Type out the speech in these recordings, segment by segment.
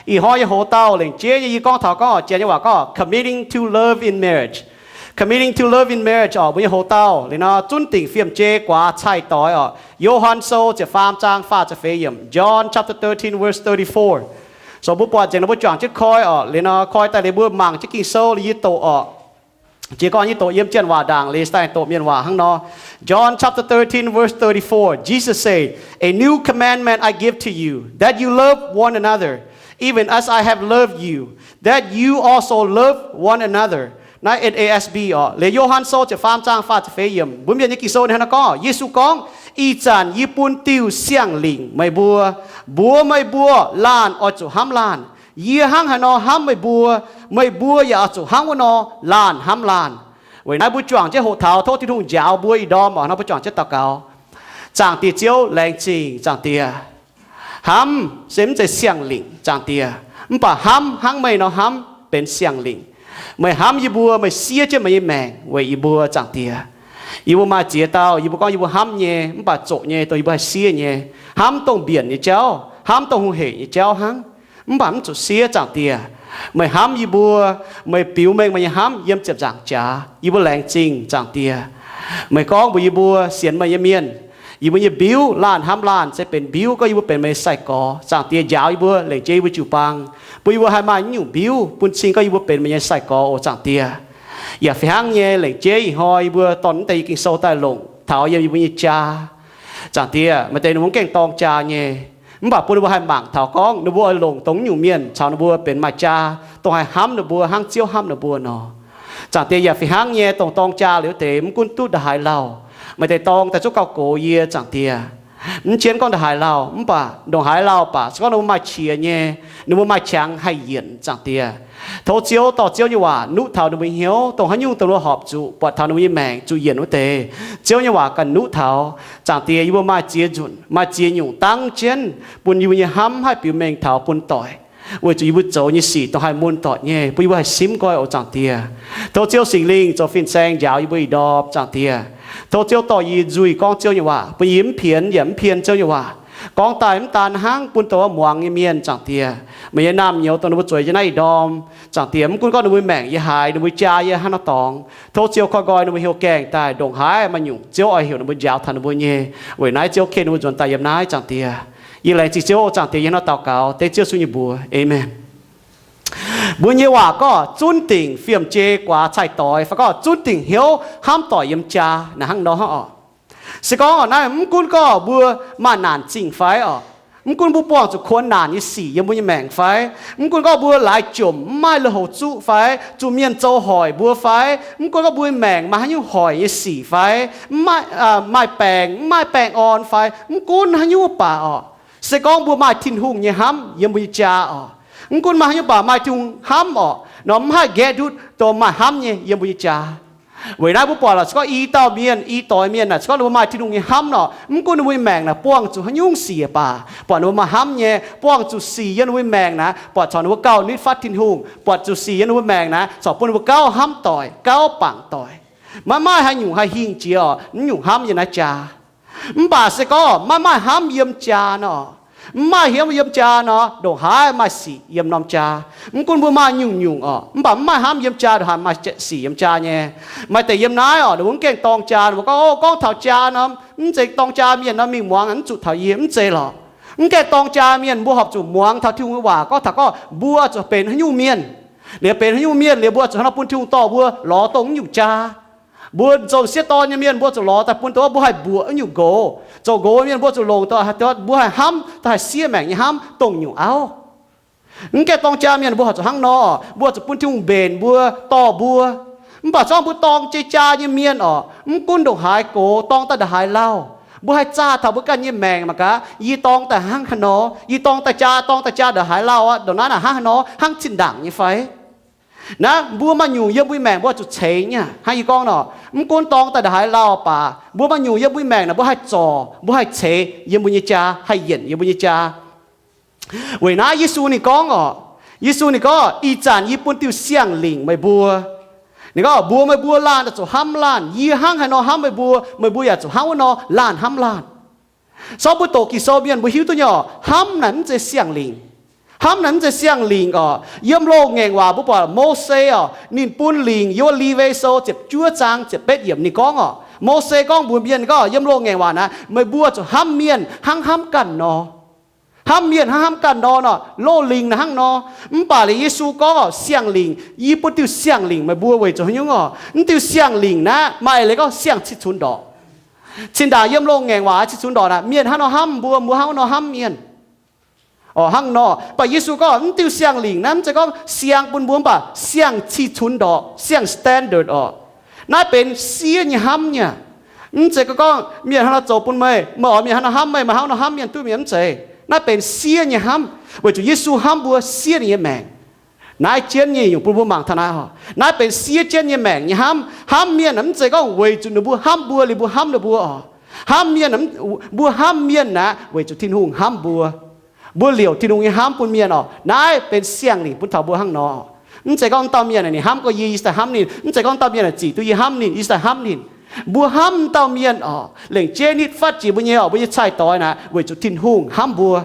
Ih hnoi nyei hoc-dauh lengc jeiv nyei yie gorngv taux gorngv orqc, Janx nyei waac gorngv committing to love in marriage. Committing to love in marriage orqc, mbuo nyei hoc-dauh liuz nor zunv dingc fiem-jei guaax cai-doix orqc. Yo^han Sou ziepc faam zaang faah ziepc feix yiemc, John chapter thirteen verse thirty-four. So mbuo buatc nzengc nor mbuo juangc jienv koi orqc, liuz nor koi daaih liuz mbuo mangc jienv Ging-Sou liuz yie doqc orqc. Jiez gorn yie doqc yiem Janx waac ndaangc liuz daaih doqc Mienh waac hnangv nor. John chapter thirteen verse thirty-four, Jesus say, A new commandment I give to you, that you love one another. Even as I have loved you, that you also love one another. Naaiv N A S B orqc. Liuz Yo^han Sou ziepc faam zaang faah ziepc feix yiemc, mbuo Mienh nyei Ging-Sou ninh hnangv naaiv gorngv, Yesu gorngv, Ih zanc yie bun diuh siang-lingc meih mbuo, mbuox meih mbuo laanh oix zuqc hnamv laanh. Yie hnangv haaix nor hnamv meih mbuo, meih mbuo yaac oix zuqc hnangv wuov nor laanh hnamv laanh. Weic naaiv mbuo juangc jienv hoqc taux tov Tin-Hungh njaaux mbuo ih ndorm orqc, nor mbuo juangc jienv daux gaux. Zaangc Diex Ziouv, laengz zingh Zaangc Diex. Hnamv se mv zeiz siang-lingc, Zaangc Diex, mv baac hnamv hnangv meih nor hnamv benx siang-lingc. Meih hnamv yie mbuo, meih siev jienv meih nyei maengc weic yie mbuo, Zaangc Diex. Yie mbuo maaih ziex dauh yie mbuo gorngv yie mbuo hnamv nyei, mv baac zoqc nyei dongh yie mbuo haih siev nyei, hnamv dongh mbienc nyei jauv, hnamv dongh hungh heic nyei jauv hnangv, mv baac mv zuqc siev, Zaangc Diex. Meih hnamv yie mbuo, meih biux mengh meih nyei hnamv yiem ziepc nzaangc jaax. Yie mbuo laengz zingh, Zaangc Diex. Meih gorngv mbuox yie mbuo sienx meih nyei mienh, yie mbuo nyei mbiuv, laanh hnamv laanh, se benx mbiuv gorngv yih mbuo benx meih nyei sai-gorx. Zaangc Diex, njaaux yie mbuo, lengc jeiv yie mbuo jiu-baang, bun yie mbuo haih maaih naaiv nyungc mbiuv bun cing gorngv yie mbuo benx meih nyei sai-gorx oc, Zaangc Diex. Yaac fih hnangv nyei, lengc jeiv ih hnoi yie mbuo dorh naaiv deix Ging-Sou daaih longc taux yiem yie mbuo nyei jaa. Zaangc Diex, maaih deix ninh mbuo mv gaengh dorng jaa nyei, mv baac bun ninh mbuo haih mangc taux gorngv ninh mbuo oix longc dongh naaiv nyungc mienh caux ninh mbuo benx maaih jaa, dongh haih hnamv ninh mbuo hnangv Ziouv hnamv ninh mbuo nor. Zaangc Diex, yaac fih hnangv nyei, dongh dorng jaa liuz deix mv gunv duqv nda'haaix lauh, maaih deix dorng daaih zungv gauh gox yie, Zaangc Diex. Mv jienv gorngv nda'haaix lauh, mv baac ndongc haaix lauh baac se gorngv ninh mbuo maaih qiex nyei, ninh mbuo maaih qangx haih yienc, Zaangc Diex. Tov Ziouv dorh Ziouv nyei waac nuqv taux ninh mbuo hnyouv, dongh haaix nyungc dongh ninh mbuo horpc zuqc buatc taux ninh mbuo nyei maengc zuqc yienc wuov deix, Ziouv nyei waac ganh nuqv taux. Zaangc Diex, yie mbuo maaih ziex nzunc, maaih ziex nyungc dangv jienv bun yie mbuo nyei hnamv haih biux mengh taux bun doic, weic zuqc yie mbuo zoux nyei sic dongh haih mun doic nyei, bun yie mbuo haih simv nqoi oc, Zaangc Diex. Tov Ziouv Singx Lingh zoux fin-saeng njaaux yie mbuo ih ndorm, Zaangc Diex. Tov Ziouv dorh yie nzuih gorngv Ziouv nyei waac, bun yie mv pienx yaac mv pien Ziouv nyei waac. Gorngv daaih mv daan hnangv bun dongh muangx nyei mienh, Zaangc Diex, meih nyei naamh nyouz dongh ninh mbuo zueiz jienv naaiv ih ndorm, Zaangc Diex, mv gunv gorngv ninh mbuo maengc yiem haaix, ninh mbuo jaa yiem haaix norm dorngx, tov Ziouv koi nqoi ninh mbuo hnyouv gaengh daaih, ndongc haaix maaih nyungc Ziouv oix heuc ninh mbuo njaaux taux ninh mbuo nyei. Weic naaiv Ziouv ken ninh mbuo nzuonx daaih yiem naaiv, Zaangc Diex. Yie laengz zingh Ziouv, Zaangc Diex, yie hnangv nor daux gaux dengv Ziouv Yesu nyei mbuox, aamen. Mbuo nyei waac gorngv zunv dingc fiem-jei guaax cai-doix fai gorngv zunv dingc hnyouv hnamv doic yiem jaa naaic hnangv nor hnangv orqc. Se gorngv orqc naaiv mv gunv gorngv mbuo maaih naanc zingh fai orqc, mv gunv mbuo buangh zuqc kuonx naanc nyei sic yiem mbuo nyei maengc fai, mv gunv gorngv mbuo laaix jomc mv maaih lui-houx zuqv fai, zuqc mienh zoux hoic mbuo fai, mv gunv gorngv mbuo nyei maengc maaih haaix nyungc hoic nyei sic fai, mv maaih, maaih baengc, mv maaih baengh orn fai, mv gunv haaix nyungc baac orqc, se gorngv mbuo maaih Tin-Hungh nyei hnamv yiem mbuo nyei jaa orqc, mv gunv maaih haaix nyungc baac maaih Tin-Hungh hnamv orqc nor, mv haih nqaeqv ndutv dongh maaih hnamv nyei yiem mbuo nyei jaa. Weic naaiv mbuo buatc lorqc, se gorngv i dauh mienh, i doix mienh naaic, se gorngv ninh mbuo maaih Tin-Hungh nyei hnamv nor, mv gunv ninh mbuo nyei maengc naaic buangh zuqc haaix nyungc sic baac, buatc ninh mbuo maaih hnamv nyei, buangh zuqc sic yiem ninh mbuo maengc naaic, buatc corc ninh mbuo gauh nitv fatv Tin-Hungh, buatc zuqc sic yiem ninh mbuo maengc naaic corc bun ninh mbuo gauh hnamv doic, gauh bangc doic. Maiv maaih haaix nyungc haih hingh jiex orqc, mv nyungc hnamv yiem naaiv jaa. Mv baac se gorngv maiv maaih hnamv yiem jaa nor, mv maaih hnamv yiem jaa nor, ndongc haaix maaih sic yiem norm jaa. Mv gunv mbuo maaih nyungc-nyungc orqc, mv baac mv maaih hnamv yiem jaa ndongc haaix maaih sic yiem jaa nyei. Maaih deix yiem naaiv orqc, ninh mbuo mv gaengh dorng jaa, ninh mbuo gorngv, O, gorngv taux jaa nor, mv zeiz dorng jaa mienh nor mingh muangx mv zuqc taux yie, mv zeiz lorqc. Mv gaengh dorng jaa mienh mbuo horpc zuqc muangx taux Tin-Hungh nyei waac gorngv taux gorngv mbuo zuqc benx haaix nyungc mienh. Liuz benx haaix nyungc mienh liuz mbuo zuqc hnangv nor bun Tin-Hungh dorh mbuo lorz dongh nyungc jaa. Mbuo zoux m'sieqv dorn nyei mienh mbuo zuqc lorz daaih bun dongh mbuo haih mbuoqc nyungc nqox. Zoux nqox mienh mbuo zuqc longc daaih mbuo haih hnamv, daaih haih siev maengc nyei hnamv dongh nyungc auv. Mv gaengh dorng jaa mienh mbuo horpc zuqc hnangv nor, mbuo zuqc bun Tin-Hungh mbenc mbuo, dorh mbuo. Mv baac se gorngv mbuo dorng jaa nyei mienh orqc, mv gunv ndongc haaix gox, dorng daaih ndongc haaix lauh, mbuo haih zaah taux mbuo ganh nyei maengc mangc gaax, yie dorng daaih hnangv haaix nor, yie dorng daaih jaa, dorng daaih jaa ndongc haaix lauh aqv, ndongc naaiv naaic hnangv haaix nor, hnangv zinh ndaangc nyei fai? Naaiv mbuo maaih nyungc yiem mbuo maengc mbuo zuqc ceix nyei hnangv yie gorngv nor, mv gunv dorng daaih ndongc haaix lauh baac mbuo maaih nyungc yienh mbuo maengc naaic mbuo haih zorc, mbuo haih ceix yiem mbuo nyei jaa, haih yienc yiem mbuo nyei jaa. Weic naaiv Yesu ninh gorngv orqc, Yesu ninh gorngv, Ih zanc yie bun diuh siang-lingc meih mbuo. Ninh gorngv, Mbuox meih mbuo laanh oix zuqc hnamv laanh. Yie hnangv haaix nor hnamv meih mbuo, meih mbuo yaac zuqc hnangv wuov nor laanh hnamv laanh. Sorng mbuo doqc Ging-Sou mienh mbuo hiuv duqv nyei orqc, hnamv naaic mv zeiz siang-lingc. Hnamv naaic mv zeiz siang-lingc orqc. Yiem loz-ngaengc waac mbuo buatc Mose orqc, ninh bun lingc yiem Lewi Sou ziepc juov zaang ziepc betv yiemc ninh gorngv orqc. Mose gorngv mbuox mienh gorngv yiem loz-ngaengc waac naaic meih mbuo zuqc hnamv mienh hnangv hnamv ganh nor. Hnamv mienh hnangv hnamv ganh nor nor, loz-lingc naaic hnangv nor. Mv baac liuz Yesu gorngv orqc, siang-lingc, yie bun diuh siang-lingc meih mbuo weic zuqc haaix nyungc orqc? Mv diuh siang-lingc naaic maaih leiz gorngv siang-cih cunx ndorqc. Cin ndaangc yiem loz-ngaengc waac cih cunx ndorqc naaic, mienh hnangv nor hnamv mbuo, mbuo hnangv nor hnamv mienh. Orqc, hnangv nor. Mv baac Yesu gorngv mv diuh siang-lingc naaiv mv zeiz gorngv siang bun mbuo, mv baac siang-cih cunx ndorqc, siang-standard orqc. Naaiv benx siev nyei hnamv nyei. Mv zeiz gorngv mienh hnangv nor zoux bun meih, meih oix mienh hnangv nor hnamv meih, meih hnangv nor hnamv mienh duqv mienh, mv zeiz. Naaiv benx siev nyei hnamv weic zuqc Yesu hnamv mbuo siev ninh nyei maengc. Naaiv jienv nyei nyungc bun mbuo mangc taux naaiv oc. Naaiv benx siev jienv nyei maengc nyei hnamv. Hnamv mienh mv zeiz gorngv weic zuqc ninh mbuo hnamv mbuo liuz mbuo hnamv ninh mbuo oc. Hnamv mienh, mbuo hnamv mienh naaic weic zuqc Tin-Hungh hnamv mbuo. Mbuo liouc Tin-Hungh nyei hnamv bun mienh oc. Naaiv benx siang-lingc bun taux mbuo hnangv nor. Mv zeiz gorngv dauh mienh naaic ninh hnamv gorx yie, yie daaih hnamv ninh. Mv zeiz gorngv dauh mienh naaic zic duqv yie hnamv ninh, yie daaih hnamv ninh. Mbuo hnamv dauh mienh oc, lengc jeiv nitv fatv jiex mbuo nyei oc, mbuo nyei cai-doix naaic weic zuqc Tin-Hungh hnamv mbuo.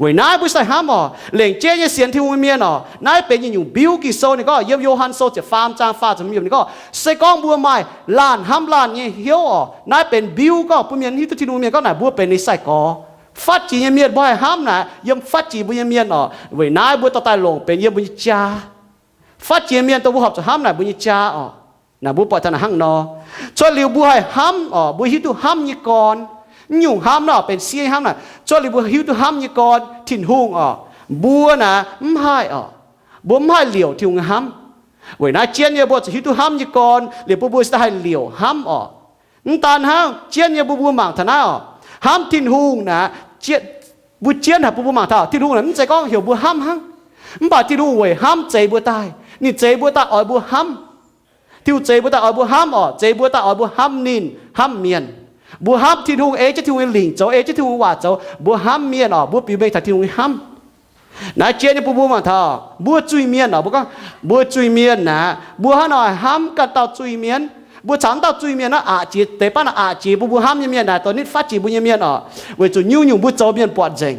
Weic naaiv mbuo sai hnamv oc, lengc jeiv nyei sienx Tin-Hungh nyei mienh oc. Naaiv benx yietc nyungc mbiuv. Ging-Sou ninh gorngv yiem Yo^han Sou ziepc faam zaang faah ziepc hmz yiemc ninh gorngv, se gorngv mbuo maaih laanh hnamv laanh nyei hnyouv oc, naaiv benx mbiuv gorngv bun mienh hiuv duqv Tin-Hungh mienh gorngv naaic mbuo benx ninh sai-gorx. Fatv jiex nyei mienh mbuo haih hnamv naaic yiem fatv jiex mbuo nyei mienh oc. Weic naaiv mbuo dorh daaih longc benx yiem mbuo nyei jaa. Fatv jiex mienh dongh mbuo horpc zuqc hnamv naaic mbuo nyei jaa oc. Naaic mbuo buatc taux naaic hnangv nor. Cuotv liuz mbuo haih hnamv oc, mbuo hiuv duqv hnamv nyei gorn. Mv nyungc hnamv naaic benx siev hnamv naaic. Cuotv liuz mbuo hiuv duqv hnamv nyei gorn, Tin-Hungh oc, mbuo naaic mv haih oc, mbuo mv haih liouc Tin-Hungh nyei hnamv. Weic naaiv jienv nyei mbuo zuqc hiuv duqv hnamv nyei gorn liuz bun mbuo cingx daaih haih liouc hnamv oc. Mv daan hnangv, jienv nyei bun mbuo mangc taux naaiv oc. Hnamv Tin-Hungh naaic, mbuo jienv haic bun mbuo mangc taux Tin-Hungh naaic mv zeiz gorngv heuc mbuo hnamv hnangv. Mv baac Tin-Hungh weic hnamv zeix mbuo daaih. Ninh zeix mbuo daaih oix mbuo hnamv. Tin-Hungh zeix mbuo daaih oix mbuo hnamv oc, zeix mbuo daaih oix mbuo hnamv ninh, hnamv mienh. Mbuo hnamv Tin-Hungh, ei jienv Tin-Hungh nyei lingc zoux, ei jienv Tin-Hungh nyei waac zoux, mbuo hnamv mienh oc, mbuo biux mengh taux Tin-Hungh nyei hnamv. Naaiv jienv nyei bun mbuo mangc taux mbuo zuiz-mienh oc, mbuo gorngv mbuo zuiz-mienh naaic, mbuo hnangv nor hnamv ganh dauh zuiz-mienh. Mbuo caux wuov dauh zuiz-mienh naaiv aqc jiex, deix baav naaic aqc jiex bun mbuo hnamv nyei mienh naaic, dorh nitv fatv jiex mbuo nyei mienh oc, weic zuqc nyungc-nyungc mbuo zoux mienh buatc nzengc.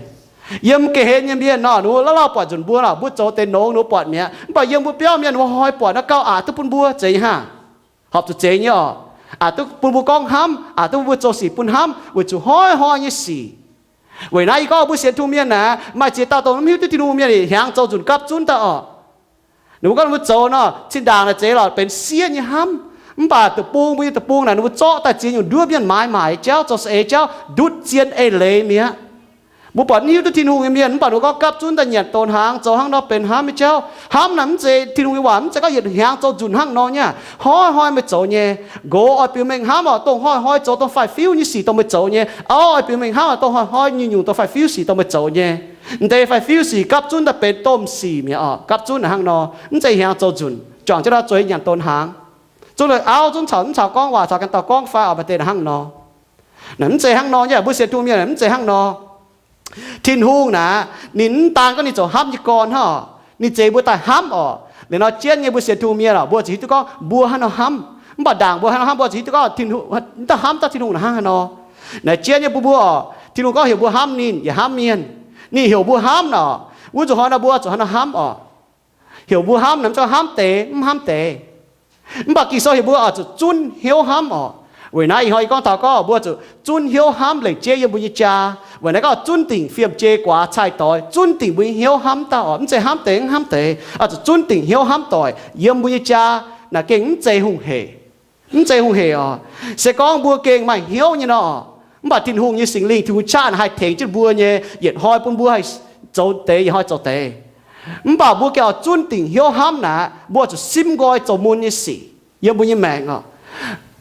Yiem ga'hlen nyei mienh nor, ninh mbuo lauh lauh buatc nzunc mbuo nor, mbuo zoux deix nongx ninh mbuo buatc mi'aqv. Mv baac yiem mbuo biauv mienh ninh mbuo hnoi buatc naaiv gauh aqc duqv bun mbuo zeiz nyei hnangv. Horpc zuqc zeiz nyei oc. Aqc duqv bun mbuo gorngv hnamv, aqc duqv bun mbuo zoux sic bun hnamv, weic zuqc hnoi-hnoi nyei sic. Weic naaiv yie gorngv mbuo sienx Tin-Hungh mienh naaic, maaih ziex dauh dongh mv hiuv duqv Tin-Hungh mienh, ninh hiaangx zoux nzunc gapv zunv daaih oc. Ninh mbuo gorngv ninh mbuo zoux nor, zinh ndaangc naaic zeiz lorqc, benx siev nyei hnamv. Mv baac deic-bung, mbuo nyei deic-bung naaic, ninh mbuo zorqv daaih ziex nyungc nduov mienh maaiz maaic jauv, zoux saeng-eix jauv, ndutv zien eix leiz mi'aqv. Mbuo buatc mv hiuv duqv Tin-Hungh nyei mienh, mv baac ninh mbuo gorngv gapv zunv daaih nyanc donx hnaangx, zoux hnangv nor benx hnamv nyei jauv. Hnamv naaic mv zeiz, Tin-Hungh nyei waac mv zeiz gorngv yietc hnyangx zoux nzunc hnangv nor nyei. Hnoi-hnoi meih zoux nyei. Nqox oix biux mengh hnamv oc, dongh hnoi-hnoi zoux dongh faix-fiuv nyei sic dongh meih zoux nyei. Auv oix biux mengh hnamv oc, dongh hnoi-hnoi nyungc-nyungc dongh faix-fiuv sic dongh meih zoux nyei. M'deix faix-fiuv sic gapv zunv daaih benx domh sic mi'aqv oc. Gapv zunv naaic hnangv nor, mv zeiz hnyangx zoux nzunc, juangc jienv nor zueiz nyanc donx hnaangx. Zunv auv zunv caux mv caux gorngv waac, caux ganh dauh gorngv fai oc, maaih deix naaic hnangv nor. Naaic mv zeiz hnangv nor nyei, mbuo sienx Tin-Hungh mienh mv zeiz hnangv nor. Tin-Hungh naaic, ninh mv daan gorngv ninh zoux hnamv nyei gorn hnangv oc, ninh zeix mbuo daaih hnamv oc. Liuz nor jienv nyei mbuo sienx Tin-Hungh mienh oc, mbuo zuqc hiuv duqv gorngv mbuo hnangv nor hnamv. Mv baac ndaangc mbuo hnangv nor hnamv, mbuo zuqc hiuv duqv gorngv Tin-Hungh, mv daan hnamv daaih Tin-Hungh naaic hnangv haaix nor. Naaic jienv nyei bun mbuo oc, Tin-Hungh gorngv heuc mbuo hnamv ninh yaac hnamv mienh. Ninh heuc mbuo hnamv naaic, wuov zuqc hnoi nor mbuo zuqc hnangv nor hnamv oc. Heuc mbuo hnamv naaic, mv zeiz hnamv deix, mv hnamv deix. Mv baac Ging-Sou heuc mbuo oix zuqc zunv hnyouv hnamv oc. Weic naaiv ih hnoi yie gorngv taux gorngv mbuo zuqc zunv hnyouv hnamv lengc jeiv yiem mbuo nyei jaa. Weic naaiv gorngv zunv dingc fiem-jei guaax cai-doix, zunv dingc mbuo nyei hnyouv hnamv dauh oc. Mv zeiz hnamv deix, mv hnamv deix, oix zuqc zunv dingc hnyouv hnamv doic yiem mbuo nyei jaa. Naaic gengh mv zeiz hungh hec. Mv zeiz hungh hec oc. Se gorngv mbuo gengh maaih hnyouv nyei nor, mv baac Tin-Hungh nyei Singx Lingh, Tin-Hungh qaqv naaic haih tengx jienv mbuo nyei, yietc hnoi bun mbuo haih zoux deix, yietc hnoi zoux deix. Mv baac mbuo gengh oix zunv dingc hnyouv hnamv naaic, mbuo zuqc simv nqoi zoux mun nyei sic yiem mbuo nyei maengc oc.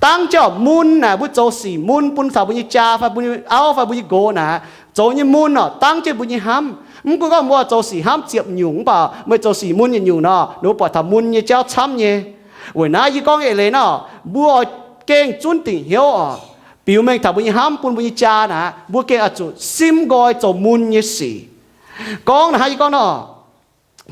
Dangv jienv mun naaic, mbuo zoux sic mun bun taux mbuo nyei jaa fai mbuo nyei auv fai mbuo nyei nqox naaic, zoux nyei mun oc, dangv jienv mbuo nyei hnamv. Mv gunv gorngv mbuo zoux sic hnamv ziepc nyungc, mv baac meih zoux sic mun yietc nyungc nor, ninh mbuo buatc taux mun nyei jauv camv nyei. Weic naaiv yie gorngv eix leiz nor, mbuo oix gengh zunv dingc hnyouv oc, biux mengh taux mbuo nyei hnamv bun mbuo nyei jaa naaic, mbuo gengh oix zuqc simv nqoi zoux mun nyei sic. Gorngv naaic hnangv yie gorngv nor,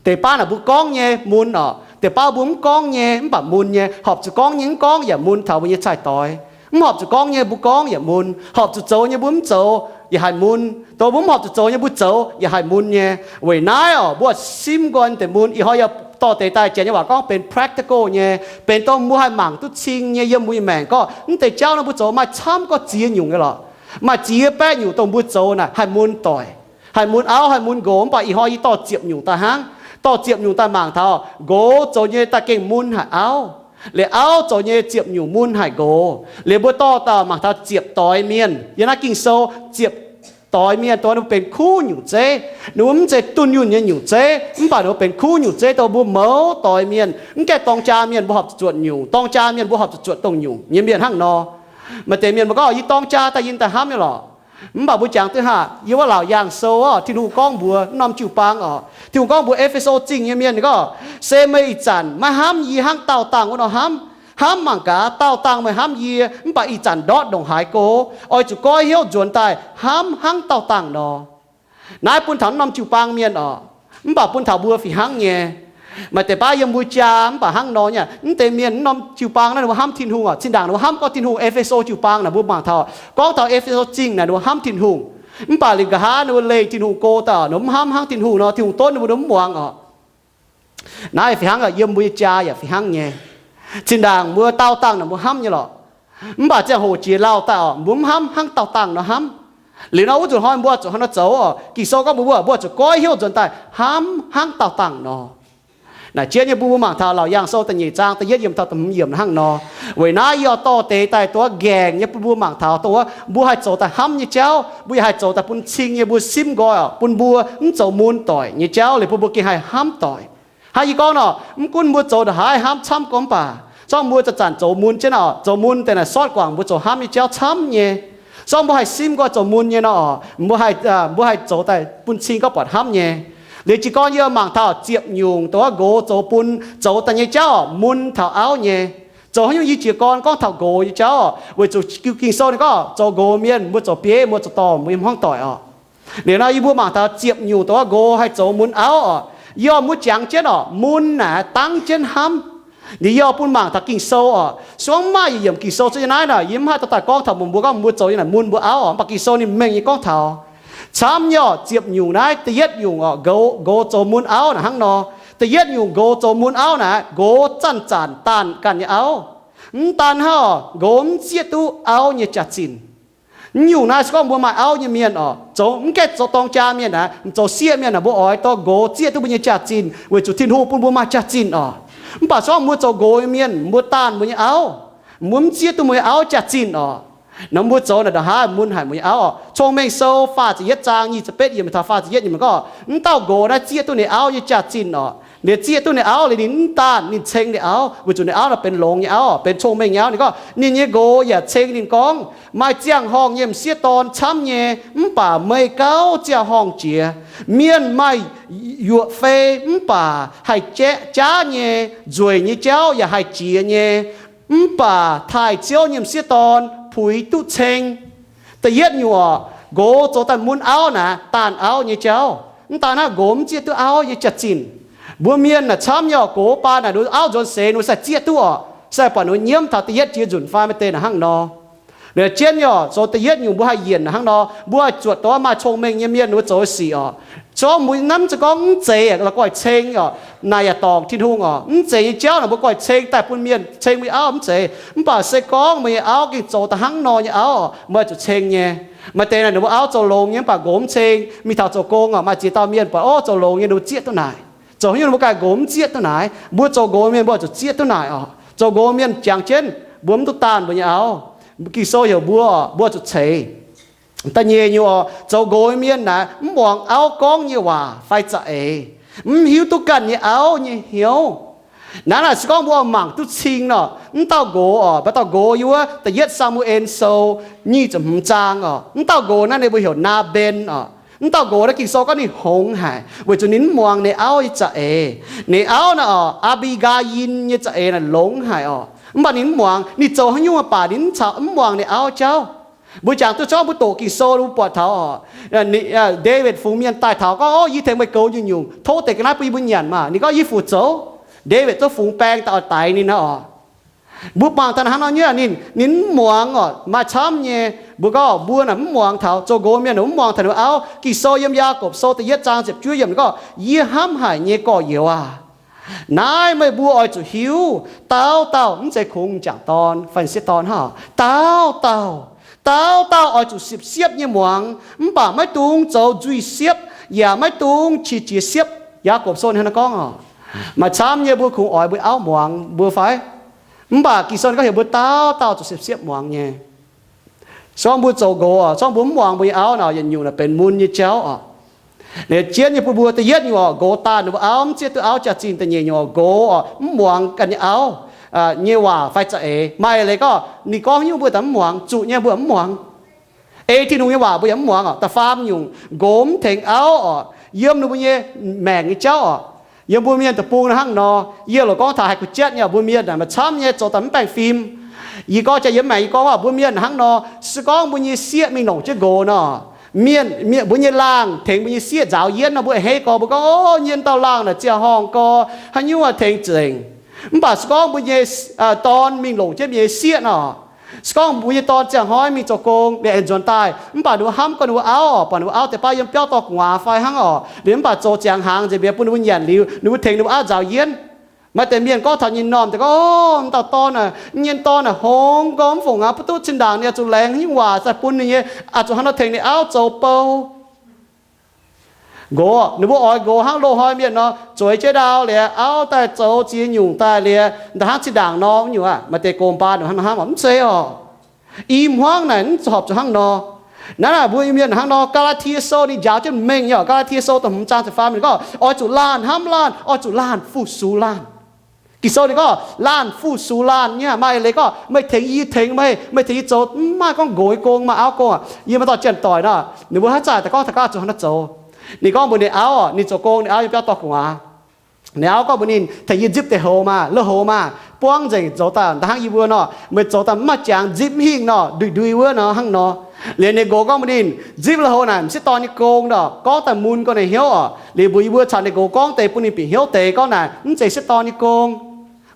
deix baav naaic mbuo gorngv nyei mun oc, deix baav mbuo mv gorngv nyei mv baac mun nyei. Horpc zuqc gorngv nyei mv gorngv yaac mun taux mbuo nyei cai-doix. Mv horpc zuqc gorngv nyei mbuo gorngv yaac mun. Horpc zuqc zoux nyei mbuo mv zoux, yaac haih mun. Dongh mbuo mv horpc zuqc zoux nyei mbuo zoux yaac haih mun nyei. Weic naaiv oc, mbuo simv nqoi deix mun. Ih hnoi yie dorh deix daaih janx nyei waac gorngv benx practical nyei, benx dongh mbuo haih mangc duqv cing nyei yiem mbuo nyei maengc. Gorngv mv deix jauv nor mbuo zoux maaih camv gorngv ziex nyungc nyei lorqc. Maaih ziex baeqv nyungc dongh mbuo zoux naaic haih mun doic, haih mun auv, haih mun nqox. Mv baac ih hnoi yie dorh ziepc nyungc daaih hnangv. Dorh ziepc nyungc daaih mangc taux nqox zoux nyei daaih gengh mun haic auv, liuz auv zoux nyei ziepc nyungc mun haic nqox. Liuz mbuo dorh daaih mangc taux ziepc doix mienh yiem naaiv Ging-Sou, ziepc doix mienh dongh ninh mbuo benx kuv nyungc zeiv. Ninh mbuo mv zeiz dunh yunh nyei nyungc zeiv, mv baac ninh mbuo benx kuv nyungc zeiv dongh mbuo mouz doix mienh. Mv gaengh dorng jaa mienh mbuo horpc zuqc zuotc nyungc, dorng jaa mienh mbuo horpc zuqc zuotc dongh nyungc nyei mienh hnangv nor. Maaih deix mienh mbuo gorngv, yie dorng jaa daaih yie daaih hnamv nyei lorqc. Mv baac mbuo jangx duqv haav, yiem wuov Laauc Yaangh Sou orqc, Tin-Hungh gorngv mbuox norm jiu-baang orqc, Tin-Hungh gorngv mbuox E^fe^so Zingh nyei mienh, ninh gorngv, se meih ih zanc maiv hnamv yie hnangv daauh dangh wuov nor hnamv. Hnamv mangc gaax, daauh dangh meih hnamv yie, mv baac ih zanc ndortv ndongc haaix go. Oix zuqc goiv hnyouv nzuonx daaih hnamv hnangv daauh dangh nor. Naaiv bun taux norm jiu-baang mienh orqc, mv baac bun taux mbuo fih hnangv nyei. Maaih deix baav yiem mbuo jaa mv baac hnangv nor nyei. Mv deix mienh norm jiu-baang naaiv ninh mbuo hnamv Tin-Hungh orqc. Zinh ndaangc ninh mbuo hnamv gorngv Tin-Hungh, E^fe^so jiu-baang naaic mbuo mangc taux, gorngv taux E^fe^so Zingh naaic ninh mbuo hnamv Tin-Hungh. Mv baac liuz nqa'haav ninh mbuo leih Tin-Hungh go daaih, ninh mbuo mv hnamv hnangv Tin-Hungh nor, Tin-Hungh donv ninh mbuo, ninh mbuo mv muangx orqc. Naaiv fih hnangv yiem mbuo nyei jaa yaac fih hnangv nyei. Zinh ndaangc mbuo daauh dangh naaic mbuo hnamv nyei lorqc, mv baac ziangh hoc jiex lauh daaih orqc, mbuo mv hnamv hnangv daauh dangh nor hnamv. Liuz nor wuov nzunc hnoi mbuo zuqc hnangv nor zoux orqc. Ging-Sou gorngv mbuo, mbuo zuqc goiv hnyouv nzuonx daaih hnamv hnangv daauh dangh nor. Naaic jienv nyei mbuo, mbuo mangc taux Laauc Yaangh Sou da'nyeic zaang da'yietv yiemc taux da'hmz yiemc hnangv nor. Weic naaiv yie oix dorh deix daaih dongh wuov nqaengc nyei bun mbuo mangc taux dongh wuov mbuo haih zoux daaih hnamv nyei jauv, mbuo yaac haih zoux daaih bun cing nyei, mbuo simv nqoi orqc, bun mbuo mv zoux mun doic nyei jauv, liuz bun mbuo gengh haih hnamv doic. Hnangv yie gorngv nor, mv gunv mbuo zoux ndongc haaix hnamv camv gorngv mv baac, zorngv mbuo zanc-zanc zoux mun jienv orqc, zoux mun deix naaic sortv guangc mbuo zoux hnamv nyei jauv camv nyei. Zorngv mbuo haih simv nqoi zoux mun nyei nor orqc, mbuo haih, mbuo haih zoux daaih bun cing gorngv buatc hnamv nyei. Liuz jiez gorn yie mangc taux ziepc nyungc dongh wuov nqox zoux bun, zoux daaih nyei jauv orqc, mun taux auv nyei. Zoux haaix nyungc yie jiez gorn gorngv taux nqox nyei jauv orqc, weic zuqc Ging-Sou ninh gorngv zoux nqox mienh mbuo zoux bieiv, mbuo zoux dorn, mbuo yiem hmuangv doic orqc. Liuz nor yie mbuo mangc taux ziepc nyungc dongh wuov nqox haih zoux mun auv orqc. Yie oix mbuo jangx jienv orqc, mun naaic dangv jienv hnamv. Liuz yie oix bun mangc taux Ging-Sou orqc. Se gorngv mv maaih yietc yiemc Ging-Sou cuotv nyei naaiv naaic, yie mv haih dorh daaih gorngv taux mbuox mbuo gorngv mbuo zoux nyei naaic mun mbuo auv orqc. Mv baac Ging-Sou ninh mengh nyei gorngv taux camv nyei orqc. Ziepc nyungc naaiv, da'yietv nyungc orqc, nqox, nqox zoux mun auv naaic hnangv nor. Da'yietv nyungc nqox zoux mun auv naaic, nqox zanc-zanc daanh ganh nyei auv. Mv daan hnangv orqc, nqox mv zieqv duqv auv nyei jaax-zinh. Mv nyungc naaiv se gorngv mbuo maaih auv nyei mienh orqc, zoux mv gaengh zoux dorng jaa mienh naaic, zoux sieqv mienh naaic, mbuo oix dorh nqox zieqv duqv mbuo nyei jaax-zinh, weic zuqc Tin-Hungh bun mbuo maaih jaax-zinh orqc. Mv baac se gorngv mbuo zoux nqox nyei mienh, mbuo daanh mbuo nyei auv, mbuo mv zieqv duqv mbuo nyei auv jaax-zinh orqc. Nor mbuo zoux naaic ndongc haaix mun haic mbuo nyei auv orqc. Cong-Mengh Sou faah ziepc yietv zaang nyic ziepc betv yiemc taux faah ziepc yietv yiemc gorngv, mv dauh nqox naaiv zieqv duqv ninh auv nyei jaax-zinh orqc. Ninh zieqv duqv ninh auv liuz ninh mv daanh, ninh ceng ninh auv, weic zuqc ninh auv naaic benx longx nyei auv, benx cong-mengh nyei auv. Ninh gorngv ninh nyei nqox yaac ceng ninh gorngv, maaih ziangh horngh nyei m'sieqv dorn camv nyei, mv baac meih gauh ziangh horngh jiex. Mienh maaih yuoqc fei mv baac haih jaav nyei, nzueic nyei jauv yaac haih jiex nyei, mv baac taaih Ziouv nyei m'sieqv dorn puix duqv ceng. Da'yietv nyungc orqc, nqox zoux daaih mun auv naaic, daanh auv nyei jauv. Mv daan hnangv, nqox mv zieqv duqv auv nyei jaax-zinh. Mbuo mienh naaic camv nyei orqc, nqox baan naaic ninh auv nzuonx seix ninh sai zieqv duqv orqc, sai buatc ninh nyiemv taux da'yietv jiex nzunc fai maaih deix naaic hnangv nor. Liuz jienv nyei orqc, zoux da'yietv nyungc mbuo haih yienc hnangv nor, mbuo haih zuotc dongh maaih cong-mengh nyei mienh ninh mbuo zoux nyei sic orqc. Se gorngv mbuo hnamv se gorngv mv zeiz la'guaih ceng orqc, naaic yaac dorngc Tin-Hungh orqc. Mv zeiz nyei jauv naaic mbuo guaih ceng daaih bun mienh ceng mbuo nyei auv, mv zeiz. Mv baac se gorngv meih nyei auv gengh zoux daaih hnangv nor nyei auv orqc, meih zuqc ceng nyei. Maaih deix naaic ninh mbuo auv zoux longx nyei mv baac nqox mv ceng. Mingh taux zoux gong orqc, maaih ziex dauh mienh buatc, o, zoux longx nyei ninh mbuo zieqv duqv naaic. Zoux haaix nyungc ninh mbuo ganh nqox mv zieqv duqv naaic. Mbuo zoux nqox mienh mbuo zuqc zieqv duqv naaic orqc. Zoux nqox mienh jangx jienv mbuo mv duqv daanh mbuo nyei auv. Ging-Sou heuc mbuo orqc, mbuo zuqc ceix. Da'nyeic nyungc orqc, zoux nqox mienh naaic mv muangx auv gorngv nyei waac fai za'eix, mv hiuv duqv ganh nyei auv nyei hnyouv. Naaiv naaic se gorngv mbuo mangc duqv cing nor, mv dauh nqox orqc, mv dauh nqox yiem wuov Da'yietv Saa^mu^en Sou nyic ziepc hmz zaang orqc, mv dauh nqox naaiv ninh mbuo heuc Naa^mben orqc. Mv dauh nqox naaiv Ging-Sou gorngv ninh hngongx haic weic zuqc ninh mv muangx ninh auv nyei za'eix. Ninh auv naaiv orqc, Aa^mbi^ngaa^yin nyei za'eix naaic longx haic orqc, mv baac ninh mv muangx. Ninh zoux haaix nyungc baac ninh mv caux, mv muangx ninh auv jauv. Mbuo jangx duqv zorqv mbuo doqc Ging-Sou mbuo buatc taux orqc, Ndaawitv fungx mienh daaih taux gorngv, o, yie tengx meih goux nyungc-nyungc, tov deix ga'naaiv bun yie mbuo nyanc maah. Ninh gorngv, yie fu zoux. Ndaawitv zungv fungx baeng daaih oix daix ninh naaiv orqc. Mbuo mangc taux hnangv nor nyei, ninh, ninh mv muangx oc. Maaih camv nyei, mbuo gorngv mbuo naaic mv muangx taux, zoux nqox mienh naaic mv muangx taux ninh mbuo auv. Ging-Sou yiem Yaagorpc Sou da'yietv zaang ziepc juov yiemc ninh gorngv, Yie hnamv haic nyei gorx-youz aah! Naaiv meih mbuo oix zuqc hiuv, dauh dauh, mv zeiz kungx m'jangc dorn fai m'sieqv dorn hnangv, dauh dauh, dauh dauh oix zuqc siepv-siepv nyei muangx, mv baac maiv dungx zoux nzuih siepv, yaac maiv dungx qiex jiez siepv. Yaagorpc Sou hnangv naaiv gorngv oc. Maaih camv nyei mbuo kungx oix mbuo auv muangx mbuo fai? Mv baac Ging-Sou ninh gorngv heuc mbuo dauh dauh zuqc siepv-siepv muangx nyei. Se gorngv mbuo zoux nqox oc, se gorngv mbuo mv muangx mbuo nyei auv nor, yietc nyungc naaic benx mun nyei jauv oc. Ninh jienv nyei bun mbuo da'yietv nyungc oc, nqox daanh ninh mbuo auv, mv zieqv duqv auv jaax-zinh. Da'nyeic nyungc oc, nqox oc, mv muangx ganh nyei auv nyei waac fai za'eix. Maaih leiz gorngv ninh gorngv nyungc mbuo daaih mv muangx, zuqc nyei mbuo mv muangx. Ei Tin-Hungh nyei waac mbuo yaac mv muangx oc. Da'faam nyungc, nqox mv tengx auv oc, yiem ninh mbuo nyei maengc nyei jauv oc. Yiem mbuo mienh deic-bung naaiv hnangv nor, yie loc gorngv taux haih gu'jatv nyei, mbuo mienh naaic maaih camv nyei zoux daaih mv baengh fim. Yie gorngv jaax yiem maengc yie gorngv waac, mbuo mienh hnangv nor, se gorngv mbuo nyei sieqv mingh longc jienv nqox nor, mienh, mienh mbuo nyei laangh tengx mbuo nyei sieqv nzaaux yienv nor, mbuo a'hneiv gorx mbuo gorngv, Ov, yie nyei dauh laangh naaic ziangh horngh gorx haaix nyungc tengx nzengc. Mv baac se gorngv mbuo nyei dorn mingh longc jienv mbuo nyei sieqv nor, se gorngv mbuo nyei dorn ziangh hnoi mingh zoux gong liuz aengx nzuonx daaih, mv baac ninh mbuo hnamv gorngv ninh mbuo auv oc, buatc ninh mbuo auv deix baav yiem biauv dorh gu'nguaaz fai hnangv oc, liuz mv baac zoux ziangx hnaangx nzengc, mbuox bun ninh mbuo nyanc liuz, ninh mbuo tengx ninh mbuo auv nzaaux yienv. Maaih deix mienh gorngv taux nyei norm deix gorngv, Ov, m'dauh dorn aac, nyei dorn aac, hngongx gorx mv fungc aqv, mv duqv zinh ndaangc ninh oix zuqc laengz haaix nyungc waac daaih bun ninh nyei, oix zuqc hnangv nor tengx ninh auv zoux bou. Nqox, ninh mbuo oix nqox hnangv loz-hnoi mienh nor, zueiz jienv ndau liuz, auv daaih zoux ziex nyungc daaih liuz, ndaaih hnangv zinh ndaangc nor nyungc aqv. Maaih deix gox mbaan hnangv nor hnamv oc, mv zeiz oc. I hmuangv naaic mv horpc zuqc hnangv nor. Naaiv naaic mbuo Iu-Mienh hnangv nor, Gaa^laa^tie Sou ninh njaaux jienv mengh nyei oc. Gaa^laa^tie Sou da'hmz zaang ziepc faam ninh gorngv, Oix zuqc laanh hnamv laanh, oix zuqc laanh fu-sux laanh. Ging-Sou ninh gorngv laanh fu-sux laanh nyei. Maaih leiz gorngv, Meih tengx yie, tengx meih, meih tengx yie zoux. Mv maaih gorngv nqox nyei gong, maaih auv gong aqv. Yie maaih dauh janx-doic nor, ninh mbuo haaix zanc daaih gorngv taux gaax zuqc hnangv nor zoux. Ninh gorngv mbuox ninh auv oc, ninh zoux gong, ninh auv yiem biauv dorh gu'nguaaz. Ninh auv gorngv mbuox ninh, Tengx yie nzipv deix houx maah, lui-houx maah, buangv nzengc zoux daaih ndaaih hnangv yie mbuo nor, meih zoux daaih mv maaih jangx, nzipv mv hingh nor, ndui-ndui wuov nor hnangv nor. Liuz ninh nqox gorngv mbuox ninh, Nzipv lui-houx naaic m'sieqv dorn nyei gong nor, gorngv daaih mun gorngv ninh hnyouv oc. Liuz mbuox yie mbuo caux ninh nqox gorngv deix bun ninh bieqc hnyouv deix gorngv naaic mv zeiz sieqv dorn nyei gong.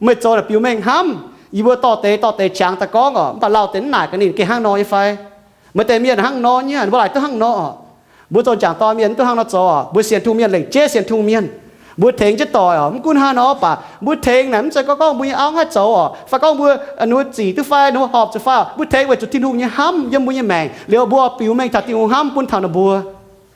Meih zoux naaic biux mengh hnamv, yie mbuo dorh deix dorh deix qangx daaih gorngv oc, mv baac lauh deix mv naaic gaax ninh gengh hnangv nor nyei fai? Maaih deix mienh hnangv nor nyei, ninh mbuo laaic duqv hnangv nor oc. Mbuo zoux m'jangc dorn mienh mv duqv hnangv nor zoux oc. Mbuo sienx Tin-Hungh mienh lengc jeiv sienx Tin-Hungh mienh. Mbuo tengx jienv doic oc, mv gunv haaix nor baac mbuo tengx naaic mv zeiz gorngv gorngv mbuo nyei auv haih zoux oc, fai gorngv mbuo, ninh mbuo zic duqv fai ninh mbuo horpc zuqc fai oc. Mbuo tengx weic zuqc Tin-Hungh nyei hnamv yiem mbuo nyei maengc liuz mbuo biux mengh taux Tin-Hungh hnamv bun taux ninh mbuo.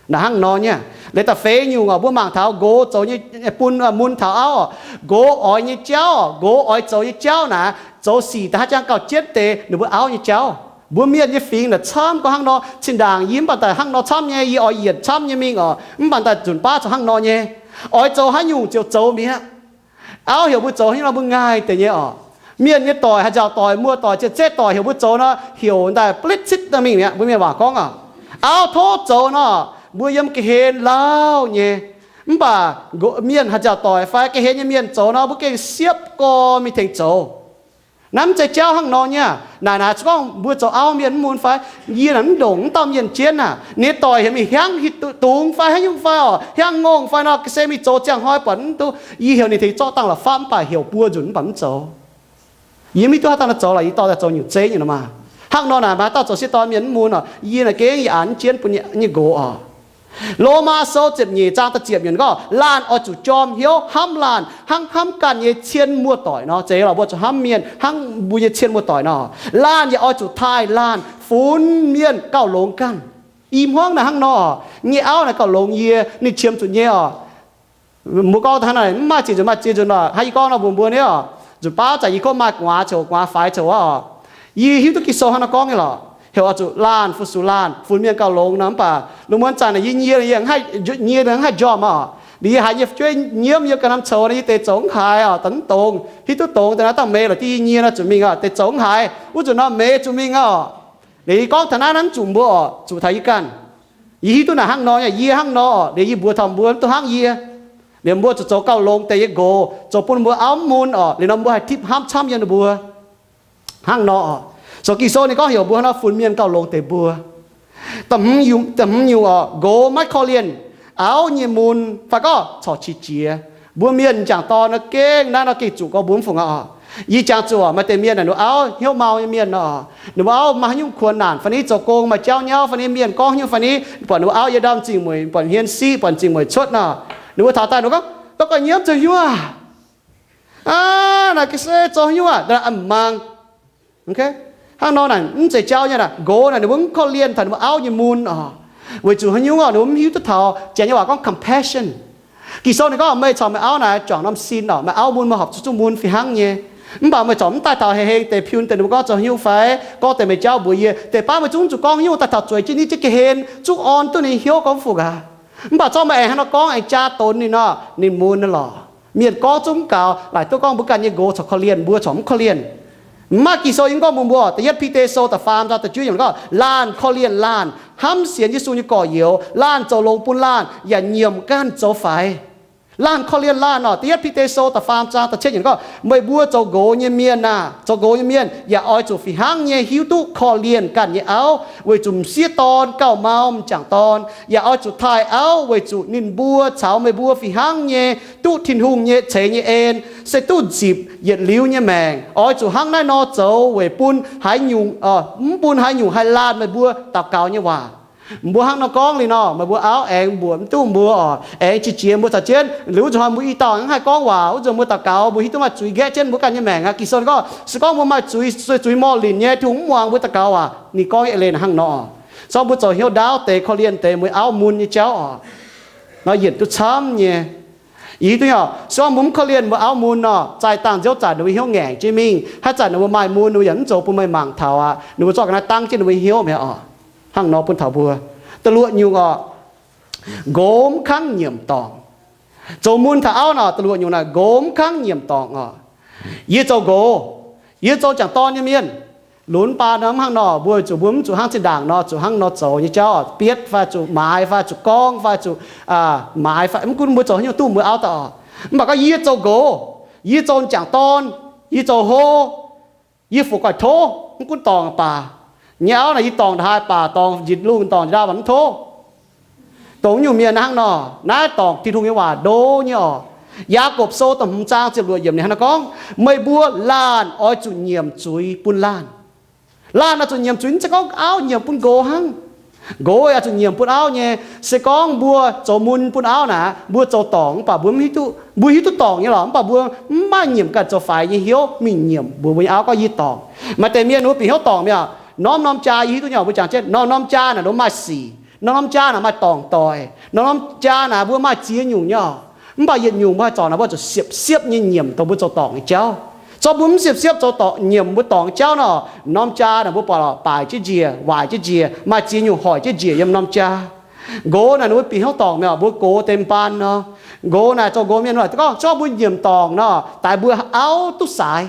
Naaic hnangv nor nyei. Liuz da'feix nyungc oc, mbuo mangc taux nqox zoux nyei, bun mun taux auv oc. Nqox oix nyei jauv oc, nqox oix zoux nyei jauv naaic, zoux sic da'haav jangv gauh jienv deix ninh mbuo auv nyei jauv. Mbuo mienh nyei fingx naaic camv gorngv hnangv nor, zinh ndaangc yie mv baac daaih hnangv nor camv nyei, yie oix yienc camv nyei mingh oc, mv baac daaih nzunc baav zoux hnangv nor nyei. Oix zoux haaix nyungc ziouc zoux mi'aqv. Auv heuc mbuo zoux haaix nyungc nor mbuo ngaih deix nyei oc. Mienh nyei doic, haaix nziaauc doic, muoz-doic, zien zeiv doic heuc mbuo zoux nor, heuc daaih blikv citv daaih mingh mi'aqv. Mbuo mienh waac gorngv oc, auv tov zoux nor, mbuo yiem ga'hlen lauh nyei. Mv baac mienh haaix nziaauc doic fai ga'hlen nyei mienh zoux nor, mbuo gengh siepv gorx mingh tengx zoux. Naaiv mv zeiz jauv hnangv nor nyei aqv. Naaic naaic se gorngv mbuo zoux auv mienh mv mun fai? Yie naaic mv ndongc mv dauh mienh jienv aac, ninh nyei doic heuc mingh hiaangv hitv dungz fai haaix nyungc fai oc, hiaangv ngongh fai nor, ga'sie mingh zoux ziangh hnoi buatc mv duqv. Yie heuc ninh tengx zorqv dangh la'fapv mv baac heuc buo nzunc mv baac mv zoux. Yie mv hiuv duqv haaix dauh nor zoux laaix, yie dorh daaih zoux nyungc zeiv nyungc nor maah. Hnangv nor naaic maaih dauh zoux sieqv dorn mienh mv mun oc. Yie naaic gengh yaac a'hneiv jienv bun nyei nqox oc. Lomaa Sou ziepc nyeic zaang da'ziepc yiemc gorngv, laanh oix zuqc jorm hnyouv hnamv laanh hnangv hnamv ganh nyei cien muoz-doic nor. Zeiz lorqc, mbuo zuqc hnamv mienh hnangv mbuo nyei cien muoz-doic nor. Laanh yaac oix zuqc taaih laanh funx mienh gauh longx ganh. I hmuangv naaic hnangv nor oc, nyei auv naaic gauh longx yie, ninh qiemx zuqc nyei oc. Mbuo gorngv taux naaic mv maaih ziex nzunc, maaih ziex nzunc oc, hnangv yie gorngv nor mbuox mbuo nyei oc. Nzunc baav zanc yie kov maaih gu'nguaaz coux, gu'nguaaz faix coux aqv oc. Yie hiuv duqv Ging-Sou hnangv nor gorngv nyei lorqc, heuc oix zuqc laanh fu-sux laanh funx mienh gauh longx nor. Mv baac lungh muonz zanc naaic yie nyie, yie nyie mv haih njormh oc. Liuz yie haiz nyei fu'jueiv nyiemv yie ganh norm coux nor, yie deix zoux mv haiz oc, daaih mv dongz. Hiuv duqv dongz daaih naaiv dauh meih lorqc, div yie nyie nor zuqc mingh oc, deix zoux mv haiz wuov nzunc nor meih zuqc mingh oc. Liuz yie gorngv taux naaiv, naaiv mv zuqc mbuo oc, zuqc taux yie ganh. Yie hiuv duqv naaic hnangv nor, yie hnangv nor oc. Liuz yie mbuox taux mbuo mv duqv hnangv yie. Liuz mbuo zuqc zoux gauh longx deix nyei nqox, zoux bun mbuo auv mv mun oc. Liuz nor mbuo haih tipv hnamv camv yiem ninh mbuo. Hnangv nor oc, zoux Ging-Sou ninh gorngv heuc mbuo hnangv nor funx mienh gauh longx deix mbuo. Da'hmz nyungc oc, nqox maiv korv-lienh auv nyei mun fai gorngv corc qiex jiez. Mbuo mienh m'jangc dorn nor gengh naaiv nor gengh zuqc gorngv mbuo mv fungc aqv oc. Yie jangx zuqc maaih deix mienh naaic ninh mbuo auv hnyouv mau nyei mienh nor, ninh mbuo auv maaih haaix nyungc kuonx naanc fai ni, zoux gong maaih jauv nyauv fai ni, mienh gorngv hnyouv fai ni, buatc ninh mbuo auv yie ndorm zingh mueic, buatc hmien siqv, buatc zingh mueic cuotv nor, ninh mbuo taux daaih ninh mbuo gorngv, Dov ganh nyiemv zoux hnyouv aac. Aav, naaic ga'sie zoux hnyouv aac, mv mangc. Hnangv nor naaic mv zeiz jauv nyei naaic. Nqox naaic ninh mbuo mv korv-lienh taux ninh mbuo auv nyei mun oc. Weic zuqc haaix nyungc oc, ninh mbuo mv hiuv duqv taux, Janx nyei waac gorngv compassion. Ging-Sou ninh gorngv, meih caux meih auv naaic juangc norm sin oc, meih auv mun meih horpc zuqc zuqc mun fih hnangv nyei. Mv baac meih corc mv daaih taux hei heng deix piun deix ninh mbuo gorngv zoux hnyouv fai gorngv deix meih jauv mbuox yie, deix baav meih zungv zuqc gorngv hnyouv daaih taux zueiz jienv nitv jienv ga'hlen, zungv orn duqv ninh hnyouv gorngv fu gaax. Mv baac zorqv meih aengx hnangv nor gorngv aengx jaa donx ninh nor, ninh mun lorqc. Mienh gorngv zungv mv gaux, laaic duqv gorngv mbuo ganh nyei nqox corc korv-lienh, mbuo corc mv korv-lienh. Mv maaih Ging-Sou yie gorngv mbuox mbuo, da'yietv Bide Sou da'faam zaang da'juov yiemc gorngv, laanh korv-lienh laanh, hnamv sienx Yesu nyei gorx-youz, laanh zoux longx bun laanh, yaac nyiemc ganh zoux faix. Laanh korv-lienh laanh nor, da'yietv Bide Sou da'faam zaang da'cietv yiemc gorngv, meih mbuo zoux nqox nyei mienh aah, zoux nqox nyei mienh yaac oix zuqc fih hnangv nyei hiuv duqv korv-lienh ganh nyei auv, weic zuqc m'sieqv dorn gauh mau m'jangc dorn. Yaac oix zuqc taaih auv weic zuqc ninh mbuo caux meih mbuo fih hnangv nyei duqv Tin-Hungh nyei ceix nyei en, se duqv nzipc yietc liuz nyei maengc. Oix zuqc hnangv naaiv nor zoux weic bun haaix nyungc, mv bun haaix nyungc haih laanh meih mbuo daux gaux nyei waac. Mbuo hnangv nor gorngv liuz nor, meih mbuo auv aengx mbuoqc mv duqv mbuo oc, aengx qiex jiez mbuo caux jienv. Liuz wuov nzunc hnoi mbuo i dauh hnangv haih gorngv waac, wuov nzunc mbuo daux gaux mbuo hiuv duqv maaih zuiz nqaeqv jienv mbuo ganh nyei maengc aqv. Ging-Sou gorngv, se gorngv mbuo maaih zuiz, zuiz morh linc nyei, Tin-Hungh mv muangx mbuo daux gaux aac. Ninh gorngv eix leiz hnangv nor oc. Se gorngv mbuo zoux hnyouv ndaauv deix, korv-lienh deix, mbuo auv mun nyei jauv oc, nor yienc duqv camv nyei. Yie hiuv duqv nyei oc, se gorngv mbuo mv korv-lienh mbuo auv mun nor, zaih dangh nziouv zanc ninh mbuo hnyouv ngaengc jienv mingh, haaix zanc ninh mbuo maaih mun ninh mbuo yaac mv zoux bun meih mangc taux aqv. Ninh mbuo zorqv ga'naaiv dangv jienv ninh mbuo hnyouv mi'aqv oc. Hnangv nor bun taux mbuo da'luoqc nyungc oc, nqox mv kangv nyiemc dorngc. Zoux mun taux auv nor, da'luoqc nyungc naaic nqox mv kangv nyiemc dorngc oc. Yie zoux nqox, yie zoux m'jangc dorn nyei mienh. Lunx baan nor mv hnangv nor, mbuo zuqc, mbuo mv zuqc hnangv zinh ndaangc nor zuqc hnangv nor zoux nyei jauv, bietv fai zuqc maaiz fai zuqc gorngv fai zuqc maaiz fai mv gunv mbuo zoux haaix nyungc duqv mbuo auv daaih oc. Mv baac gorngv yie zoux nqox, yie zoux m'jangc dorn, yie zoux hlo, yie fu'juv goiv tov, mv gunv dorngc baac, nyei auv naaic yie dorngc ndaaih baac, dorngc njiec lungh dorngc njiec ndau baac mv tov. Dongh nyungc mienh hnangv nor, naaiv dorngc Tin-Hungh nyei waac ndo nyei oc. Yaagorpc Sou da'hmz zaang ziepc luoqc yiemc ninh hnangv nor gorngv, meih mbuo laanh oix zuqc nyiemc zuiz bun laanh. Laanh oix zuqc nyiemc zuiz, mv zeiz gorngv auv nyiemc bun nqox hnangv. Nqox yaac zuqc nyiemc bun auv nyei. Se gorngv mbuo zoux mun bun auv naaic, mbuo zoux dorngc mv baac mbuo mv hiuv duqv, mbuo hiuv duqv dorngc nyei lorqc, mv baac mbuo mv maaih nyiemc ganh zoux faix nyei hnyouv mingh nyiemc mbuox mbuo nyei auv gorngv yie dorngc. Maaih deix mienh wuov bieqc hnyouv dorngc mi'aqv. Norm-norm jaa yie hiuv duqv nyei, mbuo jangx jienv norm-norm jaa naaic nor maaih sic, norm-norm jaa naaic maaih dorngc doic, norm-norm jaa naaic mbuo maaih ziex nyungc nyei oc. Mv baac yietc nyungc mbuo haih zorc naaic mbuo zuqc siepv-siepv nyei nyiemc dongh mbuo zoux dorngc nyei jauv. Zorqv mbuo mv siepv-siepv zoux dorngc nyiemc mbuo dorngc nyei jauv nor, norm jaa naaic mbuo buatc lorqc baaic jienv njiec, waaic jienv njiec, maaih ziex nyungc hoic jienv njiec yiem norm jaa. Nqox naaic ninh mbuo bieqc hnyouv dorngc mi'aqv, mbuo gox deix m'baan nor. Nqox naaic zoux nqox mienh naaic gorngv zorqv mbuo nyiemc dorngc nor, daaix mbuo auv duqv saaix.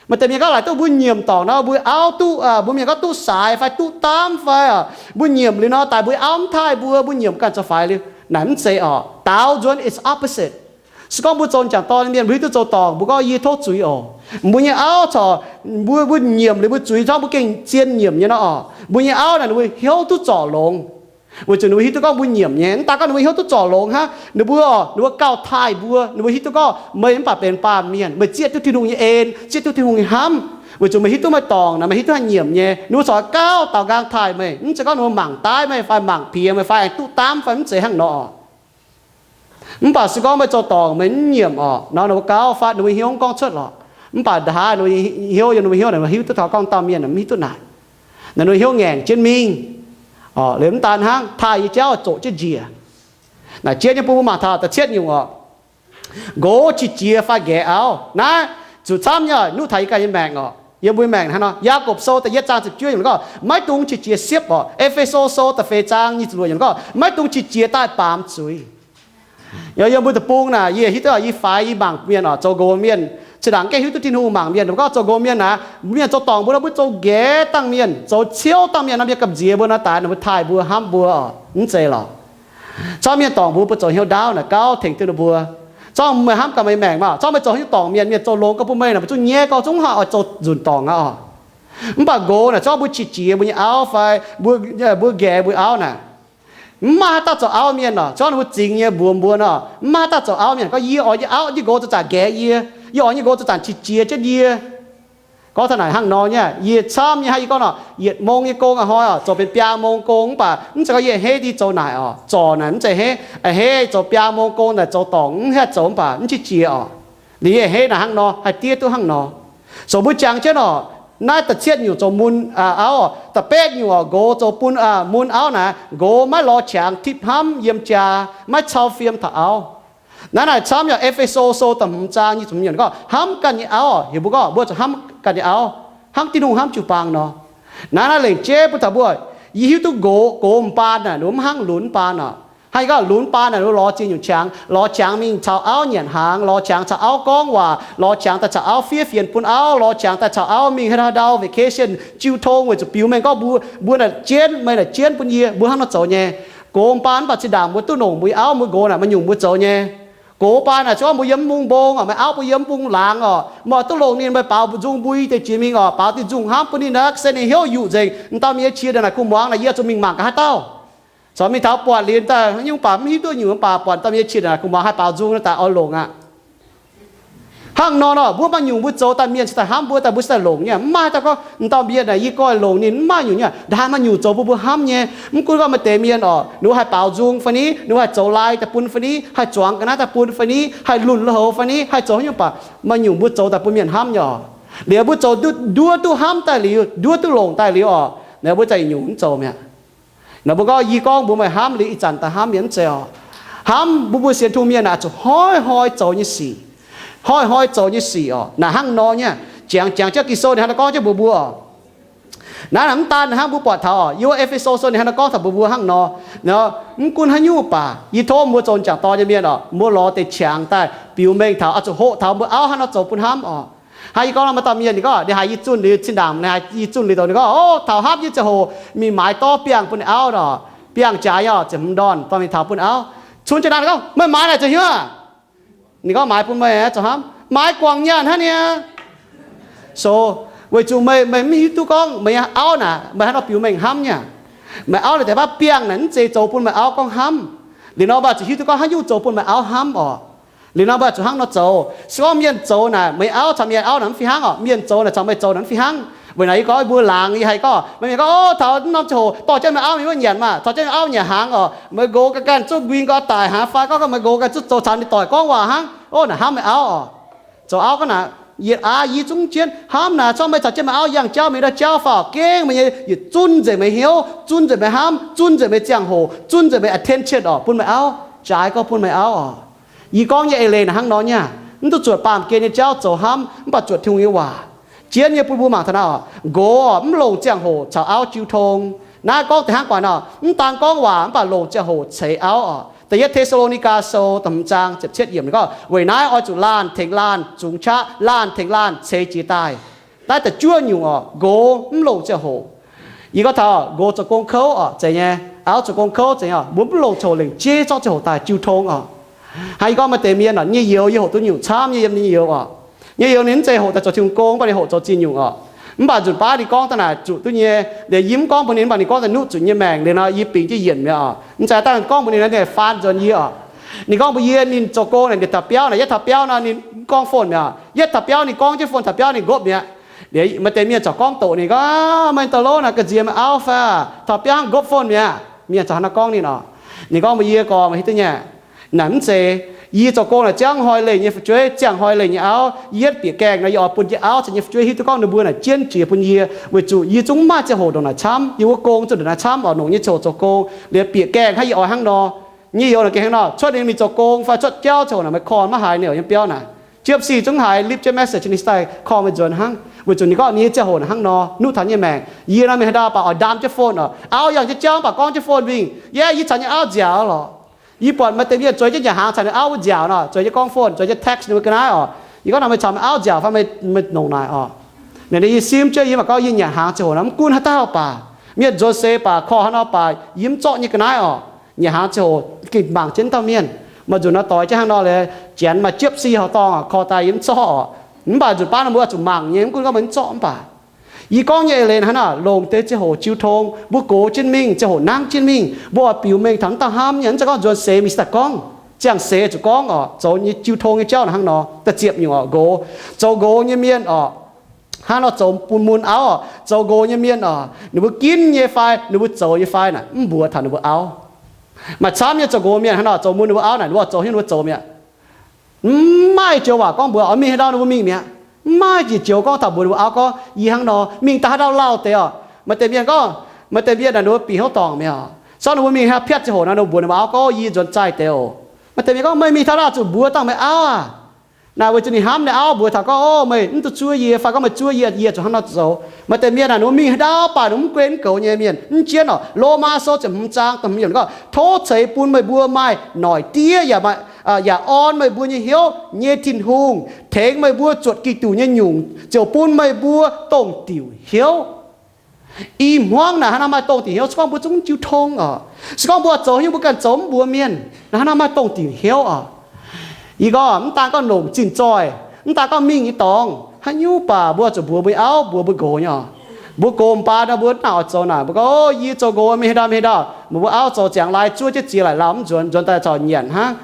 Maaih deix mienh gorngv laaic duqv mbuo nyiemc dorngc nor, mbuo auv duqv, mbuo mienh gorngv duqv saaix fai duqv daamv fai, mbuo nyiemc liuz nor, daaih mbuo auv mv taaih mbuo, mbuo nyiemc ganh zoux faix liuz. Naaic mv zeiz oc. Daaux nzuonx is opposite. Se gorngv mbuo zoux m'jangc dorn mienh, mbuo hiuv duqv zoux dorngc, mbuo gorngv yie tov zuiz oc. Mbuo nyei auv corc, mbuo, mbuo nyiemc liuz mbuo zuiz, zorqv mbuo gengh zien nyiemc nyei nor oc, mbuo nyei auv naaic ninh mbuo hnyouv duqv zorc longx. Weic zuqc ninh mbuo hiuv duqv gorngv mbuo nyiemc nyei. Mv daan gorngv ninh mbuo hnyouv duqv zorc longx hnangv, ninh mbuo, ninh mbuo gauh taaih mbuo. Ninh mbuo hiuv duqv gorngv meih mv baac benx baamh mienh, meih zieqv duqv Tin-Hungh nyei en, zieqv duqv Tin-Hungh nyei hnamv. Weic zuqc meih hiuv duqv maaih dorngc naaic, meih hiuv duqv haih nyiemc nyei, ninh mbuo corc gauh daaux nqaang taaih meih. Mv zeiz gorngv ninh mbuo mangc daaih meih fai mangc piex meih fai aengx duqv daamv fai mv zeiz hnangv nor oc. Mv baac se gorngv meih zoux dorngc meih mv nyiemc oc, nor ninh mbuo gauh fatv, ninh mbuo hnyouv mv gorngv cuotv lorqc. Mv baac nda'haav ninh mbuo hnyouv, yiem ninh mbuo hnyouv naaic, hiuv duqv taux gorngv dauh mienh mv hiuv duqv naaic. Naaic ninh mbuo hnyouv ngaengc jienv mingh. Liuz mv daan hnangv, taaih yie jauv zoqc jienv njiec. Naaic jiex nyei bun mbuo mangc taux da'cietv nyungc oc. Nqox qiex jiez fai nqaeqv auv naaiv zuqc camv nyei, nuqv taux yie ganh nyei maengc oc. Yiem mbuo nyei maengc hnangv nor, Yaagorpc Sou da'yietv zaang ziepc juov yiemc gorngv, maiv dungx qiex jiez siepv oc. E^fe^so Sou da'feix zaang nyic ziepc luoqc yiemc gorngv, maiv dungx qiex jiez daaih baamz zuiz. Yiem mbuo deic-bung naaic, yie hiuv duqv, yie faix, yie mangc mienh oc, zoux nqox mienh, zinh ndaangc gaengh hiuv duqv Tin-Hungh mangc mienh. Gorngv zoux nqox mienh naaic, mienh zoux dorngc mbuo nor, mbuo zoux nqaeqv dangh mienh, zoux ciouv dangh mienh nor, mienh gamh nziex mbuo nor, daaix ninh mbuo taaih mbuo, hnamv mbuo oc, mv zeiz lorqc. Camv mienh dorngc mbuo, mbuo zoux hnyouv ndaauv naaic gauh tengx duqv ninh mbuo. Zorqv meih hnamv gaax meih maengc maah, zorqv meih zoux hnyouv dorngc mienh, mienh zoux longx gauh bun meih naaic, mbuo zungv nyaiv gauh, zungv haih oix zoux nzunc dorngc aqv oc. Mv baac nqox naaic, zorqv mbuo qiex jiez mbuo nyei auv fai mbuo, mbuo nqaeqv mbuo auv naaic, mv maaih haaix dauh zoux auv mienh oc, zorqv ninh mbuo zingx nyei mbuox mbuo nor, mv maaih haaix dauh zoux auv mienh gorngv, yie oix yie auv, yie nqox zoux zanc nqaeqv yie. Yie oix nyei nqox zoux zanc qiex jiez jienv yie. Gorngv taux naaic hnangv nor nyei, yie camv nyei hnangv yie gorngv nor, yietc mong nyei gong a'hnoi oc, zoux benx biaa mong gong mv baac mv zeiz gorngv yie a'hneiv dingc zoux naaic oc. Zorc naaic mv zeiz a'hneiv, a'hneiv zoux biaa mong gong naaic zoux dorngc mv haih zoux mv baac mv qiex jiez oc. Liuz yie a'hneiv naaic hnangv nor, haih diev duqv hnangv nor. So mbuo jangx jienv oc, naaiv da'cietv nyungc zoux mun auv oc. Da'betv nyungc oc, nqox zoux bun mun auv naaic, nqox maiv lorz qangx tipv hnamv yiem jaa, maiv cau fiem taux auv. Naaiv naaic camv yaac E^fe^so Sou da'hmz zaang nyic ziepc hmz gorngv, hnamv ganh nyei auv oc. Heuc mbuo gorngv mbuo zuqc hnamv ganh nyei auv hnangv Tin-Hungh hnamv jiu-baang nor. Naaiv naaiv lengc jeiv bun taux mbuo, yie hiuv duqv nqox, nqox m'baan naaic, ninh mv hnangv lunx m'baan oc. Hnangv yie gorngv lunx m'baan naaic, ninh lorz ziex nyungc qangx, lorz qangx mingh caux auv nyanc hnaangx, lorz qangx caux auv gorngv waac, lorz qangx daaih caux auv fiev fienx bun auv, lorz qangx daaih caux auv mingh haaix dauh vacation jiu tong weic zuqc biux mengh gorngv mbuo, mbuo naaic jienv, meih naaic jienv bun yie, mbuo hnangv nor zoux nyei. Nqox m'baan mv baac zinh ndaangc mbuo duqv longc mbuo nyei auv, mbuo nqox naaic maaih nyungc mbuo zoux nyei. Nqox m'baan naaic se gorngv mbuo yiem mv bung mbong oc, meih auv mbuo yiem mv bung laangz oc, meih duqv longc ninh, meih baaux nzung mbui deix jiex mingh oc, baaux diuh nzungh hnamv bun ninh naaic, se ninh hnyouv yuqc nzengc, m'dauh mienh nyei qiex ndongc naaic kuh muangx naaic, yie zuqc mingh mangc gaax haaix dauh. Caux mingh taux buatc liuz daaih nyungc baac mv hiuv duqv nyungc, mv baac buatc m'dauh mienh nyei qiex ndongc naaic kuh muangx haih baaux nzung daaih oix longc aqv. Hnangv nor nor, mbuo maaih nyungc mbuo zoux daaih mienh cingx daaih hnamv mbuo, daaih mbuo cingx daaih longc nyei. Mv maaih haaix dauh gorngv m'dauh mienh naaic yie goi longc ninh, mv maaih nyungc nyei. Ndaaih maaih nyungc zoux bun mbuo hnamv nyei. Mv gunv gorngv maaih deix mienh oc, ninh mbuo haih baaux nzung fai ni, ninh mbuo haih zoux lai daaih bun fai ni, haih zuangx ga'naaiv daaih bun fai ni, haih lunc lui-houx fai ni, haih zoux haaix nyungc baac maaih nyungc mbuo zoux daaih bun mienh hnamv nyei oc. Liuz mbuo zoux duqv, nduov duqv hnamv daaih liuz, nduov duqv longc daaih liuz oc, naaiv mbuo za'gengh nyungc mv zoux mi'aqv. Naaiv mbuo gorngv, yie gorngv mbuox meih hnamv liuz ih zanc daaih hnamv mienh mv zeiz oc. Hnamv mbuo, mbuo sienx Tin-Hungh mienh naaic zuqc hnoi-hnoi zoux nyei sic. Hnoi-hnoi zoux nyei sic oc. Naaic hnangv nor nyei, jangx, jangx jienv Ging-Sou ninh hnangv nor gorngv jienv mbuox mbuo oc. Naaiv mv daan hnangv, mbuo buatc taux oc, yiem wuov E^fe^so Sou ninh hnangv nor gorngv taux mbuox mbuo hnangv nor. Mv gunv haaix nyungc baac, yie tov mbuo zoux m'jangc dorn nyei mienh oc, mbuo lorz deix qangx daaih biux mengh taux, oix zuqc hoqc taux mbuo auv hnangv nor zoux bun hnamv oc. Hnangv yie gorngv nor, maaih dauh mienh ninh gorngv ninh haiz yie zunh liuz, zinh ndaangc ninh haiz yie zunh liuz dongh ninh gorngv, o, taux hnamv nyei ziangh hoc mingh maaiz dorv biangh bun ninh auv oc. Biangh jaax nyei oc, ziepc hmz ndorn, dorh mingh taux bun auv. Cunx jienv naaic ninh gorngv, meih maaiz naaic zoux hnyouv? Ninh gorngv, maaiz bun meih zoux hnamv. Maaiz guangc nyaanh hnangv niaa. So, weic zuqc meih, meih mv hiuv duqv gorngv meih nyei auv naaic meih hnangv nor biux mengh hnamv nyei aqv. Meih auv naaic deix baav biangh naaic mv zeiz zoux bun meih auv gorngv hnamv. Liuz nor mbuo zuqc hiuv duqv gorngv haaix nyungc zoux bun meih auv hnamv oc. Liuz nor mbuo zuqc hnangv nor zoux. Se gorngv mienh zoux naaic meih auv caux mienh auv naaic mv fih hnangv oc. Mienh zoux naaic caux meih zoux naaic mv fih hnangv. Weic naaiv yie gorngv mbuo laangz yie haih gorngv, maaih mienh gorngv, o, taux norm ziangh hoc dorh jienv meih auv mingh wuov nyanc maah, taux jienv auv nyanc hnaangx oc, meih nqox ganh zuqv nquin nqoi daic hnaangx fai gorngv meih nqox ganh zuqv zoux caux ninh doic gorngv waac hnangv. O, naaic hnamv meih auv oc. Zoux auv gorngv naaic, yietc aav yie zungv jienv hnamv naaic, corc meih caux jienv meih auv yangh jauv mingh ndau jauv faaux, gengh meih nyei yietc zunv nzengc meih hnyouv, zunv nzengc meih hnamv, zunv nzengc meih ziangh hoc, zunv nzengc meih attention oc, bun meih auv, jaaix gorngv bun meih auv oc. Yie gorngv nyei eix leiz naaic hnangv nor nyei. Mv duqv zuotc baamh gen nyei jauv zoux hnamv, mv baac zuotc Tin-Hungh nyei waac. Jienv nyei bun mbuo mangc taux naaic oc, nqox oc, mv longc ziangh hoc caux auv jiu tong. Naaiv gorngv deix hnangv guaax nor, mv daan gorngv waac mv baac longc ziangh hoc ceix auv oc. Da'yietv Te^saa^lo^ni^gaa Sou da'hmz zaang ziepc cietv yiemc ninh gorngv, weic naaiv oix zuqc laanh tengx laanh zungx qaqv, laanh tengx laanh ceix jiez daaih. Naaiv da'juov nyungc oc, nqox mv longc ziangh hoc. Yie gorngv taux nqox zoux gong kouv oc, zeiz nyei, auv zoux gong kouv zeiz nyei oc, mbuo mv longc ziangh hoc lengc jeiv zorqv ziangh hoc daaih jiu tong oc. Hnangv yie gorngv maaih deix mienh oc, nyei youz yie hoqc duqv nyungc camv nyei yiem nyei youz oc. Nyei youz ninh mv zeiz hoqc daaih zoux Tin-Hungh gong, mv baac ninh hoqc zoux zingh nyungc oc. Mv baac nzunc baav ninh gorngv daaih naaic zuqc duqv nyei, liuz yie mv gorngv mbuox ninh, mv baac ninh gorngv daaih nuqv zuqc nyei maengc liuz nor, yie bingx jienv yienc mi'aqv oc. Mv zeiz dangh gorngv mbuox ninh nor, ninh faan nzuonx yie oc. Ninh gorngv mbuox yie ninh zoux gong naaic, ninh taux biauv naaic, yietv taux biauv nor ninh mv gorngv phone mi'aqv. Yietv taux biauv ninh gorngv jienv phone, taux biauv ninh nqopv mi'aqv. Liuz maaih deix mienh corc gorngv doqc ninh gorngv, meih da'lov naaic ga'nziex meih auv fai? Taux biauv hnangv nqopv phone mi'aqv. Mienh corc hnangv nor gorngv ninh oc. Ninh gorngv mbuox yie gorngv, meih hiuv duqv nyei, naaic mv zeiz. Yie zoux gong naaic ziangh hnoi leih nyei fu'jueiv, ziangh hnoi leih nyei auv. Yietv bieqc gaengh nor yie oix bun jienv auv caux nyei fu'jueiv hiuv duqv gorngv ninh mbuo naaic jienv jiex bun yie, weic zuqc yie zungv mv maaih ziangh hoc ndongc naaic camv. Yie wuov gong zungv ndongc naaic camv oc, longc nyei ziangh hoc zoux gong. Liuz bieqc gaengh hnangv yie oix hnangv nor. Nyei youz naaic gengh hnangv nor, cuotv ninh mingh zoux gong fai cuotv jauv ziangh hoc naaic meih call maiv haiz ninh yiem biauv naaic. Jiepv si zungv haiz, leave jienv message ninh daaih call meih nzuonx hnangv. Weic zuqc ninh gorngv ninh nyei ziangh hoc naaic hnangv nor, nuqv taux nyei maengc. Yie nor mingh haaix ndau baac oix ndaam jienv phone oc. Auv yangh jienv jauv mv baac gorngv jienv phone mingh. Yie, yie caux nyei auv nziaauc lorqc. Yie buatc maaih deix mienh zueiz jienv nyanc hnaangx caux ninh auv wuov nziaauc nor, zueiz jienv gorngv phone, zueiz jienv text ninh mbuo ga'naaiv oc. Yie gorngv nor, meih caux meih auv nziaauc fai meih, meih nongc naaic oc. Naaic ninh yie simv jienv yie mv baac gorngv yie nyanc hnaangx ziangh hoc nor mv gunv haaix dauh baac, mienh nzuonx seix baac, call haaix nor baac, yie mv zorqv nyei ga'naaiv oc. Nyanc hnaangx ziangh hoc gengh mangc jienv dauh mienh. Maaih nzunc nor doix jienv hnangv nor liuz, janx maaih jiepv si horqc dorngh call daaih yie mv zorqv oc. Mv baac nzunc baav nor mbuo oix zuqc mangc nyei, mv gunv gorngv meih mv zorqv mv baac. Yie gorngv nyei eix leiz hnangv naaic, longc deix ziangh hoc jiu tong, mbuo gox jienv mingh, ziangh hoc nangv jienv mingh, mbuo oix biux mengh taux mv dauh hnamv nyei, mv zeiz gorngv nzuonx seix mingh se daaih gorngv. Ziangh seix zuqc gorngv oc, zoux nyei jiu tong nyei jauv naaic hnangv nor, da'ziepc nyungc oc, nqox. Zoux nqox nyei mienh oc, hnangv nor zoux bun mun auv oc, zoux nqox nyei mienh oc, ninh mbuo ginv nyei fai ninh mbuo zoux nyei fai naaic mv mbuox taux ninh mbuo auv. Maaih camv nyei zoux nqox mienh hnangv nor zoux mun ninh mbuo auv naaic, ninh mbuo zoux hnyouv ninh mbuo zoux mi'aqv. Mv maaih joux waac gorngv mbuox oix mingh haaix ndau ninh mbuo mingh mi'aqv. Mv maaih njiec joux gorngv taux mbuox ninh mbuo auv gorngv, yie hnangv nor mingh daaih haaix ndau lauh deix oc. Maaih deix mienh gorngv, maaih deix mienh naaic ninh mbuo bieqc hnyouv dorngc mi'aqv. Sorng ninh mbuo mingh haaix piatv ziangh hoc naaic ninh mbuo mbuox ninh mbuo auv gorngv, yie nzuonx zaih deix oc. Maaih deix mienh gorngv, meih mingh taux naaic zuqc mbuox dangh meih auv aac. Naaic weic zuqc ninh hnamv ninh auv mbuox taux gorngv, o, meih mv duqv zuov yie, fai gorngv meih zuov yie, yie zuqc hnangv nor zoux. Maaih deix mienh naaic ninh mbuo mingh haaix ndau baac ninh mv gunv mv goux nyei mienh. Mv jienv oc, Lomaa Sou ziepc hmz zaang da'hmz yiemc gorngv, tov ceix bun meih mbuo maaih noic diev yaac orn meih mbuo nyei hnyouv nyei Tin-Hungh, tengx meih mbuo zuotc Giduc nyei nyungc ziouc bun meih mbuo dongh diuc hnyouv. Ih hmuangv naaic hnangv naaiv maaih dongh diuc hnyouv. Se gorngv mbuo zungv jiu tong oc, se gorngv mbuo zoux hnyouv mbuo ganh zoux mv mbuox mienh, naaic hnangv naaiv maaih dongh diuc hnyouv oc. Yie gorngv mv daan gorngv longc zinh zoih, mv daan gorngv mingh nyei dorngx, haaix nyungc baac mbuo zuqc mbuox mbuo nyei auv, mbuox mbuo nqox nyei oc. Mbuo nqox mv baac nor mbuo mv nangc oix zoux naaic, mbuo gorngv, o, yie zoux nqox mingh haaix ndau mingh haaix ndau, mbuo auv zoux ziangx lai zuov jienv ziex laaic lauh mv nzuonx, nzuonx daaih corc nyanc hnangv.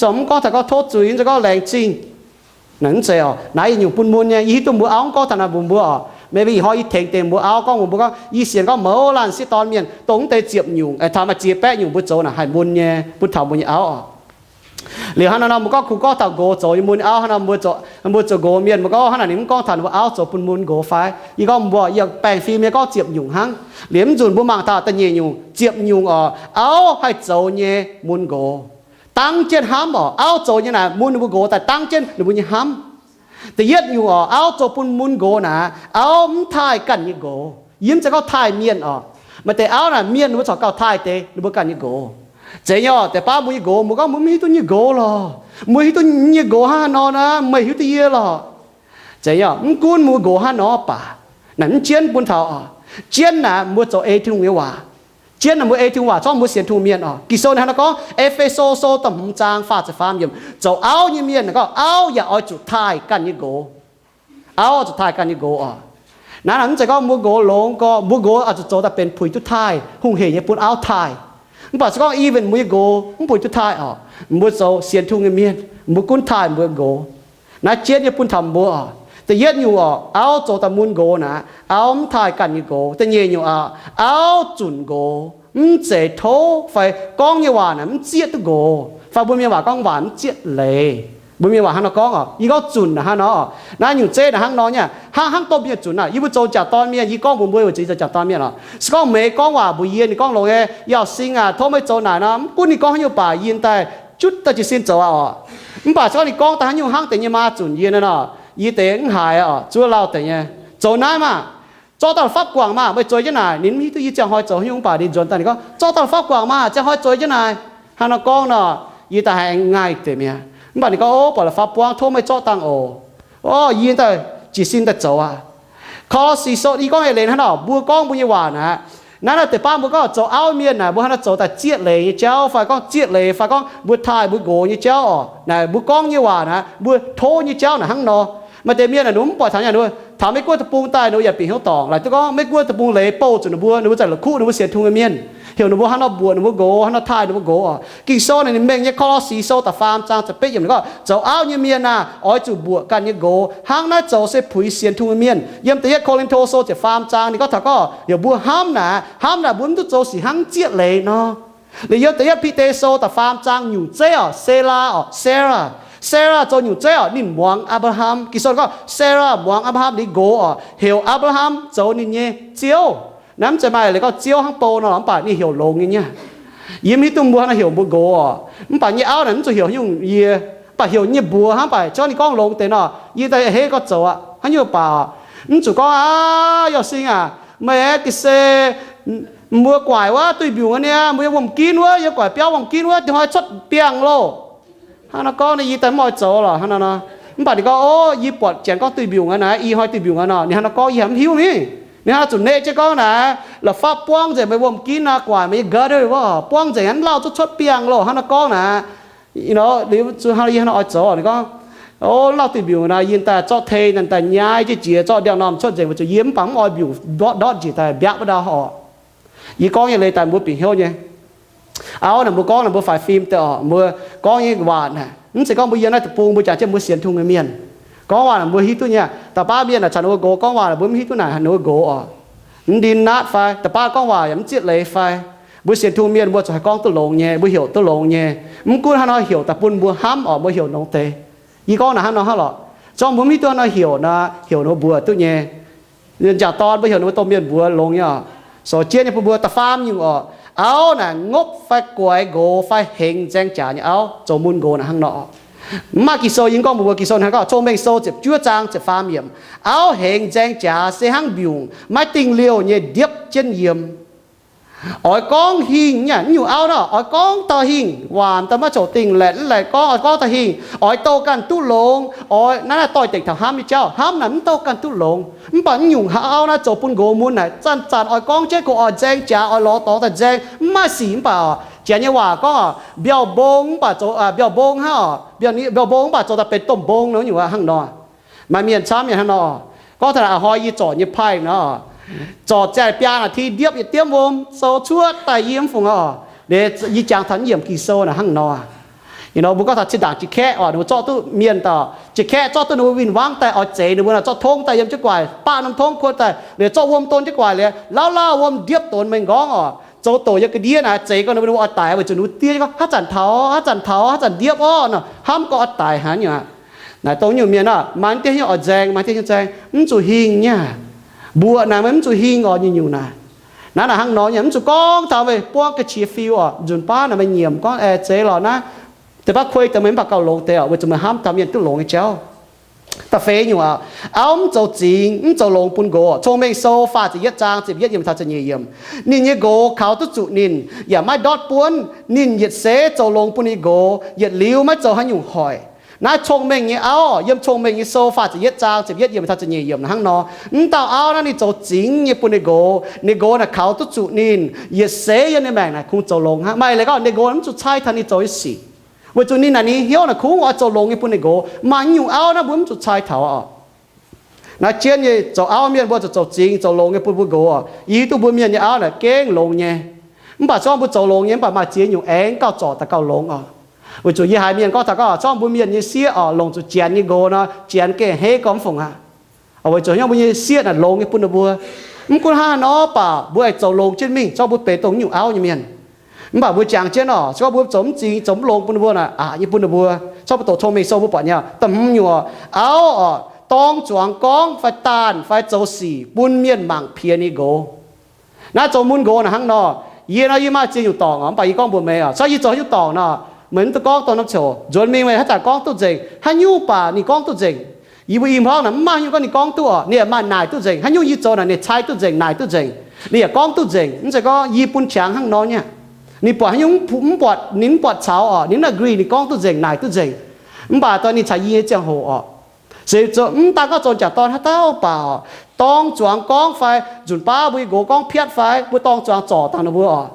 Zoux mv gorngv taux gorngv tov zuiz, zoux gorngv laengz zingh. Naaic mv zeiz oc, naaiv yietc nyungc bun mun nyei. Yie hiuv duqv mbuo auv mv gorngv taux naaic mbuox mbuo oc. Maybe ih hnoi yie tengx deix mbuo auv gorngv mbuox mbuo gorngv, yie sienx gorngv mouz laanh sieqv dorn mienh dongh mv deix ziepc nyungc, taux maaih ziex baeqv nyungc mbuo zoux naaic haih mun nyei, bun taux mbuo nyei auv oc. Liuz hnangv naaiv nor mbuo gorngv kungx gorngv taux nqox zoux nyei mun nyei auv, hnangv naaiv mbuo zoux nqox mienh, mbuo gorngv hnangv naaic ninh mv gorngv taux ninh mbuo auv zoux bun mun nqox fai? Yie gorngv mbuo, yie baengh fim nyei gorngv ziepc nyungc hnangv. Liuz mv nzunc mbuo mangc taux da'nyeic nyungc, ziepc nyungc oc, auv haih zoux nyei mun nqox. Dangv jienv hnamv oc, auv zoux nyei naaic mun ninh mbuo nqox daaih dangv jienv ninh mbuo nyei hnamv. Da'yietv nyungc oc, auv zoux bun mun nqox naaic, auv mv taaih ganh nyei nqox. Yie mv zeiz gorngv taaih mienh oc. Maaih deix auv naaic mienh ninh mbuo corc gauh taaih deix ninh mbuo ganh nyei nqox. Zeiz nyei oc, deix baav mbuo nyei nqox, mbuo gorngv mbuo mv hiuv duqv nyei nqox lorqc. Mbuo hiuv duqv nyei nqox hnangv haaix nor naaic, meih hiuv duqv yie lorqc. Zeiz nyei oc, mv gunv mbuo nqox hnangv nor baac, naaic mv jienv bun taux oc. Jienv naaic mbuo zoux ei Tin-Hungh nyei waac. Jienv naaic mbuo ei Tin-Hungh waac, zorqv mbuo sienx Tin-Hungh mienh oc. Ging-Sou ninh hnangv naaiv gorngv, E^fe^so Sou da'hmz zaang faah ziepc faam yiemc, zoux auv nyei mienh naaic gorngv auv yaac oix zuqc taaih ganh nyei nqox. Auv oix zuqc taaih ganh nyei nqox oc. Naaiv naaic mv zeiz gorngv mbuo nqox longx gorx, mbuo nqox oix zuqc zoux daaih benx puix duqv taaih, hungh heic nyei bun auv taaih. Mv baac se gorngv even mbuo nyei nqox mv puix duqv taaih oc, mbuo zoux sienx Tin-Hungh nyei mienh, mbuo gunv taaih mbuo nqox. Naaiv jienv nyei bun taux mbuo oc. Da'yietv nyungc oc, auv zoux daaih mun nqox naaic, auv mv taaih ganh nyei nqox. Da'nyeic nyungc oc, auv zunc nqox, mv zeiz tov fai gorngv nyei waac naaic mv zieqv duqv nqox, fai mbuo mienh waac gorngv waac mv zieqv leiz. Mbuo mienh waac hnangv nor gorngv oc, yie gorngv zunc naaic hnangv nor oc. Naaiv nyungc zeiv naaic hnangv nor nyei aqv. Hnangv, hnangv domh mienh zunc naaic, yie mbuo zoux jangc dorn mienh, yie gorngv mbuox mbuo weic zuqc yie zoux jangc dorn mienh oc. Se gorngv meih gorngv waac mbuox yie, ninh gorngv longx nyei, yie auv-sing aac, tov meih zoux naaic nor, mv gunv ninh gorngv haaix nyungc baac yie daaih jutv daaih jiez sin zoux aqv oc. Mv baac se gorngv ninh gorngv daaih haaix nyungc hnangv deix nyei maa zunc yie naaic nor, yie deix mv haiz oc, zuov lauh deix nyei. Zoux naaiv maah! Zorqv dauh la'fapv guangc maah! Meih zueiz jienv naaic. Ninh mv hiuv duqv yie ziangh hnoi zoux haaix nyungc, mv baac ninh nzuonx daaih ninh gorngv, zorqv dauh la'fapv guangc maah! Ziangh hnoi zueiz jienv naaic. Hnangv nor gorngv nor, yie daaih haiz ngaih deix mi'aqv. Mv baac ninh gorngv, o, buatc la'fapv buangv, tov meih zorqv dangh oc. O, yie daaih jiez sin daaih zoux aqv. Ko^lo^si Sou, yie gorngv eix leiz hnangv nor, mbuo gorngv mbuo nyei waac naaic, naaiv naaiv deix baav mbuo gorngv zoux auv mienh naaic, mbuo hnangv naaiv zoux daaih zieqv leiz nyei jauv fai gorngv zieqv leiz fai gorngv mbuo taaih mbuo nqox nyei jauv oc. Naaic mbuo gorngv nyei waac naaic, mbuo tov nyei jauv naaic hnangv nor. Maaih deix mienh naaic ninh mbuo mv buatc taux, ninh mbuo taux Meiv Guoqv deic-bung daaih ninh mbuo yaac bieqc hnyouv dorngc, laaic duqv gorngv Meiv Guoqv deic-bung leiz bouh zuqc ninh mbuo, ninh mbuo za'gengh la'kuqv ninh mbuo sienx Tin-Hungh nyei mienh, heuc ninh mbuo hnangv nor mbuoqc ninh mbuo nqox, hnangv nor taaih ninh mbuo nqox oc. Ging-Sou naaic ninh mengh nyei Ko^lo^si Sou da'faam zaang ziepc betv yiemc ninh gorngv, zoux auv nyei mienh aah! Oix zuqc mbuoqc ganh nyei nqox hnangv naaiv zoux se puix sienx Tin-Hungh nyei mienh. Yiem da'yietv Ko^lin^to Sou ziepc faam zaang ninh gorngv taux gorngv heuc mbuo hnamv naaic, hnamv naaic mbuo mv duqv zoux sic hnangv zieqv leiz nor. Liuz yiem da'yietv Bide Sou da'faam zaang nyungc zeiv oc, Sela oc, Sarah. Sarah zoux nyungc zeiv oc, ninh muangx Apc^laa^ham. Ging-Sou gorngv Sarah muangx Apc^laa^ham nyei nqox oc, heuc Apc^laa^ham zoux ninh nyei ziouv. Naaiv mv zeiz maaih leiz gorngv ziouv hnangv bou nor, mv baac ninh heuc longx nyei nyei. Yie mv hiuv duqv mbuo hnangv naaiv heuc mbuo nqox oc. Mv baac nyei auv naaic mv zuqc heuc haaix nyungc yie, mv baac heuc nyei mbuox hnangv, mv baac se gorngv ninh longx deix nor, yie daaih hei gorngv zoux aqv. Haaix nyungc baac mv zuqc gorngv, aav, yie auv-sing aac, meih aeqv, ga'sie mbuo guaaic wuov duih mbiungc wuov niaa, mbuo yiem wuom-ginv wuov, yiem guaaic biauv wuom-ginv wuov, dingc hnoi cuotv biangh loh. Hnangv nor gorngv naaic yie daaih mv oix zoux lorqc hnangv nor. Mv baac ninh gorngv, o, yie buatc janx gorngv duih mbiungc aqv naaic, ih hnoi duih mbiungc aqv nor. Ninh hnangv nor gorngv yie mv hiuv ni. Ninh hnangv nor zuqc naeqv jienv gorngv naaic, la'fapv buangv nzengc meih wuom-ginv naaic, guaaic meih nyei gutter wuov, buangv nzengc aqv, lauh zuqc cuotv biangh loh. Hnangv nor gorngv naaic, liuz hnangv nor yie hnangv nor oix zoux, ninh gorngv, o, lauh duih mbiungc naaic, yie daaih zorqv tei naaic daaih nyai jienv jiex, zorqv ndiangx-normh cuotv nzengc weic zuqc yie mv baac mv oix mbiungc ndortv ndortv njiec daaih mbiapv wuov ndau oc. Yie gorngv nyei leiz daaih mbuo bieqc hnyouv nyei. Auv naaic mbuo gorngv naaic mbuo faix fim deix oc, mbuo gorngv nyei waac naaic mv zeiz gorngv mbuo yiem naaiv deic-bung mbuo jangx jienv mbuo sienx Tin-Hungh nyei mienh gorngv waac naaic mbuo hiuv duqv nyei. Da'faam mienh naaic caux ninh mbuo nqox gorngv waac naaic mbuo mv hiuv duqv naaic ninh mbuo nqox oc, mv ndin naatv fai da'faam gorngv waac yaac mv zieqv leiz fai. Mbuo sienx Tin-Hungh mienh mbuo zuqc haih gorngv duqv longx nyei, mbuo heuc duqv longx nyei. Mv gunv hnangv nor heuc daaih bun mbuo hnamv oc, mbuo heuc longx deix. Yie gorngv naaic hnangv nor hnangv lorqc. Zorqv mbuo mv hiuv duqv hnangv nor heuc nor, heuc ninh mbuo mbuox duqv nyei. Ninh jangc dorn mbuo heuc ninh mbuo domh mienh mbuox longx nyei oc. Sou jienv nyei bun mbuo da'faam nyungc oc. Auv naaic ngopv fai guaix nqox fai hengx nzaeng jaax nyei auv zoux mun nqox naaic hnangv nor. Mv maaih Ging-Sou yie gorngv mbuox mbuo, Ging-Sou hnangv gorngv Cong-Mengh Sou ziepc juov zaang ziepc faam yiemc, auv hengx nzaeng jaax se hnangv mbiungc maiv dingh liouh nyei ndiepv jienv yiem. Oix gorngv hingh nyei, mv nyungc auv nor oix gorngv taux hingh, waac daaih maiv coc dingh, laetc mv laetc gorngv, oix gorngv taux hingh, oix douh ganh duqv longx, oix naaiv naaiv doix-dekc taux hnamv nyei jauv, hnamv naaic mv douh ganh duqv longx. Mv baac mv nyungc auv naaiv zoux bun nqox mun naaic zanc-zanc oix gorngv jienv gorngv oix nzaeng jaax, oix lorz dorngx daaih nzaeng, mv maaih sic mv baac oc, janx nyei waac gorngv oc, mbiauh mbong mv baac zoux, mbiauh mbong hnangv oc, mbiauh mbong mv baac zoux daaih benx domh mbong nor, nyungc hnangv nor. Maaih mienh camv mienh hnangv nor, gorngv taux naaic a'hnoi yie zorc nyei paaiv nor, zorc ziangh biaa naaic ti ndiepv yietc diemv wuom sou cuotv daaih yie mv fungc oc. Yie jangx taux yiemc Ging-Sou naaic hnangv nor. Ih nor mbuo gorngv taux zinh ndaangc jiex kaeqv oc, ninh mbuo zorqv duqv mienh daaih, jiex kaeqv zorqv duqv ninh mbuo win-wangv daaih oix zeix ninh mbuo naaic, zorqv tongv daaih yiem jienv gu'nguaaic, baqv norm tongv kuotv daaih, liuz zorqv wuom don jienv gu'nguaaic liuz, lauv lauh wuom ndiepv donx mengh nqorngv oc, zoux doqc yiem ga'ndiev naaic zeix gorngv ninh mbuo oix daic weic zuqc ninh mbuo diev gorngv haaix zanc taux, haaix zanc taux, haaix zanc ndiepv orv nor, hnamv gorngv oix daic haaix nyungc aqv. Naaic dongh nyungc mienh nor, maaih deix hnyouv oix nzaeng, maaih deix hnyouv nzaeng, mv zuqc hingh nyei. Mbuoqc naaic meih mv zuqc hingh oc, nyungc-nyungc naaic. Naaiv naaic hnangv nor nyei, mv zuqc gorngv taux meih buangv ga'qiex fiuv oc, nzunc baav naaic meih nyiemc gorngv, aeqv, zeiz lorqc naaiv, deix baav kuei deix meih mv baac gauh longx deix oc, weic zuqc meih hnamv taux mienh duqv longx nyei jauv. Da'feix nyungc aqv, auv mv zoux zingx, mv zoux longx bun nqox. Cong-Mengh Sou faah ziepc yietv zaang ziepc yietv yiemc taux ziepc nyeic yiemc. Ninh nyei nqox kaux duqv zuqc ninh, yaac maiv ndortv buonv. Ninh yietc seix zoux longx bun ninh nqox, yietc liuz maiv zoux haaix nyungc hoic. Naaiv Cong-Mengh nyei auv, yiem Cong-Mengh nyei Sou faah ziepc yietv zaang ziepc yietv yiemc taux ziepc nyeic yiemc hnangv nor. Mv dauh auv naaiv ninh zoux zingx nyei bun ninh nqox, ninh nqox naaic kaux duqv zuqc ninh, yietc seix yiem ninh maengc naaic kungx zoux longx hnangv. Maaih leiz gorngv ninh nqox mv zuqc cai taux ninh zoux nyei sic, weic zuqc ninh naaic ninh hnyouv naaic kungx oix zoux longx nyei bun ninh nqox. Maaih nyungc auv naaiv mbuo mv zuqc cai taux oc. Naaiv jienv nyei zoux auv mienh mbuo zuqc zoux zingx zoux longx nyei bun mbuo nqox oc. Yie hiuv duqv mbuo mienh nyei auv naaic gengh longx nyei. Mv baac se gorngv mbuo zoux longx nyei mv baac maaih ziex nyungc aengx gauh zorc daaih gauh longx oc. Weic zuqc yie haiz mienh gorngv taux gorngv se gorngv mbuo mienh nyei sieqv oc, longc zuqc janx nyei nqox nor, janx gengh hneiv gorngv mv fungc aqv. Weic zuqc hnyouv mbuo nyei sieqv naaic longx nyei bun ninh mbuo. Mv gunv hnangv haaix nor baac mbuo aengx zoux longx jienv mingh, se gorngv mbuo benx dongh nyungc auv nyei mienh. Mv baac mbuo jangx jienv oc, se gorngv mbuo zoux mv zingx, zoux mv longx bun ninh mbuo naaic, aqc nyei bun ninh mbuo. Se gorngv mbuo doqc Cong-Mengh Sou mbuo buatc nyei, da'hmz nyungc oc, auv oc, dorng zuangx gorngv fai daanh fai zoux sic bun mienh mangc piex ninh nqox. Naaiv zoux mun nqox naaic hnangv nor. Yie nor yie maaih ziex nyungc dorngc oc, mv baac yie gorngv mbuox meih oc, se gorngv yie zoux haaix nyungc dorngc nor, meih mv duqv gorngv dongh norm ziouc, nzuonx mingh meih haaix zanc gorngv duqv nzengc. Haaix nyungc baac ninh gorngv duqv nzengc. Yie mbuo i hmuangv naaic mv maaih haaix nyungc gorngv ninh gorngv duqv oc, ninh yaac maaih naaic duqv nzengc. Haaix nyungc yie zoux naaic ninh cai duqv nzengc, naaic duqv nzengc. Ninh yaac gorngv duqv nzengc. Mv zeiz gorngv yie bun qangx hnangv nor nyei. Ninh buatc haaix nyungc mv, mv buatc, ninh mv buatc caux oc, ninh mv agree, ninh gorngv duqv nzengc, naaic duqv nzengc. Mv baac dongh ninh caux yie nyei ziangh hoc oc, se zoux mv daan gorngv zoux jangc dorn haaix dauh baac oc, dorng zuangx gorngv fai nzunc baav mbuo nyei nqox gorngv piatv fai mbuo dorng zuangx zorc dangh ninh mbuo oc,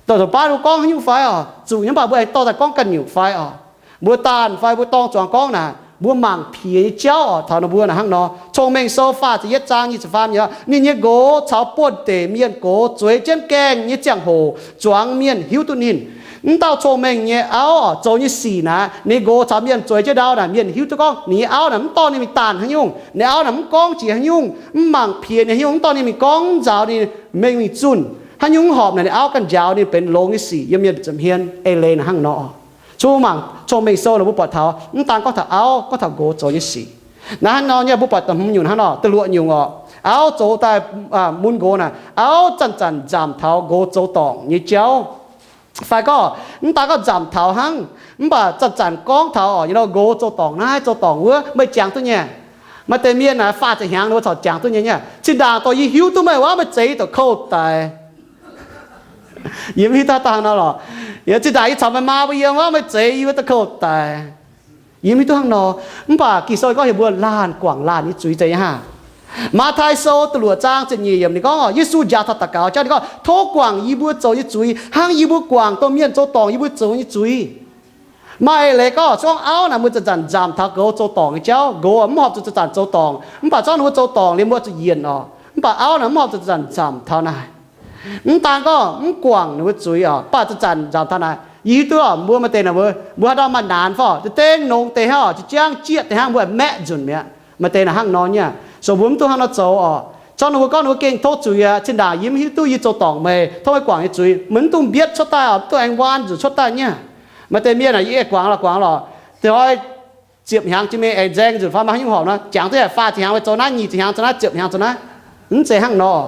dorh nzunc baav ninh mbuo gorngv haaix nyungc fai oc, zuqc nyei mv baac mbuo aengx dorh daaih gorngv ganh nyungc fai oc, mbuo daanh fai mbuo dorng zuangx gorngv naaic, mbuo mangc piex nyei jauv oc, taux ninh mbuo naaic hnangv nor. Cong-Mengh Sou faah ziepc yietv zaang nyic ziepc faam yiemc, ninh nyei nqox caux buonv-deic mienh gox zueiz jienv gaengh nyei ziangh hoc zuangx mienh hiuv duqv ninh. Mv dauh cong-mengh nyei auv oc, zoux nyei sic naaic, ninh nqox caux mienh zueiz jienv ndau naaic, mienh hiuv duqv gorngv ninh nyei auv naaic mv dorh ninh mingh daanh haaix nyungc, ninh auv naaic mv gorngv jiex haaix nyungc, mv mangc piex ninh haaix nyungc, mv dorh ninh mingh gorngv nzaaux ninh, mengh mingh zunh. Haaix nyungc mv horpc naaic, ninh auv ganh njaaux ninh benx longx nyei sic yiem mienh ziepc hmien eix leiz naaic hnangv nor. Cong-mengh, Cong-Mengh Sou naaic mbuo buatc taux mv daan gorngv taux auv, gorngv taux nqox zoux nyei sic. Naaiv hnangv nor nyei mbuo buatc da'hmz nyungc hnangv nor, da'luoqc nyungc oc, auv zoux daaih mun nqox naaic, auv zanc-zanc nzamc taux nqox zoux dorngc nyei jauv. Fai gorngv mv daan gorngv nzamc taux hnangv, mv baac zanc-zanc gorngv taux oc, nqox zoux dorngc naaiv zoux dorngc wuov, meih jangx duqv nyei. Maaih deix mienh naaic faah ziepc hnyangx ninh mbuo corc jangx duqv nyei. Zinh ndaangc dorh yie hiuv duqv meih waav meih zeix yie doqc kouv daic. Yie mv hiuv daaih dangh nor lorqc. Yie zinh ndaangc yie caux meih maa mbuo yiem waav meih zeix yie wuov doqc kouv daic. Yie mv hiuv duqv hnangv nor. Mv baac Ging-Sou gorngv heuc mbuo laanh guangc laanh nyei zuiz zeiz nyei hnangv. Matv^taai Sou da'luoqc zaang ziepc nyeic yiemc ninh gorngv, Yesu njaaux taux daux gaux jauv ninh gorngv, tov guangc yie mbuo zoux nyei zuiz hnangv yie mbuo guangc dongh mienh zoux dorngc yie mbuo zoux nyei zuiz. Maaih eix leiz gorngv se gorngv auv naaic mbuo zanc-zanc nzamc taux nqox zoux dorngc nyei jauv, nqox mv horpc zuqc zanc-zanc zoux dorngc, mv baac se gorngv ninh mbuo zoux dorngc liuz mbuo zuqc yienc oc. Mv baac auv naaic mv horpc zuqc zanc-zanc nzamc taux naaic. Mv daan gorngv mv guangc ninh mbuo zuiz oc, baac zanc-zanc nzamc taux naaic, yie hiuv duqv oc, mbuo maaih deix naaic mbuo, mbuo haaix dauh maaih naanx fai oc, za'dengh nongx deix hnangv oc, za'jangv jieqv deix hnangv, mbuo maeqv nzunc mi'aqv. Maaih deix naaic hnangv nor nyei aqv. So mbuo mv dungx hnangv nor zoux oc. Corc ninh mbuo gorngv ninh mbuo gengh tov zuiz aqv, zinh ndaangc yie mv hiuv duqv, yie zoux dorngc meih, tov meih guangc nyei zuiz, meih mv dungx mbietv cuotv daaih oc, mv dungx aengx waan nzunc cuotv daaih nyei aqv. Maaih deix mienh naaic, yie guangc lorqc, guangc lorqc, da'hoi ziepc hnyangx jiex mingh aengx nzaeng nzunc fai maaih haaix nyungc horpc nor, jangx duqv faah ziepc hnyangx meih zoux naaiv, nyic ziepc hnyangx zoux naaiv, ziepc hnyangx zoux naaiv. Mv zeiz hnangv nor.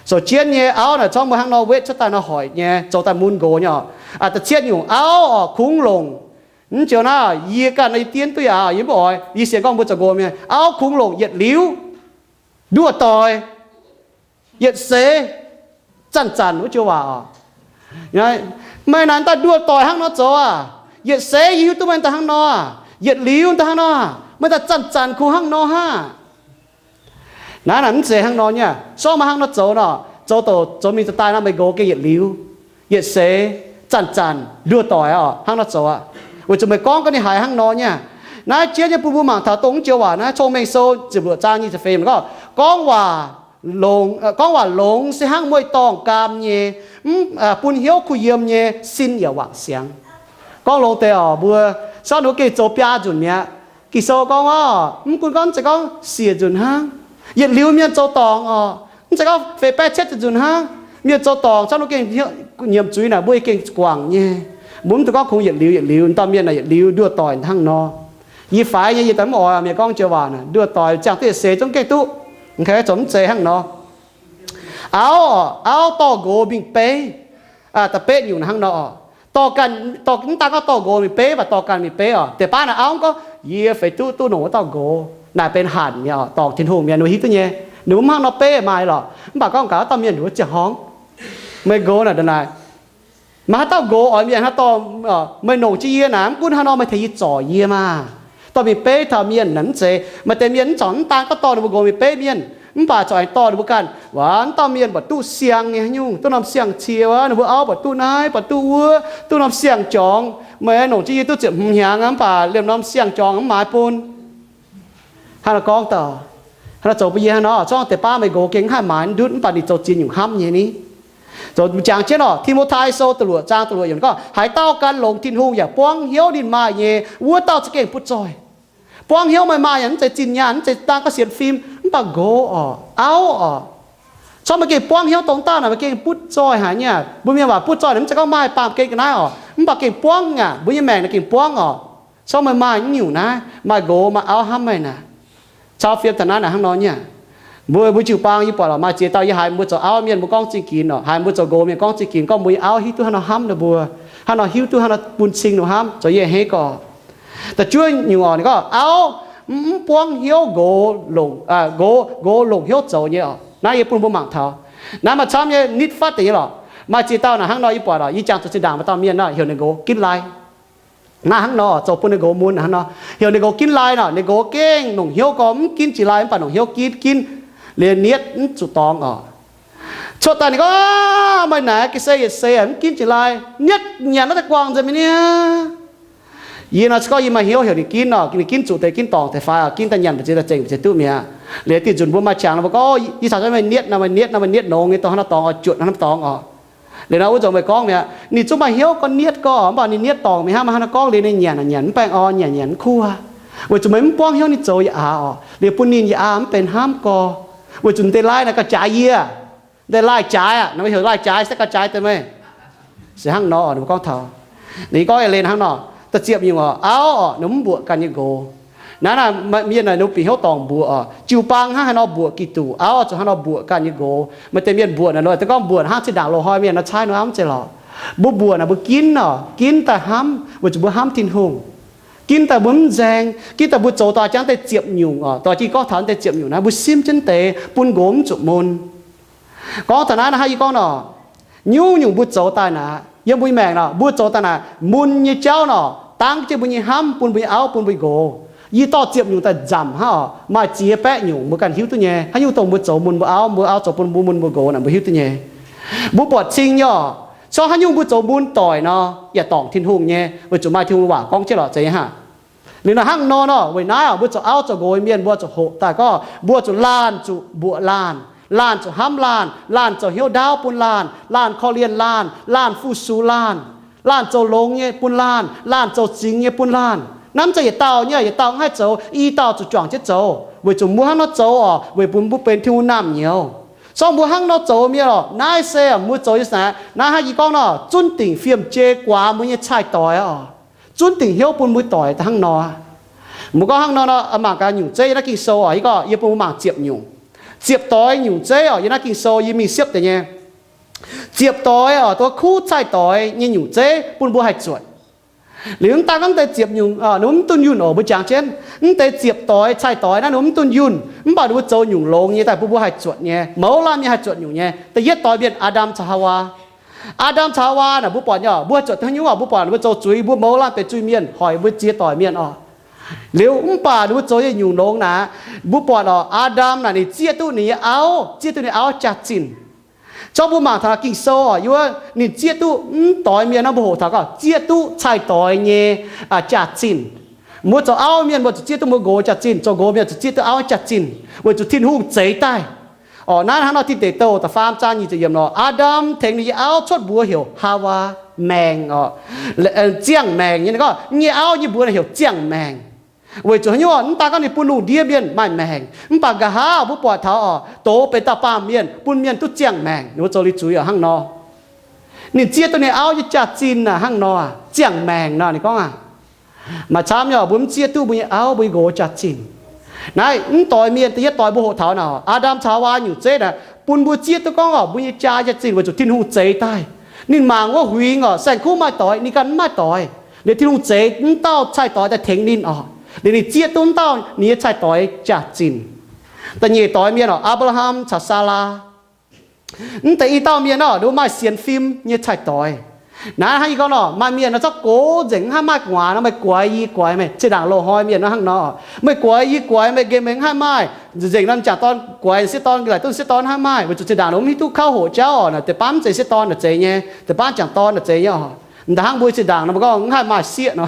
So jienv nyei auv naaic corc mbuo hnangv nor wetv cuotv daaih nor hoic nyei, zoux daaih mun nqox nyei oc. Aa, da'cietv nyungc auv oc, kungx longc. Mv joux naaiv yie ganh nor yie dien duqv yaac yie mv oix, yie sienx gorngv mbuo zoux nqox mienh, auv kungx longc yietc liuz, nduov doic, yietc seix, zanc-zanc wuov joux waac oc. Meih naaic daaih nduov doic hnangv nor zoux aah? Yietc seix yie hiuv duqv meih daaih hnangv nor, yietc liuz daaih hnangv nor, meih daaih zanc-zanc kungx hnangv nor hnangv. Naaiv naaic mv zeiz hnangv nor nyei aqv. Sorng meih hnangv nor zoux nor, zoux douc zoux mingh zoux daaih nor meih nqox gengh yietc liuz, yietc seix, zanc-zanc, nduov doic oc, hnangv nor zoux aqv. Weic zuqc meih gorngv ga'naaiv haiz hnangv nor nyei aqv. Naaiv jienv nyei bun mbuo mangc taux dongh mv joux waac naaiv, Cong-Mengh Sou ziepc luoqc zaang nyic ziepc feix gorngv, gorngv waac longx, gorngv waac longx se hnangv mueiz-dorngh gaam nyei, mv, bun hnyouv kuh yiem nyei sin yaac wangc siangx. Gorngv longx deix oc, mbuo sorng ninh mbuo gengh zoux biaa nzunc mi'aqv. Ging-Sou gorngv oc, mv gunv gorngv mv zeiz gorngv siec nzunc hnangv, yietc liuz mienh zoux dorngc oc, mv zeiz gorngv feix baeqv cietv nzunc hnangv, mienh zoux dorngc, sorng ninh mbuo gengh nyiemc zuiz naaic mbuo gengh guangc nyei. Mbuo mv dungx gorngv kungx yietc liuz yietc liuz, dauh mienh naaic yietc liuz nduov doic hnangv nor. Yie faix nyei, yie daaih mv oix mienh gorngv joux waac naaic, nduov doic ziangh duqv yietc seix zungv gengh duqv. Zoux mv zeiz hnangv nor. Auv oc, auv dorh nqox mingh beiv. Da'betv nyungc hnangv nor oc. Dorh ganh, dorh, mv daan gorngv dorh nqox mingh beiv, mv baac dorh ganh mingh beiv oc. Deix baav naaic auv gorngv, yie feix duqv duqv longc wuov dauh nqox naaic benx hanc nyei oc, dorngc Tin-Hungh mienh, ninh mbuo hiuv duqv nyei. Ninh mbuo mv hnangv nor beiv maaih lorqc, mv baac gorngv gaax wuov dauh mienh nduov ziangh horngh, meih nqox naaic ndongc naaic. Maaih haaix dauh nqox oix mienh hnangv dorh, meih longc jienv yie naaic, mv gunv hnangv nor meih tengx yie zorc yie maah. Dorh mingh beiv taux mienh naaic mv zeiz, maaih deix mienh mv corc mv daan gorngv dorh ninh mbuo nqox mingh beiv mienh, mv baac corc aengx dorh ninh mbuo ganh, waac, wuov dauh mienh buatc duqv siang nyei haaix nyungc, duqv norm siang-cie wuov, ninh mbuo auv buatc duqv naaiv buatc duqv wuov, duqv norm siang-jorngx, meih longc jienv yie duqv ziepc hmz hnyangx aqv, mv baac liemh norm siang-jorngx mv maaiz bun. Hnangv nor gorngv daaih, hnangv nor zoux bun yie hnangv nor, zorngv deix baav meih nqox gengh mv haih maaiz duqv, mv baac ninh zoux ziex nyungc hnamv nyei ni. Zoux jangx jienv oc, Ti^mo^tai Sou da'luoqc zaang da'luoqc yiemc gorngv, haaix dauh gan longx Tin-Hungh yaac buangv hnyouv ninh maaih nyei, wuov dauh za'gengh butv zoih. Buangv hnyouv meih maaih yaac mv zeiz zinh nyaanh, mv zeiz daan gauh sienx fim, mv baac nqox oc, auv oc, corc meih gengh buangv hnyouv dongh dauh naaic, meih gengh butv zoih haic nyei aqv. Mbuo mienh waac butv zoih naaic mv zeiz gorngv maaih baamh gen ga'naaiv oc, mv baac gengh buangv aqv. Mbuo nyei maengc naaic gengh buangv oc. Corc meih maaih nyungc naaiv, maaih nqox maaih auv hnamv meih naaic, cau fiem taux naaiv naaic hnangv nor nyei aqv. Mbuo, mbuo jiu-baang yie buatc lorqc, maaih ziex dauh yie haiz mbuo zoux auv mienh mbuo gorngv zingh ginx oc, haiz mbuo zoux nqox mienh gorngv zingh ginx, gorngv mbuo nyei auv hiuv duqv hnangv nor hnamv ninh mbuo, hnangv nor hiuv duqv hnangv nor bun cing ninh mbuo hnamv, zoux yie haiz gorngv. Da'juov nyungc oc, ninh gorngv auv mv, mv buangv hnyouv nqox longc, nqox, nqox longc hnyouv zoux nyei oc. Naaiv yie bun mbuo mangc taux. Naaiv maaih camv nyei nitv fatv deix nyei lorqc. Maaih ziex dauh naaic hnangv nor yie buatc lorqc, yie jangx zuqc zinh ndaangc maaih dauh mienh nor heuc ninh nqox Ginv Lai. Naaiv hnangv nor zoux bun ninh nqox mun hnangv nor, heuc ninh nqox Ginv Lai nor, ninh nqox gengh longc hnyouv gorngv mv ginv jiex lai, mv baac longc hnyouv ginv ginv, liuz nietv mv zuqc dorngx oc. Cuotv daaih ninh gorngv, maaih naaic ga'sie yietc seix mv ginv jiex lai, nietv nyanc naaiv daaih guangc nzengc mi'aqv. Yie nor se gorngv yie maaih hnyouv heuc ninh ginv nor, ninh ginv zuqc deix ginv dorngc deix fai oc, ginv daaih nyanc mbu'ziex daaih zengc mbu'ziex duqv mi'aqv. Liuz diuh nzunc mbuo maaih qangx nor mbuo gorngv, yie caux meih nietv nor, meih nietv nor, meih nietv longx nyei dorngx hnangv nor dorngx oc, juotc hnangv nor dorngx oc. Liuz nor wuov nzunc meih gorngv mi'aqv, ninh zungv maaih hnyouv gorngv nietv gorngv, mv baac ninh nietv dorngc mi'aqv, hnangv nor gorngv liuz ninh nyanc nyanc mv baengh orn, nyanc nyanc mv kuv. Weic zuqc meih mv buangv hnyouv ninh zoux yaac aav oc, liuz bun ninh yaac aav mv benx hnamv gorx. Weic zuqc deix lai naaic gauh jaaix yie, deix lai jaaix aqv, naaiv heuc lai jaaix se gauh jaaix deix meih. Se hnangv nor ninh mbuo gorngv taux, ninh gorngv eix leiz hnangv nor, da'ziepc nyungc oc, auv oc, ninh mv mbuoqc ganh nyei nqox. Naaiv naaic mienh naaic ninh bieqc hnyouv dorngc mbuoqc oc. Jiu-baang hnangv haaix nor mbuoqc Giduc, auv zuqc hnangv nor mbuoqc ganh nyei nqox. Maaih deix mienh mbuoqc naaic, dongh gorngv mbuoqc hnangv zinh ndaangc loz-hnoi mienh nor caaiv nor mv zeiz lorqc. Mbuo mbuoqc naaic mbuo ginv oc, ginv daaih hnamv, weic zuqc mbuo hnamv Tin-Hungh. Ginv daaih mbuo mv nzaeng, ginv daaih mbuo zoux daaih jangx deix ziepc nyungc oc, dongh yie gorngv taux deix ziepc nyungc naaiv mbuo simv jienv deix bun nqox mv zuqc mun. Gorngv taux naaiv naaiv hnangv yie gorngv nor, nyungc-nyungc mbuo zoux daaih naaic, yiem mbuo nyei maengc nor mbuo zoux daaih naaic mun nyei jauv nor, dangv jienv mbuo nyei hnamv bun mbuo nyei auv bun mbuo nyei nqox. Yie dorh ziepc nyungc daaih nzamc hnangv oc, maaih ziex baeqv nyungc mbuo ganh hiuv duqv nyei. Haaix nyungc dongh mbuo zoux mun mbuo auv, mbuo auv zoux bun mbuo mun mbuo nqox naaic mbuo hiuv duqv nyei. Mbuo buatc cing nyei oc, corc haaix nyungc mbuo zoux mun doic nor yaac dorngc Tin-Hungh nyei, weic zuqc maaih Tin-Hungh waac gorngv jienv lorqc, zeiz nyei hnangv. Liuz naaic hnangv nor nor, weic naaiv oc mbuo zoux auv zoux nqox mienh mbuo zuqc hoqc daaih gorngv mbuo zuqc laanh zuqc mbuoqc laanh. Laanh ziouc hnamv laanh, laanh zoux hnyouv ndaauv bun laanh, laanh korv-lienh laanh, laanh fu-sux laanh, laanh zoux longx nyei bun laanh, laanh zoux zingx nyei bun laanh. Naaiv mv zeiz yietc dauh nyei, yietc dauh mv haih zoux, i dauh zuqc juangc jienv zoux, weic zuqc mbuo hnangv nor zoux oc, weic bun mbuo benx Tin-Hungh naamh nyouz. Se gorngv mbuo hnangv nor zoux mienh oc, naaiv se mbuo zoux nyei sa'naaic, naaiv hnangv yie gorngv nor, zunv dingc fiem-jei guaax mbuo nyei cai-doix oc, zunv dingc hnyouv bun mbuo doic daaih hnangv nor. Mbuo gorngv hnangv nor nor, mangc gaax nyungc zeiv yiem naaiv Ging-Sou oc, yie gorngv yie bun mbuo mangc ziepc nyungc. Ziepc doix nyungc zeiv oc, yiem naaiv Ging-Sou yie mingh siepv deix nyei. Ziepc doix oc, duqv kuv cai-doix nyei nyungc zeiv bun mbuo haih zuotc. Liuz mv daan gorngv deix ziepc nyungc, ninh mbuo mv dunh yunh oc, mbuo jangx jienv mv deix ziepc doix cai-doix naaiv ninh mbuo mv dunh yunh, mv baac ninh mbuo zoux nyungc longx nyei daaih bun mbuo haih zuotc nyei, mouz laanh mienh haih zuotc nyungc nyei. Da'yietv doix mienh, Aa^ndam caux Haawaa. Aa^ndam caux Haawaa naaic mbuo buatc nyei oc, mbuo haih zuotc haaix nyungc oc, mbuo buatc ninh mbuo zoux zuiz, mbuo mouz laanh benx zuiz-mienh, hoic mbuo ziex doic mienh oc. Liuz mv baac ninh mbuo zoux nyei nyungc longx naaic, mbuo buatc oc, Aa^ndam naaic ninh zieqv duqv ninh nyei auv, zieqv duqv ninh auv jaax-zinh. Zorqv mbuo mangc taux Ging-Sou oc, yie wuov ninh zieqv duqv mv doix mienh nor, mbuo hoqc taux gorngv zieqv duqv cai-doix nyei jaax-zinh. Mbuo zoux auv mienh mbuo zuqc zieqv duqv mbuo nqox jaax-zinh, zoux nqox mienh zuqc zieqv duqv auv jaax-zinh, weic zuqc Tin-Hungh zeix daaih. Oc, naaiv hnangv nor Tin Deic Douh da'faam zaang nyic ziepc yiemc nor, Aa^ndam tengx ninh nyei auv cuotv mbuox heuc Haawaa, maengc oc, ziangh maengc nyei. Ninh gorngv nyei auv nyei mbuox heuc ziangh maengc. Weic zuqc haaix nyungc? Mv daan gorngv ninh bun lungh ndiev mienh maaih maengc, mv baac nqa'haav mbuo buatc taux oc, doz benx dauh baamh mienh, bun mienh duqv ziangh maengc, ninh mbuo zoux liuz zuiz oc hnangv nor. Ninh zieqv duqv ninh auv nyei jaax-zinh aac hnangv nor, ziangh maengc nor ninh gorngv aac. Maaih camv nyei oc, mbuo mv zieqv duqv mbuo nyei auv, mbuo nyei nqox jaax-zinh. Naaiv mv doix mienh da'yietv doix mbuo hoqc taux naaic, Aa^ndam caux Haawaa nyungc zeiv naaic bun mbuo zieqv duqv gorngv oc, mbuo nyei jaa jaax-zinh weic zuqc Tin-Hungh zeix daaih. Ninh mangc wuov huingx oc, saeng-kuv maaih doix, ninh ganh mv maaih doix. Liuz Tin-Hungh zeix mv dauh cai-doix daaih tengx ninh oc. Liuz ninh zieqv duqv mv dauh ninh nyei cai-doix jaax-zinh. Da'nyeic doix mienh oc, Apc^laa^ham caux Saalaa. Mv deix i dauh mienh nor, ninh mbuo maaih sienx fim nyei cai-doix. Naaiv hnangv yie gorngv nor, maaih mienh nor zorqv gox nzengc, mv haih maaih gu'nguaaz nor, meih guaix yie guaix meih, zinh ndaangc loz-hnoi mienh nor hnangv nor, meih guaix yie guaix meih, nqemh meih mv haih maaih. Nzengc nor m'jangc dorn guaix sieqv dorn, laaix duqv sieqv dorn hnangv maaih, weic zuqc zinh ndaangc ninh mv hiuv duqv kauv hoqc jauv oc, naaic deix baav mv zeiz sieqv dorn naaic zeiz nyei, deix baav m'jangc dorn naaic zeiz nyei oc. M'daaih hnangv mbuo zinh ndaangc nor mbuo gorngv mv haih maaih sieqv nor,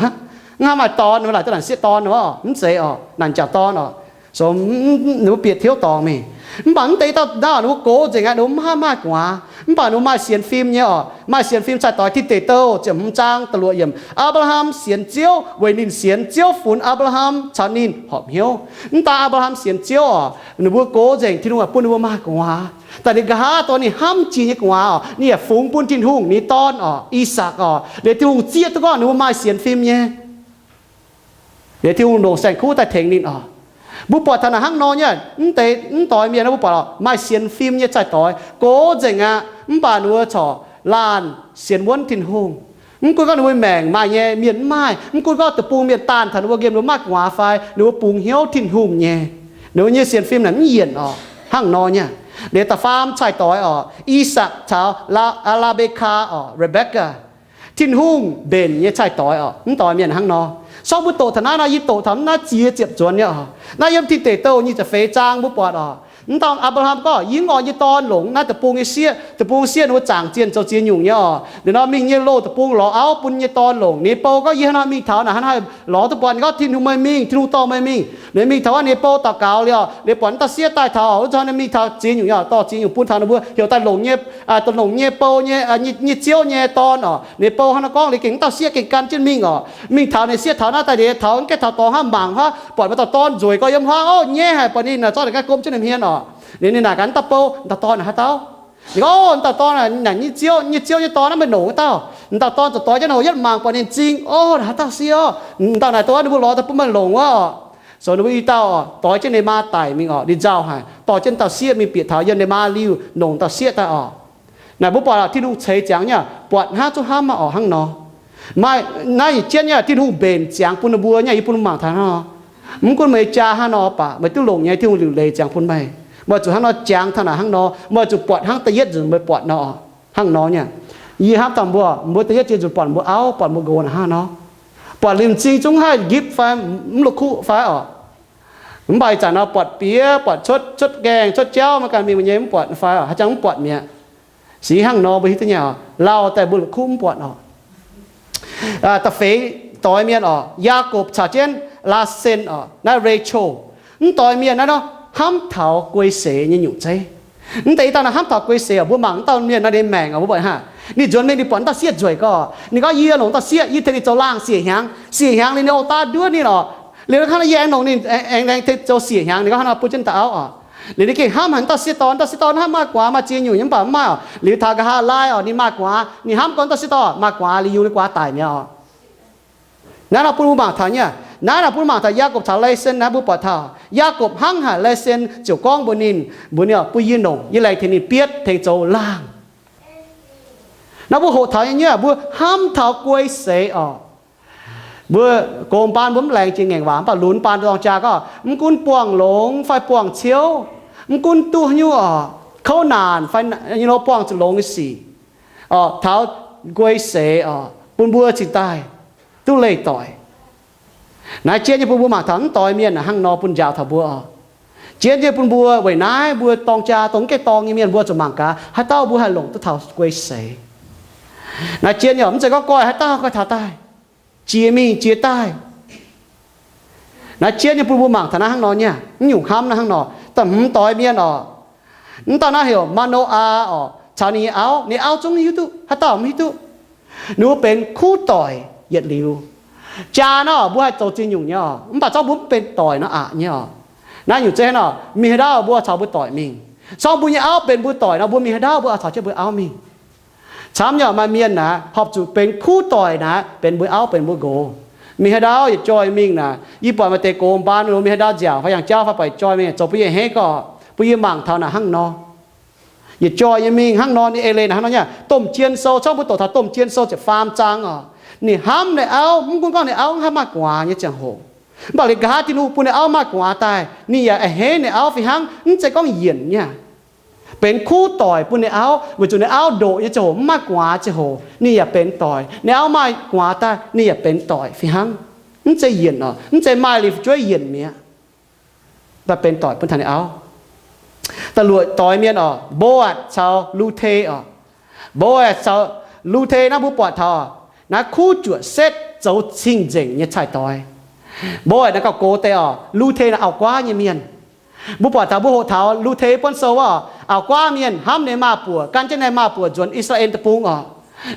mv haih maaih dorn, laaix duqv naaic sieqv dorn nor, mv zeiz oc, naaic m'jangc dorn oc. So, ninh mbuo bieqc hnyouv dorngc mingh. Mv baac mv deix i dauh nor, ninh mbuo gox nzengc aqv, ninh mbuo mv haih maaih gu'nguaaz, mv baac ninh mbuo maaih sienx fim nyei oc. Maaih sienx fim cai-doix, Tin Deic Douh ziepc hmz zaang da'luoqc yiemc, Apc^laa^ham sienx Ziouv weic ninh sienx Ziouv funx Apc^laa^ham caux ninh horpc hnyouv. Mv daan Apc^laa^ham sienx Ziouv oc, ninh mbuo gox nzengc, Tin-Hungh yaac bun ninh mbuo maaih gu'nguaaz. Daaih ninh nqa'haav dorh ninh hnamv jiex nyei gu'nguaaz oc, ninh yaac fungx bun Tin-Hungh nyei dorn oc, I^sakc oc. Liuz Tin-Hungh zieqv duqv gorngv ninh mbuo maaih sienx fim nyei. Liuz Tin-Hungh longc saeng-kuv daaih tengx ninh oc. Mbuo buatc taux naaic hnangv nor nyei, mv deix mv doix mienh nor mbuo buatc oc, maaih sienx fim nyei cai-doix gox nzengc aqv. Mv baac ninh mbuo corc laanh sienx wuonv Tin-Hungh. Mv gunv gorngv ninh mbuo maengc maaih nyei mienh mv maaih, mv gunv gorngv deic-bung mienh daanh taux ninh mbuo nqemh ninh mbuo maaih gu'nguaaz fai, ninh mbuo bungx hnyouv Tin-Hungh nyei, ninh mbuo nyei sienx fim naaic mv yienc oc. Hnangv nor nyei. Liuz da'faam cai-doix oc, I^sakc caux Aa^laa^mbe^kaa oc, Rebecca. Tin-Hungh mbenc nyei cai-doix oc. Mv doix mienh hnangv nor. Sorng mbuo doqc taux naaiv nor, yie doqc taux naaiv ziex ziepc nzuonx nyei oc. Naaiv yiem Tin Deic Douh nyic ziepc feix zaang mbuo buatc oc. Mv dauh Apc^laa^ham gorngv, yie mv oix nyei dorn longc naaiv deic-bung nyei sieqv. Deic-bung sieqv ninh mbuo zaangc zienh zoux ziex nyungc nyei oc. Liuz nor mingh nyei loz deic-bung lorz auv bun nyei dorn longc. Ninh nyei bou gorngv, yie hnangv nor mingh taux naaic hnangv haaix lorz duqv buatc? Ninh gorngv, Tin-Hungh meih mingh, Tin-Hungh dorh meih mingh. Ninh mingh taux wuov, ninh nyei bou daux gaux liuz, ninh buatc mv dauh sieqv daaih taux, wuov zanc ninh mingh taux ziex nyungc nyei oc, dorh ziex nyungc bun taux ninh mbuo heuc daaih longc nyei, dongh longc nyei bou nyei, nyei ziouv nyei dorn oc. Ninh bou hnangv nor gorngv liuz, gengh mv dauh sieqv gengh gan jienv mingh oc. Mingh taux ninh sieqv taux naaiv daaih liuz, taux mv gaengh taux dorngx hnangv mangc hnangv, buatc maaih dauh dorn nzueic gorx yiem huaav oc, nyaiv haic, buatc ninh naaic zorqv ninh ganh gomv jienv ninh hmien oc. Liuz ninh naaic gaax mv dauh bou, Dauh dorn naaic haaix dauh? Ninh gorngv, Oc, dauh dorn naaic nyei ziouv, nyei ziouv nyei dorn naaiv, meih longc wuov dauh. Dauh dorn ziouc doix jienv hoc yietv mangc buatc ninh m'zing, Oc, naaic haaix dauh sieqv oc? Dauh naaic dongh ninh mbuo lorz daaih bun meih longc wuov oc. So ninh mbuo i dauh oc, doix jienv ninh maa daic mingh oc, ninh nzauh haic, dorh jienv dauh sieqv mingh bieqc taux yiem ninh maa liuh, longc dauh sieqv daaih oc. Naaic mbuo buatc oc, Tin-Hungh ceix ziangx nyei, buatc hnangv zuqc hnamv oc, hnangv nor. Maaih naaiv yietc jienv nyei, Tin-Hungh mbenc ziangx bun ninh mbuo nyei, yie bun mbuo mangc taux hnangv nor. Mv gunv meih jaa hnangv nor baac, meih duqv longc nyei, Tin-Hungh liuc leiz ziangx bun meih. Meih zuqc hnangv nor jangx taux naaic hnangv nor, meih zuqc buatc hnangv da'yietv nzunc meih buatc nor. Hnangv nor nyei, yie hnamv taux mbuo, mbuo da'yietv ziex nzunc buatc mbuo auv, buatc mbuo nqox naaic hnangv nor, buatc liuz m'zing zungv haih nqipv fai mv la'kuqv fai oc. Mv baac ih zanc nor buatc bieqc, buatc cuotv, cuotv gaengh, cuotv jauv maiv gan mingh nyei, mv buatc fai oc, haaix zanc mv buatc mi'aqv. Se hnangv nor mbuo hiuv duqv nyei oc, lauh daaih mbuo la'kuqv mv buatc oc. Da'feix doix mienh oc, Yaakopv caux jienv Laasen oc, naaiv Rachel. Mv doix mienh naaiv nor, hnamv taux guei seix nyei nyungc zeiv. Mv deix i dauh naaiv hnamv taux guei seix oc, mbuo mangc wuov dauh mienh naaiv ninh maengc oc, mbuo buatc hnangv, ninh nzuonx mingh ninh buatc wuov dauh sieqv nzueic gorngv, ninh gorngv, Yie longc dauh sieqv, yie tengx ninh zoux laangh siec hnyangx, siec hnyangx liuz ninh oix daav nduov ninh oc. Liuz hnangv naaiv yie aengx longc ninh aengx laengz tengx zoux siec hnyangx, ninh gorngv hnangv nor bun jienv dauh auv oc. Liuz ninh gengh hnamv haic wuov dauh sieqv dorn, dauh sieqv dorn hnangv maaih gu'nguaaz maaih ziex nyungc nyei, mv baac mv maaih oc. Liuz taux nqa'haav laai oc, ninh maaih gu'nguaaz, ninh hnamv gorngv dauh sieqv dorn maaih gu'nguaaz liuz yungz ninh gu'nguaaz daic mi'aqv oc. Naaiv nor bun mbuo mangc taux nyei, naaiv nor bun mbuo mangc taux Yaagorpc caux lesson naaiv, mbuo buatc taux Yaagorpc hnangv haic lesson ziouc gorngv mbuox ninh, mbuox ninh oc, bun yie longc, yie laengz tengx ninh bietv tengx zoux laangh. Naaiv mbuo hoqc taux nyei, mbuo hnamv taux guei seix oc. Mbuo gox mbaan mbuo mv laengz jiex ngaengc waac, mv baac lunx baan dorng jaa gorngv, mv gunv buangh longx fai buangh ciouv, mv gunv duqv haaix nyungc oc, kouv naanc fai nyei lorqc, buangh zuqc longx nyei sic oc, taux guei seix oc, bun mbuo cingx daaih duqv leih doic. Naaiv jienv nyei bun mbuo mangc taux mv doix mienh hnangv nor bun njaaux taux mbuo oc. Jienv nyei bun mbuo weic naaiv mbuo dorng jaa dongh mv gaengh dorng nyei mienh mbuo zuqc mangc gaax haaix dauh mbuo haih longc duqv taux guei seix. Naaiv jienv nyei oc, mv zeiz gorngv goiv haaix dauh goiv taux daaih, jiex mingh jiex daaih. Naaiv jienv nyei bun mbuo mangc taux naaiv hnangv nor nyei, mv nyungc hnamv naaiv hnangv nor. Da'hmz doix mienh oc, mv dauh naaiv heuc Maa^no^aa oc, caux ninh nyei auv. Ninh auv zungv hiuv duqv, haaix dauh mv hiuv duqv. Ninh mbuo benx kuv doic yietc liuz. Jaa naaiv oc, mbuo haih zoux ziex nyungc nyei oc, mv baac zorngv mbuo mv benx doic nor aqc nyei oc. Naaiv nyungc zeiz hnangv nor, mingh haaix ndau mbuo caux mbuo doic mingh. Zorngv mbuo nyei auv benx mbuo doic nor, mbuo mingh haaix ndau mbuo oix caux jienv mbuo auv mingh. Camv nyei oc, maaih mienh naaic horpc zuqc benx kuv doic naaic benx mbuo auv benx mbuo nqox. Mingh haaix ndau yietc joih mingh naaic, yie buatc maaih deix gox mbaan mingh haaix ndau nziaauc fai yangh jauv fai buatc yietc joih mingh zoux bun yie a'hneiv gorqv, bun yie mangc taux naaic hnangv nor. Yietc joih nyei mingh hnangv nor ninh ei leiz naaic hnangv nor nyei. Domh Jien Sou, zorngv mbuo doqc taux Domh Jien Sou ziepc faam zaang oc, ninh hnamv ninh auv, mv gunv gorngv ninh auv mv haih maaih gu'nguaaz nyei ziangh hoc, mv baac liuz nqa'haav Tin-Hungh bun ninh auv maaih gu'nguaaz daaih, ninh yaac a'hneiv ninh auv fih hnangv, mv zeiz gorngv yienc nyei. Benx kuv doic bun ninh auv, weic zuqc ninh auv ndoqc nyei ziangh hoc mv maaih gu'nguaaz ziangh hoc ninh yaac benx doic, ninh auv maaih gu'nguaaz daaih ninh yaac benx doic fih hnangv. Mv zeiz yienc oc, mv zeiz maaih liuz fu'jueiv yienc mi'aqv. Daaih benx doic bun taux ninh auv. Da'luoqc doix mienh oc, Mbo^aatc caux Lu^te oc. Mbo^aatc caux Lu^te naaiv mbuo buatc taux naaiv kuv juoqc setv zoux cing-nzengc nyei cai-doix. Mbo^aatc naaiv gauh gox deix oc, Lu^te naaiv auv-guaav nyei mienh. Mbuo buatc taux mbuo hoqc taux Lu^te buonv sou oc, auv-guaav mienh hnamv ninh maaz-buoc, gan jienv ninh maaz-buoc nzuonx I^saa^laa^en Deic-Bung oc.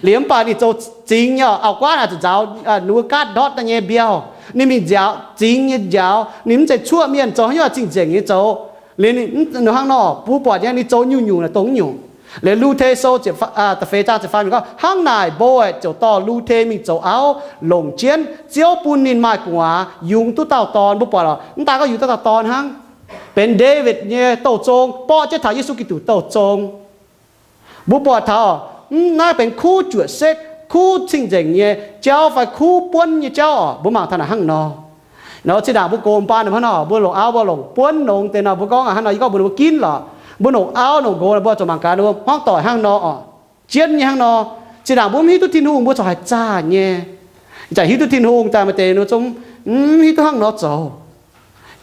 Liuz mv baac ninh zoux zingx nyei oc, auv-guaav naaic zuqc nzaaux ninh mbuo gaatv ndortv daaih nyei mbiauh, ninh mingh nziaaux zingx nyei njaaux, ninh mv zeiz cuoqv mienh, zoux haaix nyungc cing-nzengc nyei zoux. Liuz ninh hnangv nor, mbuo buatc nyei ninh zoux nyungc-nyungc naaic dongh nyungc. Liuz Lu^te Sou da'feix zaang ziepc faam gorngv, hnangv naaic Mbo^aatc ziouc dorh Lu^te mingh zoux auv, longc jienv Ziouv bun ninh maaih gu'nguaaz yungz duqv dauh dorn. Mbuo buatc oc, mv daaih gorngv yungz duqv dauh dorn hnangv, benx Ndaawitv nyei douh zong, borqv jienv taux Yesu Giduc douh zong. Mbuo buatc taux naaiv benx kuv juoqc setv, kuv cing-nzengc nyei jauv fai kuv buonv nyei jauv oc. Mbuo mangc taux naaic hnangv nor. Nor zinh ndaangc mbuo gox mbaan hnangv nor, mbuo longc auv mbuo longc buonv nongx deix nor, mbuo gorngv hnangv nor, yie gorngv mbuo, mbuo ginv lorqc. Mbuo longc auv longc nqox, mbuo zuqc mangc gaax ninh mbuo hmuangv doic hnangv nor oc. Jienv nyei hnangv nor, zinh ndaangc mbuo mv hiuv duqv Tin-Hungh mbuo corc haih zaah nyei. Ih zanc hiuv duqv Tin-Hungh daaih maaih deix ninh zungv mv hiuv duqv hnangv nor zoux.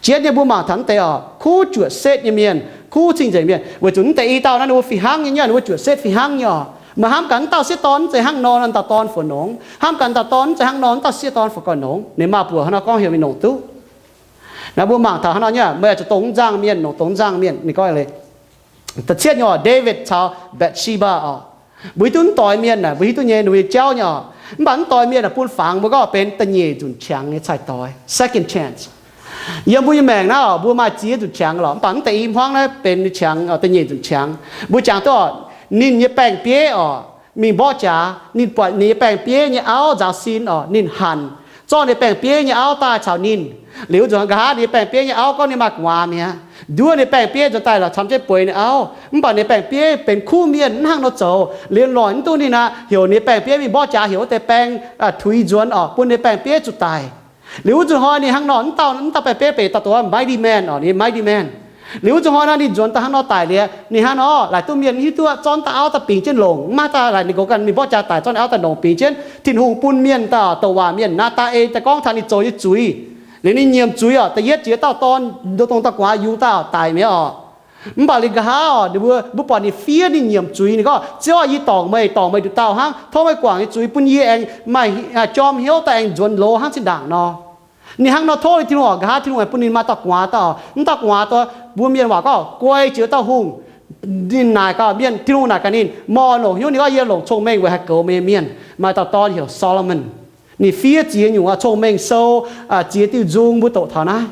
Jienv nyei mbuo mangc taux mv deix oc, kuv juoqc setv nyei mienh, kuv cing-nzengc mienh, weic zuqc mv deix i dauh naaiv ninh mbuo fih hnangv nyei, ninh mbuo juoqc setv fih hnangv nyei oc. Meih hnamv gaax wuov dauh sieqv dorn mv zeiz hnangv nor, wuov dauh dorn fungc nongx. Hnamv gaax wuov dauh dorn mv zeiz hnangv nor, wuov dauh sieqv dorn fungc gauh nongx. Ninh maaz-buoc hnangv nor gorngv heuc mingh longc duqv. Naaiv mbuo mangc taux hnangv nor nyei, meih zuqc dongh wuov nzangh mienh longc dongh wuov nzangh mienh. Ninh gorngv da'cietv nyei oc, Ndaawitv caux Mbatc^se^mbaa oc. Mbuo hiuv duqv wuov doix mienh naaic, mbuo hiuv duqv nyei ninh mbuo nyei jauv nyei oc. Mv baac wuov doix mienh naaic bun fangx mbuo gorngv benx da'nyeic nzunc qangx nyei cai-doix, second chance. Yiem mbuo nyei maengc naaiv oc, mbuo maaih ziex nzunc qangx lorqc, mv baac wuov deix i hmuangv naaiv benx qangx, da'nyeic nzunc qangx. Mbuo jangx duqv oc, ninh nyei baeng-bieiv oc, mingh mborqv jaax, ninh buatc ninh nyei baeng-bieiv nyei auv nzaaux sin oc, ninh hanc, zorqv ninh baeng-bieiv nyei auv daaih caux ninh. Liuz nzunc nqa'haav ninh nyei baeng-bieiv nyei auv gorngv ninh maaih gu'nguaaz mi'aqv. Nduov ninh baeng-bieiv nzuonx daaih lorqc, camv jienv bueix ninh auv. Mv baac ninh baeng-bieiv benx kuv mienh, mv hnangv nor zoux. Liuz loic mv duqv ninh aqv, heuc ninh baeng-bieiv mingh mborqv jaax, heuc wuov deix baeng tuix nzuonx oc, bun ninh baeng-bieiv zuqc daic. Liuz wuov nzunc hnoi ninh hnangv nor, mv dauh, mv dauh baeng-bieiv benx dauh dongh Mighty Man oc, ninh Mighty Man. Liuz wuov nzunc hnoi naaiv ninh nzuonx daaih hnangv nor daic liuz, ninh hnangv nor laaic duqv mienh hiuv duqv zorqv dauh auv daaih bingx jienv longc, mv maaih daaih laaic ninh gox ganh mingh mborqv jaax daic, zorqv ninh auv daaih longc bingx jienv. Tin-Hungh bun mienh dauh douc waac mienh Naa^taa^en daaih gorngv taux ninh zoux nyei zuiz. Liuz ninh nyiemc zuiz oc, da'yietv jiex dauh dorn, dongh dauh gu'nguaaz yungz daaih oc, daic mi'aqv oc. Mv baac liuz nqa'haav oc, ninh mbuo, mbuo buatc ninh fiev, ninh nyiemc zuiz, ninh gorngv, Ziouv aah, yie dorngc meih, dorngc meih nduqc dauh hnangv, tov meih guangc nyei zuiz bun yie aengx maaih jorm hnyouv daaih aengx nzuonx loz hnangv zinh ndaangc nor. Ninh hnangv nor tov ninh Tin-Hungh oc, nqa'haav Tin-Hungh aengx bun ninh maaih dauh gu'nguaaz daaih oc. Mv dauh gu'nguaaz daaih, mbuo mienh waac gorngv guei jiex dauh hungh, Ninh naaic gaax mienh, Tin-Hungh naaic gaax ninh, Meih oix longc hnyouv? Ninh gorngv, Yie longc cong-mengh weic haih goux meih nyei mienh. Maaih dauh dorn heuc Solomon. Ninh fiev ziex nyungc cong-mengh sou, ziex diuh nzung mbuo doqc taux naaiv.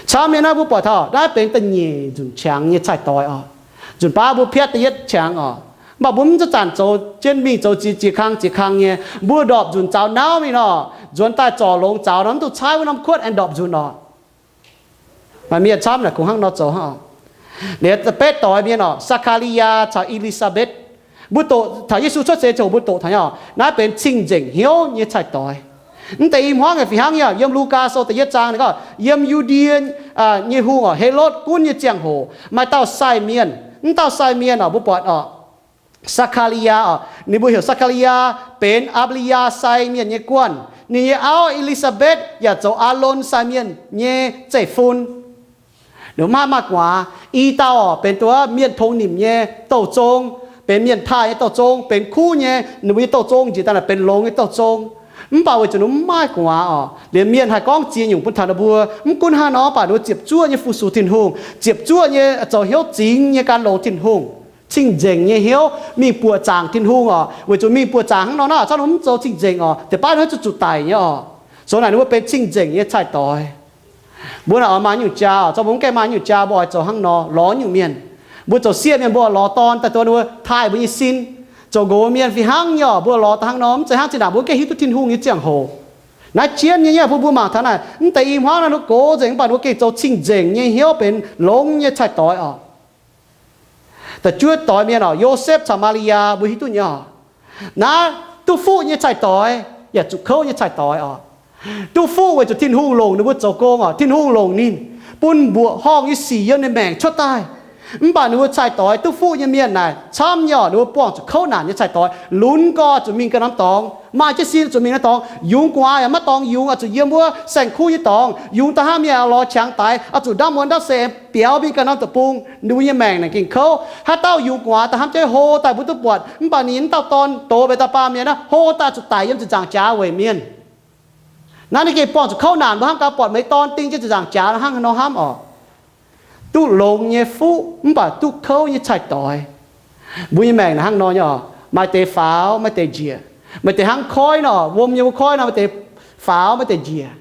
Camv nyei naaiv mbuo buatc taux naaiv benx da'nyeic nzunc qangx nyei cai-doix oc. Nzunc baav mbuo piatv da'yietv qangx oc. Mv baac mbuo mv zanc-zanc zoux jienv mingh zoux ziex, ziex kang ziex kang nyei. Mbuo ndorpc nzunc zaux nauv mingh nor, nzuonx daaih zorc longx zaux nor, mv duqv caaiv wuov norm kuotv aengx ndorpc nzunc oc. Maaih mienh camv naaic kungx hnangv nor zoux hnangv oc. Liuz da'betv doix mienh oc, Saa^kaa^li^yaa caux E^li^saa^mbetc. Mbuo doqc taux Yesu cuotv seix ziangh hoc mbuo doqc taux nyei oc, naaiv benx cing-nzengc hnyouv nyei cai-doix. Mv deix i hmuangv yaac fih hnangv nyei oc. Yiem Lugaa Sou da'yietv zaang ninh gorngv, yiem Yu^ndie nyei hungh oc, Helotv gunv nyei ziangh hoc maaih dauh sai mienh. Mv dauh sai mienh oc, mbuo buatc oc, Saa^kaa^li^yaa oc, ninh mbuo heuc Saa^kaa^li^yaa, benx Aa^mbaa^li^yaa sai mienh nyei guonh. Ninh nyei auv E^li^saa^mbetc yaac zoux Aalon sai mienh nyei zeiv-fun. Ninh mbuo maiv maaih gu'nguaaz. I dauh oc, benx duqv mienh tongx nimc nyei douh zong, benx mienh taaih nyei douh zong, benx kuv nyei, ninh mbuo nyei douh zong njiec daaih naaic benx longx nyei douh zong. Mv baac weic zuqc ninh mbuo maiv maaih gu'nguaaz oc, liemh mienh haih gorngv ziex nyungc bun taux ninh mbuo. Mv gunv hnangv nor, mv baac ninh mbuo ziepc zuoqv nyei fu-sux Tin-Hungh, ziepc zuoqv nyei zoux hnyouv zingx nyei gan longx Tin-Hungh, cing-nzengc nyei hnyouv mingh buoqc zaangc Tin-Hungh oc. Weic zuqc mingh buoqc zaangc hnangv nor naaic, camv ninh mbuo mv zoux cing-nzengc oc, deix baav ninh mbuo zuqc zuqc daic nyei oc. Zoux naaic ninh mbuo benx cing-nzengc nyei cai-doix. Mbuo naaic oix maaih nyungc jaa oc, camv mbuo mv gaengh maaih nyungc jaa, mbuo oix zoux hnangv nor lorz nyungc mienh. Mbuo zoux sieqv mienh mbuo lorz dorn daaih, dorn ninh mbuo taaih mbuo nyei sin. Zoux nqox mienh fih hnangv nyei oc, mbuo lorz daaih hnangv nor, mv zeiz hnangv zinh ndaangc mbuo mv gaengh hiuv duqv Tin-Hungh nyei ziangh hoc. Naaiv jienv nyei, yie mbuo mbuo mangc taux naaic, mv deix i hmuangv naaiv ninh gox nzengc, mv baac ninh mbuo gengh zoux cing-nzengc nyei hnyouv benx longx nyei cai-doix oc. Da'juov doix mienh oc, Yosepv caux Maa^li^yaa, mbuo hiuv duqv nyei oc. Naaiv duqv fuqv nyei cai-doix yaac zuqc kouv nyei cai-doix oc. Duqv fuqv weic zuqc Tin-Hungh longc ninh mbuo zoux gong oc. Tin-Hungh longc ninh bun mbuoqc horngh nyei sic yiem ninh maengc cuotv daaih. Mv baac ninh mbuo cai-doix duqv fuqv nyei mienh naaic camv nyei oc, ninh mbuo buangh zuqc kouv naanc nyei cai-doix. Lunx gorx zuqc mingh ganh norm dorngx, maaih jienv sin zuqc mingh norm dorngx, yungz gu'nguaaz yaac maiv dorngx yungz, oix zuqc yiem wuov saeng-kuv nyei dorngx. Yungz daaih hnangv mienh lorz qangx daix, oix zuqc ndamv muonz ndamv se biaux mingh ganh norm deic-bung. Ninh mbuo nyei maengc naaic gengh kouv. Haaix dauh yungz gu'nguaaz daaih hnamv jienv hlo daaih mbuo duqv buatc, mv baac ninh nyei dauh dorn doz mbuo dauh baamh mienh naaiv, hlo daaih zuqc daic yiem ziepc nzaangc jaax weic mienh. Naaiv ninh gengh buangh zuqc kouv naanc, mbuo hnamv gaax buatc meih dorn ding jienv ziepc nzaangc jaax hnangv haaix nor hnamv oc. Duqv longx nyei fuqv mv baac duqv kouv nyei cai-doix. Mbuo nyei maengc naaic hnangv nor nyei oc, maaih deix faaux, maaih deix njiec. Maaih deix hnangv koiv nor, wuom nyei wuov koiv nor, maaih deix faaux, maaih deix njiec.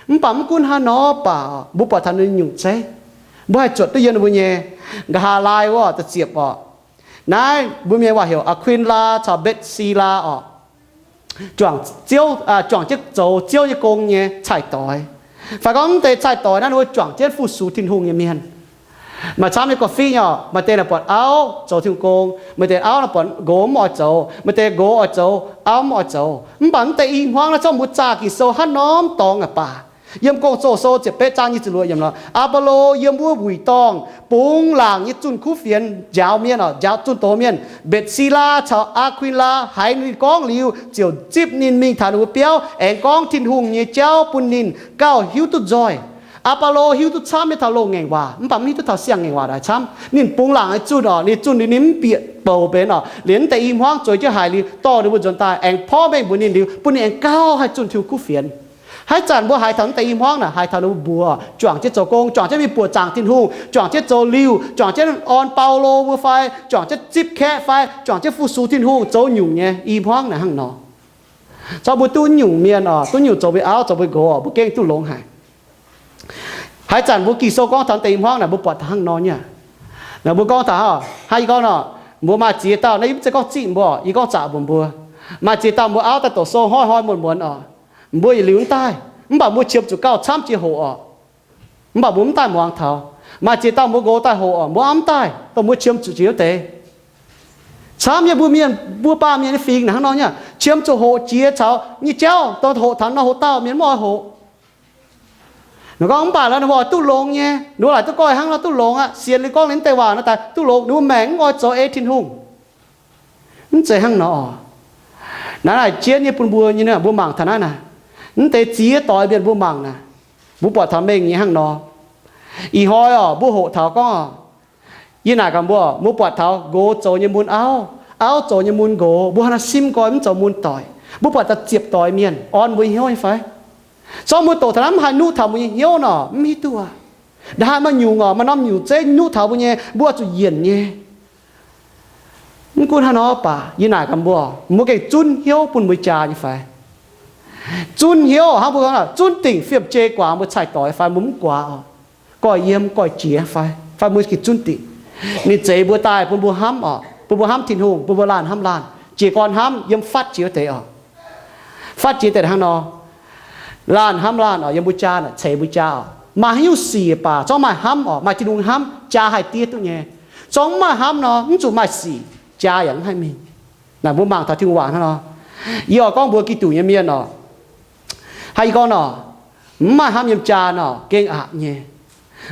Mv baac mv gunv hnangv nor baac mbuo buatc taux ninh nyungc zeiv, mbuo haih zuotc duqv yiem ninh mbuo nyei. Nqa'haav laai wuov da'ziepc oc. Naaiv mbuo mienh waac heuc Aqkuin^laa caux Mbetc^si^laa oc. Juangc Ziouv, juangc jienv zoux Ziouv nyei gong nyei cai-doix. Fai gorngv mv deix cai-doix naaiv ninh mbuo juangc jienv fu-sux Tin-Hungh nyei mienh. Maaih camv nyei ga'fiev nyei oc. Maaih deix naaic buatc auv zoux Tin-Hungh gong, maaih deix auv naaic buatc nqox mv oix zoux, maaih deix nqox oix zoux, auv mv oix zoux. Mv baac mv deix i hmuangv naaiv zorqv mbuo zaah Ging-Sou hnangv norm dorngx aqv baac. Yiem Gong-Zoh Sou ziepc betv zaang nyic ziepc luoqc yiemc nor, Aa^baa^lo yiem wuov wuic dorngh bungx laangc nyei zunh kuv fienx njaaux mienh oc, njaaux zunh doz mienh. Mbetc^si^laa caux Aqkuin^laa haiz ninh gorngv liuz, ziouc zipv ninh mingh taux ninh mbuo biauv, aengx gorngv Tin-Hungh nyei jauv bun ninh gauh hiuv duqv nzoih. Aa^baa^lo hiuv duqv camv nyei taux loz-ngaengc waac, mv baac mv hiuv duqv taux siang-ngaengc waac daaih camv. Ninh bungx laangc nyei zunh oc, ninh zunh liuz ninh mv bieqc bouc benx oc. Liuz mv deix i hmuangv zueiz jienv haiz liuz dorh ninh mbuo nzuonx daaih, aengx porv mengh mbuox ninh liuz, bun ninh aengx gauh haih zunh Tin-Hungh kuv fienx. Haaix zanc mbuo haiz taux mv deix i hmuangv naaic, haiz taux ninh mbuo mbuox, juangc jienv zoux gong, juangc jienv mingh buoqc zaangc Tin-Hungh, juangc jienv zoux liuh, juangc jienv orn Baulo mbuo fai, juangc jienv zipv kaeqv fai, juangc jienv fu-sux Tin-Hungh, zoux nyungc nyei i hmuangv naaic hnangv nor. Zorqv mbuo duqv nyungc mienh oc, duqv nyungc zoux mbuo auv, zoux mbuo nqox oc, mbuo gengh duqv longx haic. Haaix zanc mbuo Ging-Sou gorngv taux mv deix i hmuangv naaic, mbuo buatc taux hnangv nor nyei. Naaic mbuo gorngv taux, hnangv yie gorngv nor, mbuo maaih ziex dauh, naaiv yie mv zeiz gorngv ziqv mbuo, yie gorngv zaqc mbuox mbuo. Maaih ziex dauh mbuo auv daaih doqc sou hnoi-hnoi muonz-muonz oc. Mbuo yietc liuz mv daaih, mv baac mbuo qiemx zuqc gauh camv jiex hoqc oc. Mv baac mbuo mv daaih muangx taux. Maaih ziex dauh mbuo nqox daaih hoqc oc, mbuo mv daaih, dongh mbuo qiemx zuqc jiex wuov deix. Camv nyei mbuo mienh, mbuo baamh mienh nyei fingx naaic hnangv nor nyei, qiemx zuqc hoqc jiex caux nyei jauv, dongh hoqc taux nor hoqc dauh mienh mv oix hoqc. Ninh gorngv mv baac lorqc ninh mbuo oix duqv longx nyei, ninh mbuo laaic duqv gorngv hnangv nor duqv longx aqv. Sienx liuz gorngv liuz mv deix waac nor daaih duqv longx, ninh mbuo maengc mv oix zoux ei Tin-Hungh. Mv zeiz hnangv nor. Naaiv naaic jienv nyei bun mbuo nyei, mbuo mangc taux naaiv naaic, mv deix ziex doix mienh mbuo mangc naaic, mbuo buatc taux mengh nyei hnangv nor. Ih hnoi oc, mbuo hoqc taux gorngv, yie naaic gaax mbuo, mbuo buatc taux nqox zoux nyei mun auv, auv zoux nyei mun nqox, mbuo hnangv naaiv simv nqoi mv zoux mun doic. Mbuo buatc taux ziepc doix mienh orn mbuo nyei hnyouv nyei fai? Zorqv mbuo doqc taux naaiv mv haih nuqv taux mbuo nyei hnyouv nor, mv hiuv duqv aqv. Ndaah maaih nyungc oc, maaih norm nyungc zeiv nuqv taux mbuo nyei, mbuo oix zuqc yienc nyei. Mv gunv hnangv nor baac yie naaic gaax mbuo, mbuo gengh zunv hnyouv bun mbuo jaa nyei fai? Zunv hnyouv hnangv mbuo zunv dingc fiem-jei guaax mbuo cai-doix fai mbuo mv guaax oc? Goiv yiem goiv jiex fai, fai mbuo gengh zunv dingc? Ninh zeix mbuo daaih bun mbuo hnamv oc, bun mbuo hnamv Tin-Hungh, bun mbuo laanh hnamv laanh, jiez gorn hnamv yiem fatv jiex wuov deix oc. Fatv jiex deix hnangv nor, laanh hnamv laanh oc, yiem mbuo jaa naaic ceix mbuo jaa oc. Maaih haaix nyungc sic baac zorngv maaih hnamv oc, maaih Tin-Hungh hnamv, jaa haih diev duqv nyei. Zorngv mv maaih hnamv nor, mv zuqc maaih sic, jaa yaac mv haih mingh. Naaic mbuo mangc taux Tin-Hungh waac hnangv nor. Yie oix gorngv mbuo Giduc nyei mienh oc, hnangv yie gorngv nor, mv maaih hnamv yiem jaa nor gengh aqc nyei.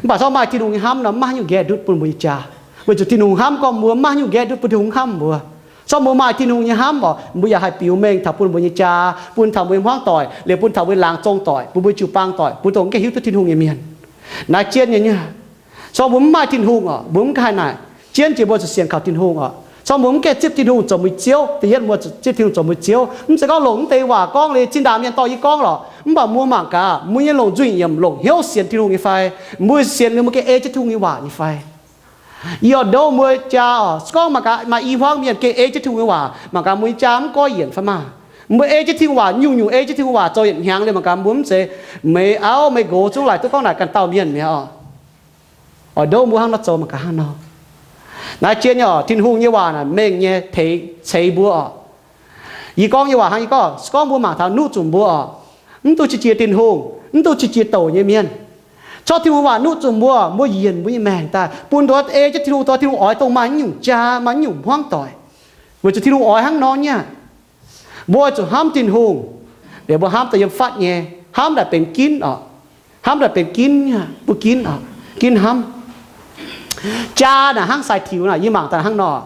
Mv baac zorngv maaih Tin-Hungh nyei hnamv nor, mv maaih haaix nyungc nqaeqv ndutv bun mbuo nyei jaa. Weic zuqc Tin-Hungh hnamv gorngv mbuo mv maaih haaix nyungc nqaeqv ndutv bun Tin-Hungh hnamv mbuo. Zorngv mbuo maaih Tin-Hungh nyei hnamv oc, mbuo yaac haih biux mengh taux bun mbuo nyei jaa, bun taux mbuo nyei hmuangv doic, liuz bun taux mbuo laangz zong doic, bun mbuo jiu-baang doic, bun dongh mv gaengh hiuv duqv Tin-Hungh nyei mienh. Naaiv jienv nyei nyei. Zorngv mbuo mv maaih Tin-Hungh oc, mbuo mv haih naaic. Jienv jiex mbuo zuqc sienx kaux Tin-Hungh oc. Zorngv mbuo mv gaengh zipv Tin-Hungh zoux mbuo nyei Ziouv, da'yietv mbuo zuqc zipv Tin-Hungh zoux mbuo nyei Ziouv. Mv zeiz gorngv longc mv deix waac gorngv liuz zinh ndaangc mienh dorh yie gorngv lorqc. Mv baac mbuo mangc gaax, mbuo nyei longc nzuih nyiemc, longc hnyouv sienx Tin-Hungh nyei fai? Mbuo sienx liuz mbuo gengh ei jienv Tin-Hungh nyei waac nyei fai? Yie oix ndoqv mbuo jaa oc, se gorngv mangc gaax maaih i hmuangv mienh gengh ei jienv Tin-Hungh nyei waac, mangc gaax mbuo nyei jaa mv goiv yienc fai maah? Mbuo ei jienv Tin-Hungh waac nyungc-nyungc ei jienv Tin-Hungh waac zoux yietc hnyangx liuz, mangc gaax mbuo mv zeiz meih auv meih nqox zungv laaic duqv gorngv naaic ganh dauh mienh mi'aqv oc. Oix ndoqv mbuo hnangv nor zoux mangc gaax hnangv nor. Naaiv jienv nyei oc, Tin-Hungh nyei waac naaic mengh nyei teix ceix mbuo oc. Yie gorngv nyei waac hnangv yie gorngv, se gorngv mbuo mangc taux nuqv zunc mbuo oc, mv duqv qiex jiez Tin-Hungh, mv duqv qiex jiez douc nyei mienh, corc Tin-Hungh waac nuqv zunc mbuo, mbuo yienc mbuo nyei maengc daaih bun ndortv ei jienv Tin-Hungh, dongh Tin-Hungh oix dongh maaih nyungc jaa, maaih nyungc hmuangv doic. Weic zuqc Tin-Hungh oix hnangv nor nyei aqv. Mbuo oix zuqc hnamv Tin-Hungh, liuz mbuo hnamv daaih yiem fatv nyei, hnamv daaih benx ginv oc. Hnamv daaih benx ginv, mbuo ginv oc, ginv hnamv. Jaa naaic hnangv sai tiux naaic, yie mangc daaih hnangv nor.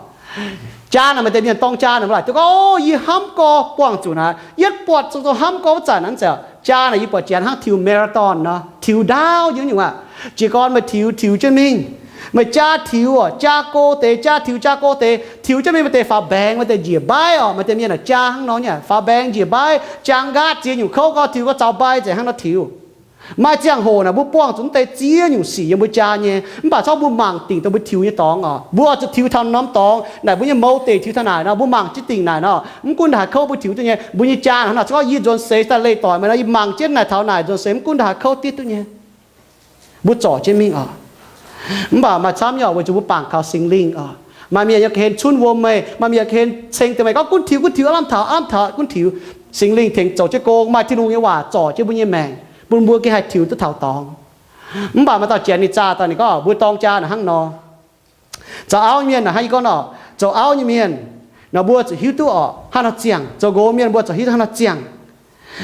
Jaa naaic maaih deix mienh dorng jaa naaic mbuo laaic duqv gorngv, o, yie hnamv gorx buangh zuqc naaic, yietv buatc zuqc dongh hnamv gorx wuov zanc naaic, jaa naaic yie buatc janx hnangv tiux marathon nor, tiux ndaauv nyei nyungc aqv. Jiez gorn meih tiux, tiux jienv mingh, meih jaa tiux oc, jaa go deix, jaa tiux, jaa go deix, tiux jienv mingh maaih deix faaux mbaengx, maaih deix njiec mbaiv oc. Maaih deix mienh naaic jaa hnangv nor nyei, faaux mbaengx, njiec mbaiv, jangx nqaatv, ziex nyungc kouv gorx tiux gorx zaux mbaiv nzengc hnangv nor tiux. Maaih ziangh hoc naaic mbuo buangh zuqc mv deix ziex nyungc sic yiem mbuo jaa nyei, mv baac corc mbuo mangc dingc dongh mbuo tiux nyei dorngx oc. Mbuo oix zuqc tiux taux norm dorngx naaic, mbuo nyei mouz deic tiux taux naaic nor, mbuo mangc jienv dingc naaic nor, mv gunv ndongc haaix kouv mbuo tiux duqv nyei, mbuo nyei jaa hnangv nor. Se gorngv yie nzuonx seix daaih leih doic meih nor, yie mangc jienv naaic taux naaic nzuonx seix mv gunv ndongc haaix kouv diev duqv nyei. Mbuo zorc jienv mingh oc. Mv baac maaih camv nyei oc, weic zuqc mbuo bangc kaux Singx Lingh oc. Maaih mienh yaac ga'hlen cunv wuom meih, maaih mienh yaac ga'hlen ceng deix meih gorngv gunv tiux, gunv tiux, aav lamh taux, aav lamh taux, gunv tiux. Singx Lingh tengx zoux jienv gong, maaih Tin-Hungh nyei waac zorc jienv mbuo nyei maengc, bun mbuo gengh haih tiux duqv taux dorngx. Mv baac maaih dauh janx ninh zaah daaih ninh gorngv mbuo dorng jaa naaic hnangv nor. Zoux auv nyei mienh naaic hnangv yie gorngv nor, zoux auv nyei mienh nor mbuo zuqc hiuv duqv oc hnangv nor ziangh. Zoux nqox mienh mbuo zuqc hiuv duqv hnangv nor ziangh.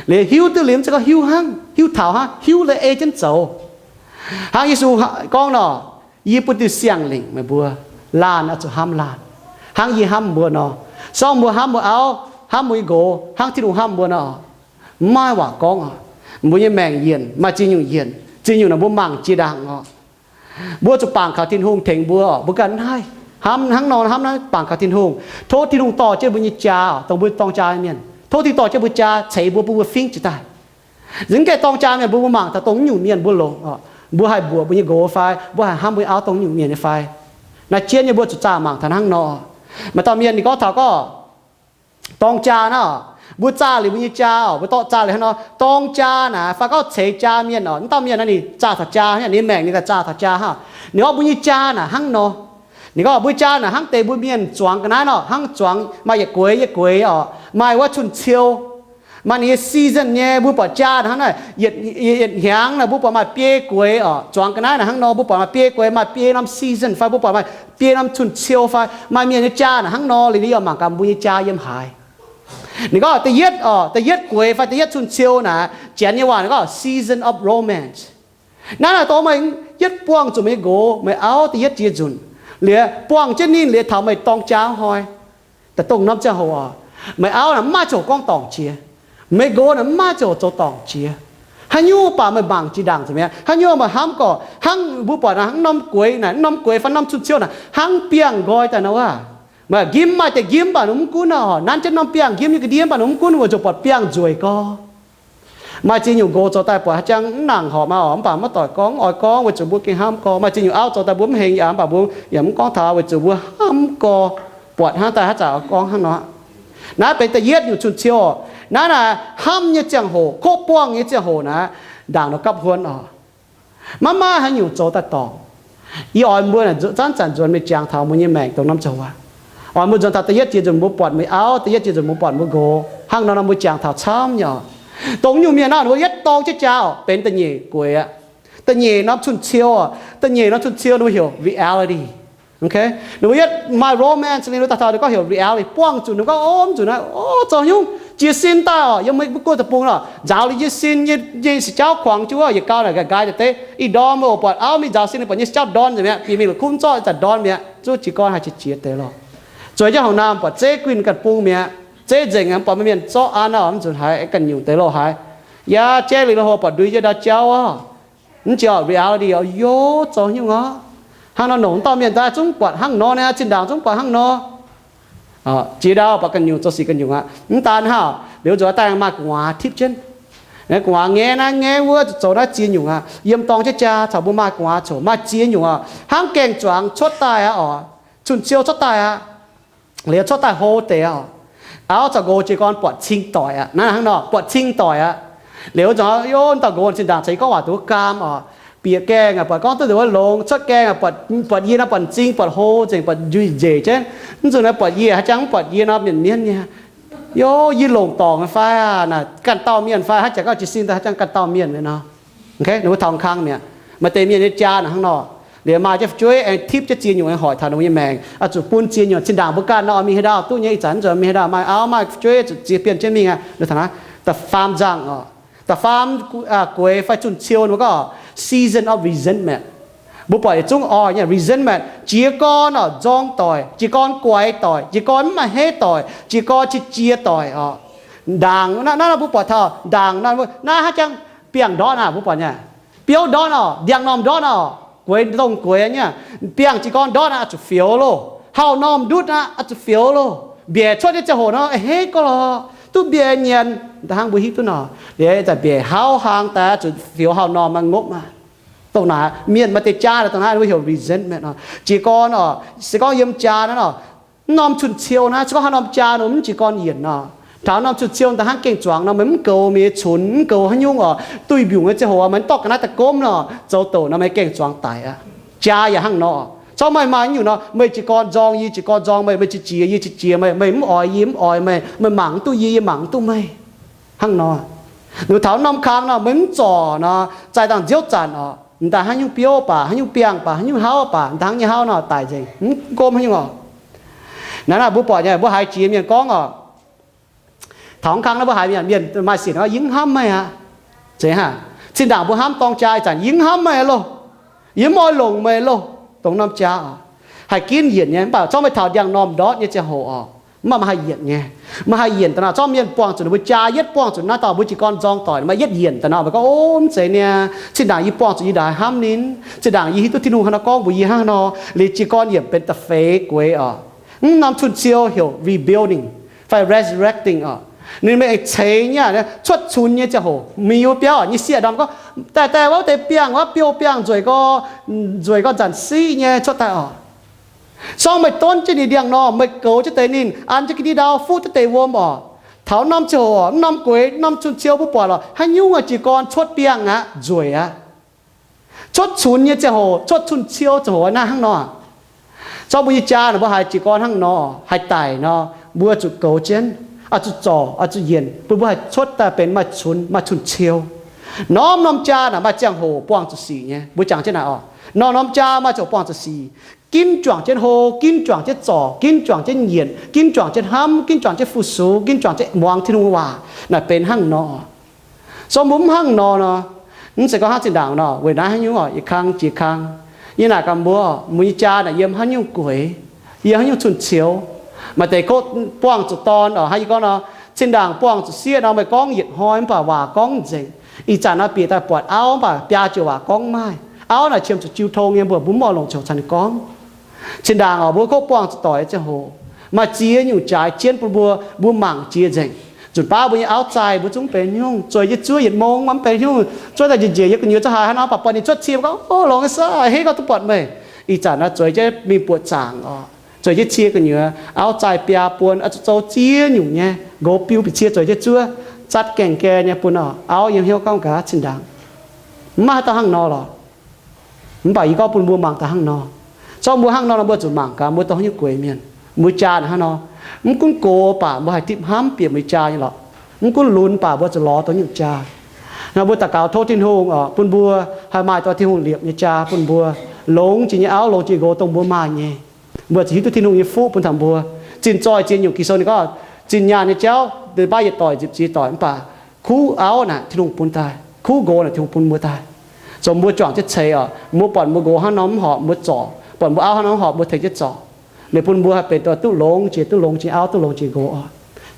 Liuz hiuv duqv liuz mv zeiz gorngv hiuv hnangv, hiuv taux hnangv, hiuv la'ei jienv zoux. Hnangv Yesu gorngv nor, yie bun diuh siang-lingc meih mbuo, laanh oix zuqc hnamv laanh, hnangv yie hnamv mbuo nor. Sorng mbuo hnamv mbuo auv, hnamv mbuo nyei nqox hnangv Tin-Hungh hnamv mbuo nor. Mv maaih waac gorngv oc. Mbuo nyei maengc yienc, maaih ziex nyungc yienc, ziex nyungc naaic mbuo mangc jiex ndaangc oc. Mbuo zuqc bangc kaux Tin-Hungh tengx mbuo oc. Mbuo ganh mv haih hnamv hnangv nor, hnamv naaiv bangc kaux Tin-Hungh. Tov Tin-Hungh dorh jienv mbuo nyei jaa oc, dongh mbuo dorng jaa mienh, tov Tin-Hungh dorh jienv mbuo jaa ceix mbuo, bun mbuo fingv jiez daaih. Mv gaengh dorng jaa mienh, mbuo, mbuo mangc taux dongh nyungc mienh mbuo longc oc, mbuo haih mbuoqc mbuo nyei nqox fai mbuo haih hnamv mbuo nyei auv dongh nyungc mienh nyei fai? Naaiv jienv nyei mbuo zuqc zaah mangc taux hnangv nor. Maaih dauh mienh ninh gorngv taux gorngv dorng jaa naaiv oc, mbuo zaah liuz mbuo nyei jaa oc, mbuo dorh zaah liuz hnangv nor dorng jaa naaic fai gorngv ceix jaa mienh oc. Mv dauh mienh naaiv ninh zaah taux jaa, ninh maengc ninh daaih zaah taux jaa hnangv. Ninh gorngv mbuo nyei jaa naaic hnangv nor. Ninh gorngv mbuo jaa naaic hnangv deix mbuo mienh zuangx ga'naaiv nor, hnangv zuangx maaih yietc gueix yietc gueix oc, maaih wuov cun-ciou. Maaih ninh nyei season nyei, mbuo buatc jaa naaic hnangv naaiv, yietc, yietc hnyangx naaic mbuo buatc maaih biei gueix oc. Zuangx ga'naaiv naaic hnangv nor, mbuo buatc maaih biei gueix, maaih biei norm season fai mbuo buatc maaih biei norm cun-ciou fai. Maaih mienh nyei jaa naaic hnangv nor. Liuz ninh yaac mangc gaax mbuo nyei jaa yiem haaix. Ninh gorngv da'yietv oc, da'yietv gueix fai da'yietv cun-ciou naaic, Janx nyei waac ninh gorngv season of romance. Naaiv naaic dongh meih yietv buangh zuqc meih nyei nqox meih auv da'yietv jiex nzunc, liuz buangh jienv ninh liuz taux meih dorng jaa hnoi, daaih dongh norm ziangh hoc oc, meih auv naaic mv maaih ziangh hoc gorngv dorngc jiex. Meih nqox naaic mv maaih ziangh hoc zoux dorngc jiex. Haaix nyungc baac meih mangc jiex ndaangc nzengc mi'aqv. Haaix nyungc meih hnamv gorqv hnangv mbuo buatc naaic hnangv norm gueix naaic, norm gueix fai norm cun-ciou naaic hnangv biangh nqoi daaih nor wuov. Meih nqimv maaih deix nqimv baac ninh mv gunv oc, nanv jienv norm biangh nqimv nyei ga'ndiev baac ninh mv gunv, weic zuqc buatc biangh nzueic gorx. Maaih ziex nyungc nqox zoux daaih buatc haaix jangx mv nangc horpc maah oc, mv baac maiv doic gorngv, mv oix gorngv, weic zuqc mbuo gengh hnamv gorx. Maaih ziex nyungc auv zoux daaih mbuo mv hengx yaac, mv baac mbuo yaac mv gorngv taux, weic zuqc mbuo hnamv gorx, buatc hnangv daaih haaix zanc oix gorngv hnangv nor. Naaiv benx da'yietv nyungc cun-ciou oc. Naaiv naaic hnamv nyei ziangh hoc, kov buangh nyei ziangh hoc naaic, ndaangc nor gapv huon oc. Maiv maaih haaix nyungc zoux daaih dorngc. Yie oix mbuo zanc-zanc nzuonx mingh jangx taux mbuo nyei maengc dongh norm ziangh hoc. Oix mbuo nzuonx taux da'yietv jiex nzunc mbuo buatc meih auv, da'yietv jiex nzunc mbuo buatc mbuo nqox, hnangv nor nor mbuo jangx taux camv nyei oc. Dongh nyungc mienh naaiv ninh mbuo yietv dorng jienv jaa oc, benx da'nyeic gueix aqv. Da'nyeic norm cun-ciou oc. Da'nyeic norm cun-ciou ninh mbuo heuc reality. Ninh mbuo yietv maaih romance liuz, ninh mbuo daaih taux ninh gorngv heuc reality, buangh zuqc ninh gorngv, o, mv zuqc naaiv, o, zoux nyungc jiez sin daaih oc, yiem mbuo guoqv deic-bung nor, nzaaux liuz yie sin, yie nyei se jauv kuangx jienv wuov, yietc gau naaic nqa'gaaix daaih deix, ih ndorm meih oix buatc auv mingh nzaaux sin, ninh buatc nyei se jauv ndorn nzengc mi'aqv, bieqc mingh la'kuqv mv zorqv, ih zanc ndorn mi'aqv, zuov jiez gorn haiz qiex jiez deix loh. Zueiz jienv hungh naamh buatc zeiv guinh ganh bung mi'aqv, zeiv nzengc, mv buatc maiv mienh zorqv an oc, mv zuqc haiz ganh nyungc deix loh haiz. Yaac jaiv liuz loh hlo buatc ndui jienv ndau jauv oc. Mv jiex oc, reality oc, yo, zoux nyungc oc. Hnangv nor nongc dauh mienh daaih zungv buatc hnangv nor niaa, zinh ndaangc zungv buatc hnangv nor. Jiex ndau buatc ganh nyungc, zoux sic ganh nyungc aqv. Mv daan hnangv, liuz nzuonx daaih maaih gu'nguaaz tipv jienv. Gu'nguaaz ngaeqv naaiv ngaeqv wuov, zoux naaiv ziex nyungc aqv. Yiem dorng jienv jaa caux mbuo maaih gu'nguaaz coc, maaih ziex nyungc oc. Hnangv gaeng-zuangx cuotv daaih aqv oc. Cun-ciou cuotv daaih aqv. Liuz cuotv daaih hlo deix oc. Auv caux nqox jiez gorn buatc cing doic aqv. Naaiv hnangv nor, buatc cing doic aqv. Liuz wuov zanc, yo, dauh nqox zinh ndaangc caux yie gorngv waac duqv gaam oc. Bieqc gaengh aqv, buatc gorngv duqv nzengc wuov longx. Cuotv gaengh aqv, buatc, buatc yie nor buatc m'zing, buatc hlo nzengc, buatc njuih nzeic jienv. Mv zuqc naaiv buatc yie haaix jangx mv buatc yie nor mienh mienv nyei. Yo, yie longc dorngc fai aqv, naaic ganh dauh mienh fai haaix jangx gauh jiez sin daaih haaix jangx ganh dauh mienh nor. Ninh mbuo taux kang mi'aqv. Maaih deix mienh nyei jaa naaic hnangv nor. Liuz maaih jienv fu'jueiv aengx tipv jienv ziex nyungc aengx hoic taux ninh mbuo nyei maengc. Oix zuqc bun ziex nyungc zinh ndaangc mbuo ganh nor mingh haaix ndau duqv nyei, ih zanc mv zuqc mingh haaix ndau, maaih auv maaih fu'jueiv zuqc ziex bienh jienv mingh aqv. Da'faam nzangc oc. Da'faam gueix fai cun-ciou ninh mbuo gorngv season of resentment. Mbuo buatc yietc zungv oix nyei resentment, jiez gorn oc nzorng doic, jiez gorn guaix doic, jiez gorn mv maaih heiv doic, jiez gorn qiex jiez doic oc. Ndaangc naaiv, naaiv mbuo buatc taux ndaangc naaiv, naaiv haaix jangx biangh ndortv aqv, mbuo buatc nyei. Biouv ndortv oc, ndiangx-normh ndortv oc, gueix ndongh gueix nyei. Biangh jiez gorn ndortv aqv, oix zuqc fioux loh. Hauh normh ndutv aqv, oix zuqc fioux loh. Mbiaec cuotv nyei ziangh hoc nor, a'hneiv gorx lorqc, duqv mbiaec nyanc. Hnangv mbuo hiuv duqv nor, liuz daaih mbiaec hauv hlang daaih oix zuqc fioux hauh normh maiv ngopv aqv. Dongh naaic mienh maaih deix jaa dongh naaiv, ninh mbuo heuc resentment oc. Jiez gorn oc, se gorngv yiem jaa naaiv oc, mv norm cun-ciou naaiv, se gorngv haaix norm jaa nor mv jiez gorn yienc nor, taux norm cun-ciou daaih hnangv gaeng-zuangx nor, meih mv goux meih nyei cunx, mv goux haaix nyungc oc, duih mbiungc nyei ziangh hoc meih mv dorh ga'naaiv daaih gomv nor, zoux douc nor meih gaeng-zuangx daic aqv. Jaa yaac hnangv nor. Corc meih maaih nyungc nor, meih jiez gorn nzorng yie, jiez gorn nzorng meih, meih qiex jiez yie, qiex jiez meih, meih mv oix yie, mv oix meih, meih mangc mv duqv yie, yie mangc mv duqv meih. Hnangv nor, ninh taux norm kang nor, meih mv zorc nor, zaih dangh nziouv zanc oc, m'daaih haaix nyungc biouv baac, haaix nyungc biangh baac, haaix nyungc hauv baac, m'daaih haaix nyungc hauv nor daic nzengc, mv gomv haaix nyungc oc. Naaiv naaic mbuo buatc nyei, mbuo haiz jiex mienh gorngv oc, taux kang naaiv mbuo haiz mienh, mienh maaih sic nor, yie mv hnamv meih aqv. Zeiz hnangv, zinh ndaangc mbuo hnamv dorng jaa ih zanc, yie mv hnamv meih loh, yie mv oix longc meih loh. Dongh norm jaa oc, haih ginv yienc nyei, mv baac corc meih taux ndiangx-normh ndortv nyei ziangh hoc oc, mv baac meih haih yienc nyei. Meih haih yienc daaih nor, corc mienh buangh zuqc ninh mbuo jaa, yietv buangh zuqc naaiv dauh mbuo jiez gorn nzorng doic, meih yietv yienc daaih nor, meih gorngv, o, mv zeiz niaa, zinh ndaangc yie buangh zuqc yie ndaaih hnamv ninh, zinh ndaangc yie hiuv duqv Tin-Hungh hnangv nor gorngv mbuox yie hnangv nor, liuz jiez gorn yienc benx da'feix gueix oc. Mv norm cun-ciou heuc rebuilding fai resurrecting oc. Ninh mingh ceix nyei, cuotv cunx nyei ziangh hoc, miuz biauv nyei sieqv ndorm gorngv, daaih daaih wuov deix biangh, wuov biouv biangh nzueic gorx, nzueic gorx nzanc siqv nyei cuotv daaih oc. Sorng meih donv jienv ninh ndiangx-normh, meih goux jienv deix ninh, an jienv ga'ndiev ndau, fuqv jienv deix wuom oc. Taux norm ziangh hoc, norm gueix, norm cun-ciou mbuo buatc lorqc, haaix nyungc jiez gorn cuotv biangh aqv, nzueic aqv. Cuotv cunx nyei ziangh hoc, cuotv cun-ciou ziangh hoc naaiv hnangv nor. Zorqv mbuo nyei jaa naaic mbuo haiz jiez gorn hnangv nor, haih daic nor, mbuo zuqc goux jienv, oix zuqc zorc, oix zuqc yienc, bun mbuo haih cuotv daaih benx maaih cunx, maaih cun-ciou. Norm norm jaa naaic maaih ziangh hoc buangh zuqc sic nyei. Mbuo jangx jienv naaic oc, norm norm jaa maaih ziangh hoc buangh zuqc sic. Ginv juangc jienv hlo, ginv juangc jienv zorc, ginv juangc jienv yienc, ginv juangc jienv hnamv, ginv juangc jienv fu-sux, ginv juangc jienv muangx Tin-Hungh waac, naaic benx hnangv nor. So mbuo mv hnangv nor nor, mv zeiz gorngv hnangv zinh ndaangc nor, weic naaiv haaix nyungc oc, yietc kang jiex kang. Yie naaic gaax mbuo, mbuo nyei jaa naaic yiem haaix nyungc gueix, yiem haaix nyungc cun-ciou. Maaih deix kov buangh zuqc dorn oc, hnangv yie gorngv nor, zinh ndaangc buangh zuqc sieqv nor, meih gorngv yietc hnoi mv baac waac gorngv nzengc. Ih zanc nor bieqc daaih buatc auv mv baac biaa joux waac gorngv mv maaih. Auv naaic qiemx zuqc jiu tong nyei, mbuo mbuo mv oix longc ziangh hoc caux ninh gorngv. Zinh ndaangc oc, mbuo kov buangh zuqc doic nyei ziangh hoc, maaih ziex nyungc jaaix jienv bun mbuo, mbuo mangc jiex nzengc. Nzunc baav mbuo nyei auv zaih mbuo zungv benx nyungc, zueiz jienv zuov yietc mong mv benx nyungc, zuov daaih njiec njiec yiem gu'nyuoz zuov haaix hnangv nor, mv baac buatc ninh zuov cie, mbuo gorngv, Ov, longx nyei sic, hei gorngv duqv buatc meih. Ih zanc naaiv zueiz jienv mingh buoqc zaangc oc, zueiz jienv cie gu'nyuoz, auv zaih biaa buon, zoux ziex nyungc nyei, nqox biu bieqc cie zueiz jienv zuov, zatv gaengh gae nyei bun auv yiem hnyouv gorngv gaax zinh ndaangc, mv maaih haaix dauh hnangv nor lorqc. Mv baac yie gorngv bun mbuo mangc daaih hnangv nor. Zorqv mbuo hnangv nor nor, mbuo zuqc mangc gaax mbuo dorh hnyouv gueix mienh. Mbuo jaa naaic hnangv nor, mv gunv gox baac mbuo haih dipv hnamv bieqc mbuo jaa nyei lorqc. Mv gunv lunx baac mbuo zuqc lorz dongh nyungc jaa. Nor mbuo daux gaux tov Tin-Hungh oc, bun mbuo haih maaih dongh Tin-Hungh liepc nyei jaa bun mbuo, longx jiex nyei auv, longx jiex nqox dongh mbuo maaih nyei. Mbuo zuqc hiuv duqv Tin-Hungh nyei fuqv bun taux mbuo. Zinh zoih ziex nyungc Ging-Sou ninh gorngv, zinh nyaanh nyei jauv, deix baav yietc doic nzipc ziex doic, mv baac kuv auv naaic Tin-Hungh bun daaih, kuv nqox naaic Tin-Hungh bun mbuo daaih. Zoux mbuo juangc jienv ceix oc, mbuo buatc mbuo nqox hnangv nor mv horpc mbuo zorc, buatc mbuo auv hnangv nor mv horpc mbuo tengx jienv zorc. Liuz bun mbuo haih benx dongh duqv longx jiex, duqv longx jiex auv, duqv longx jiex nqox oc.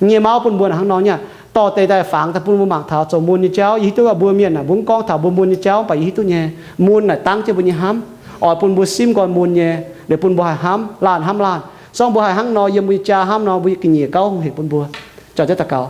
Nyei mauv bun mbuo naaic hnangv nor nyei, dorh deix daaih fangx daaih bun mbuo mangc taux zoux mun nyei jauv. Yie hiuv duqv mbuo mienh naaic mbuo mv gorngv taux mbuo mun nyei jauv, mv baac yie hiuv duqv nyei, mun naaic dangv jienv mbuo nyei hnamv, oix bun mbuo simv nqoi mun nyei, liuz bun mbuo haih hnamv laanh hnamv laanh. Zorqv mbuo haih hnangv nor yiem mbuo nyei jaa hnamv nor, mbuo ga'nyiec gauh hungh hec bun mbuo. Juangc jienv daux gaux.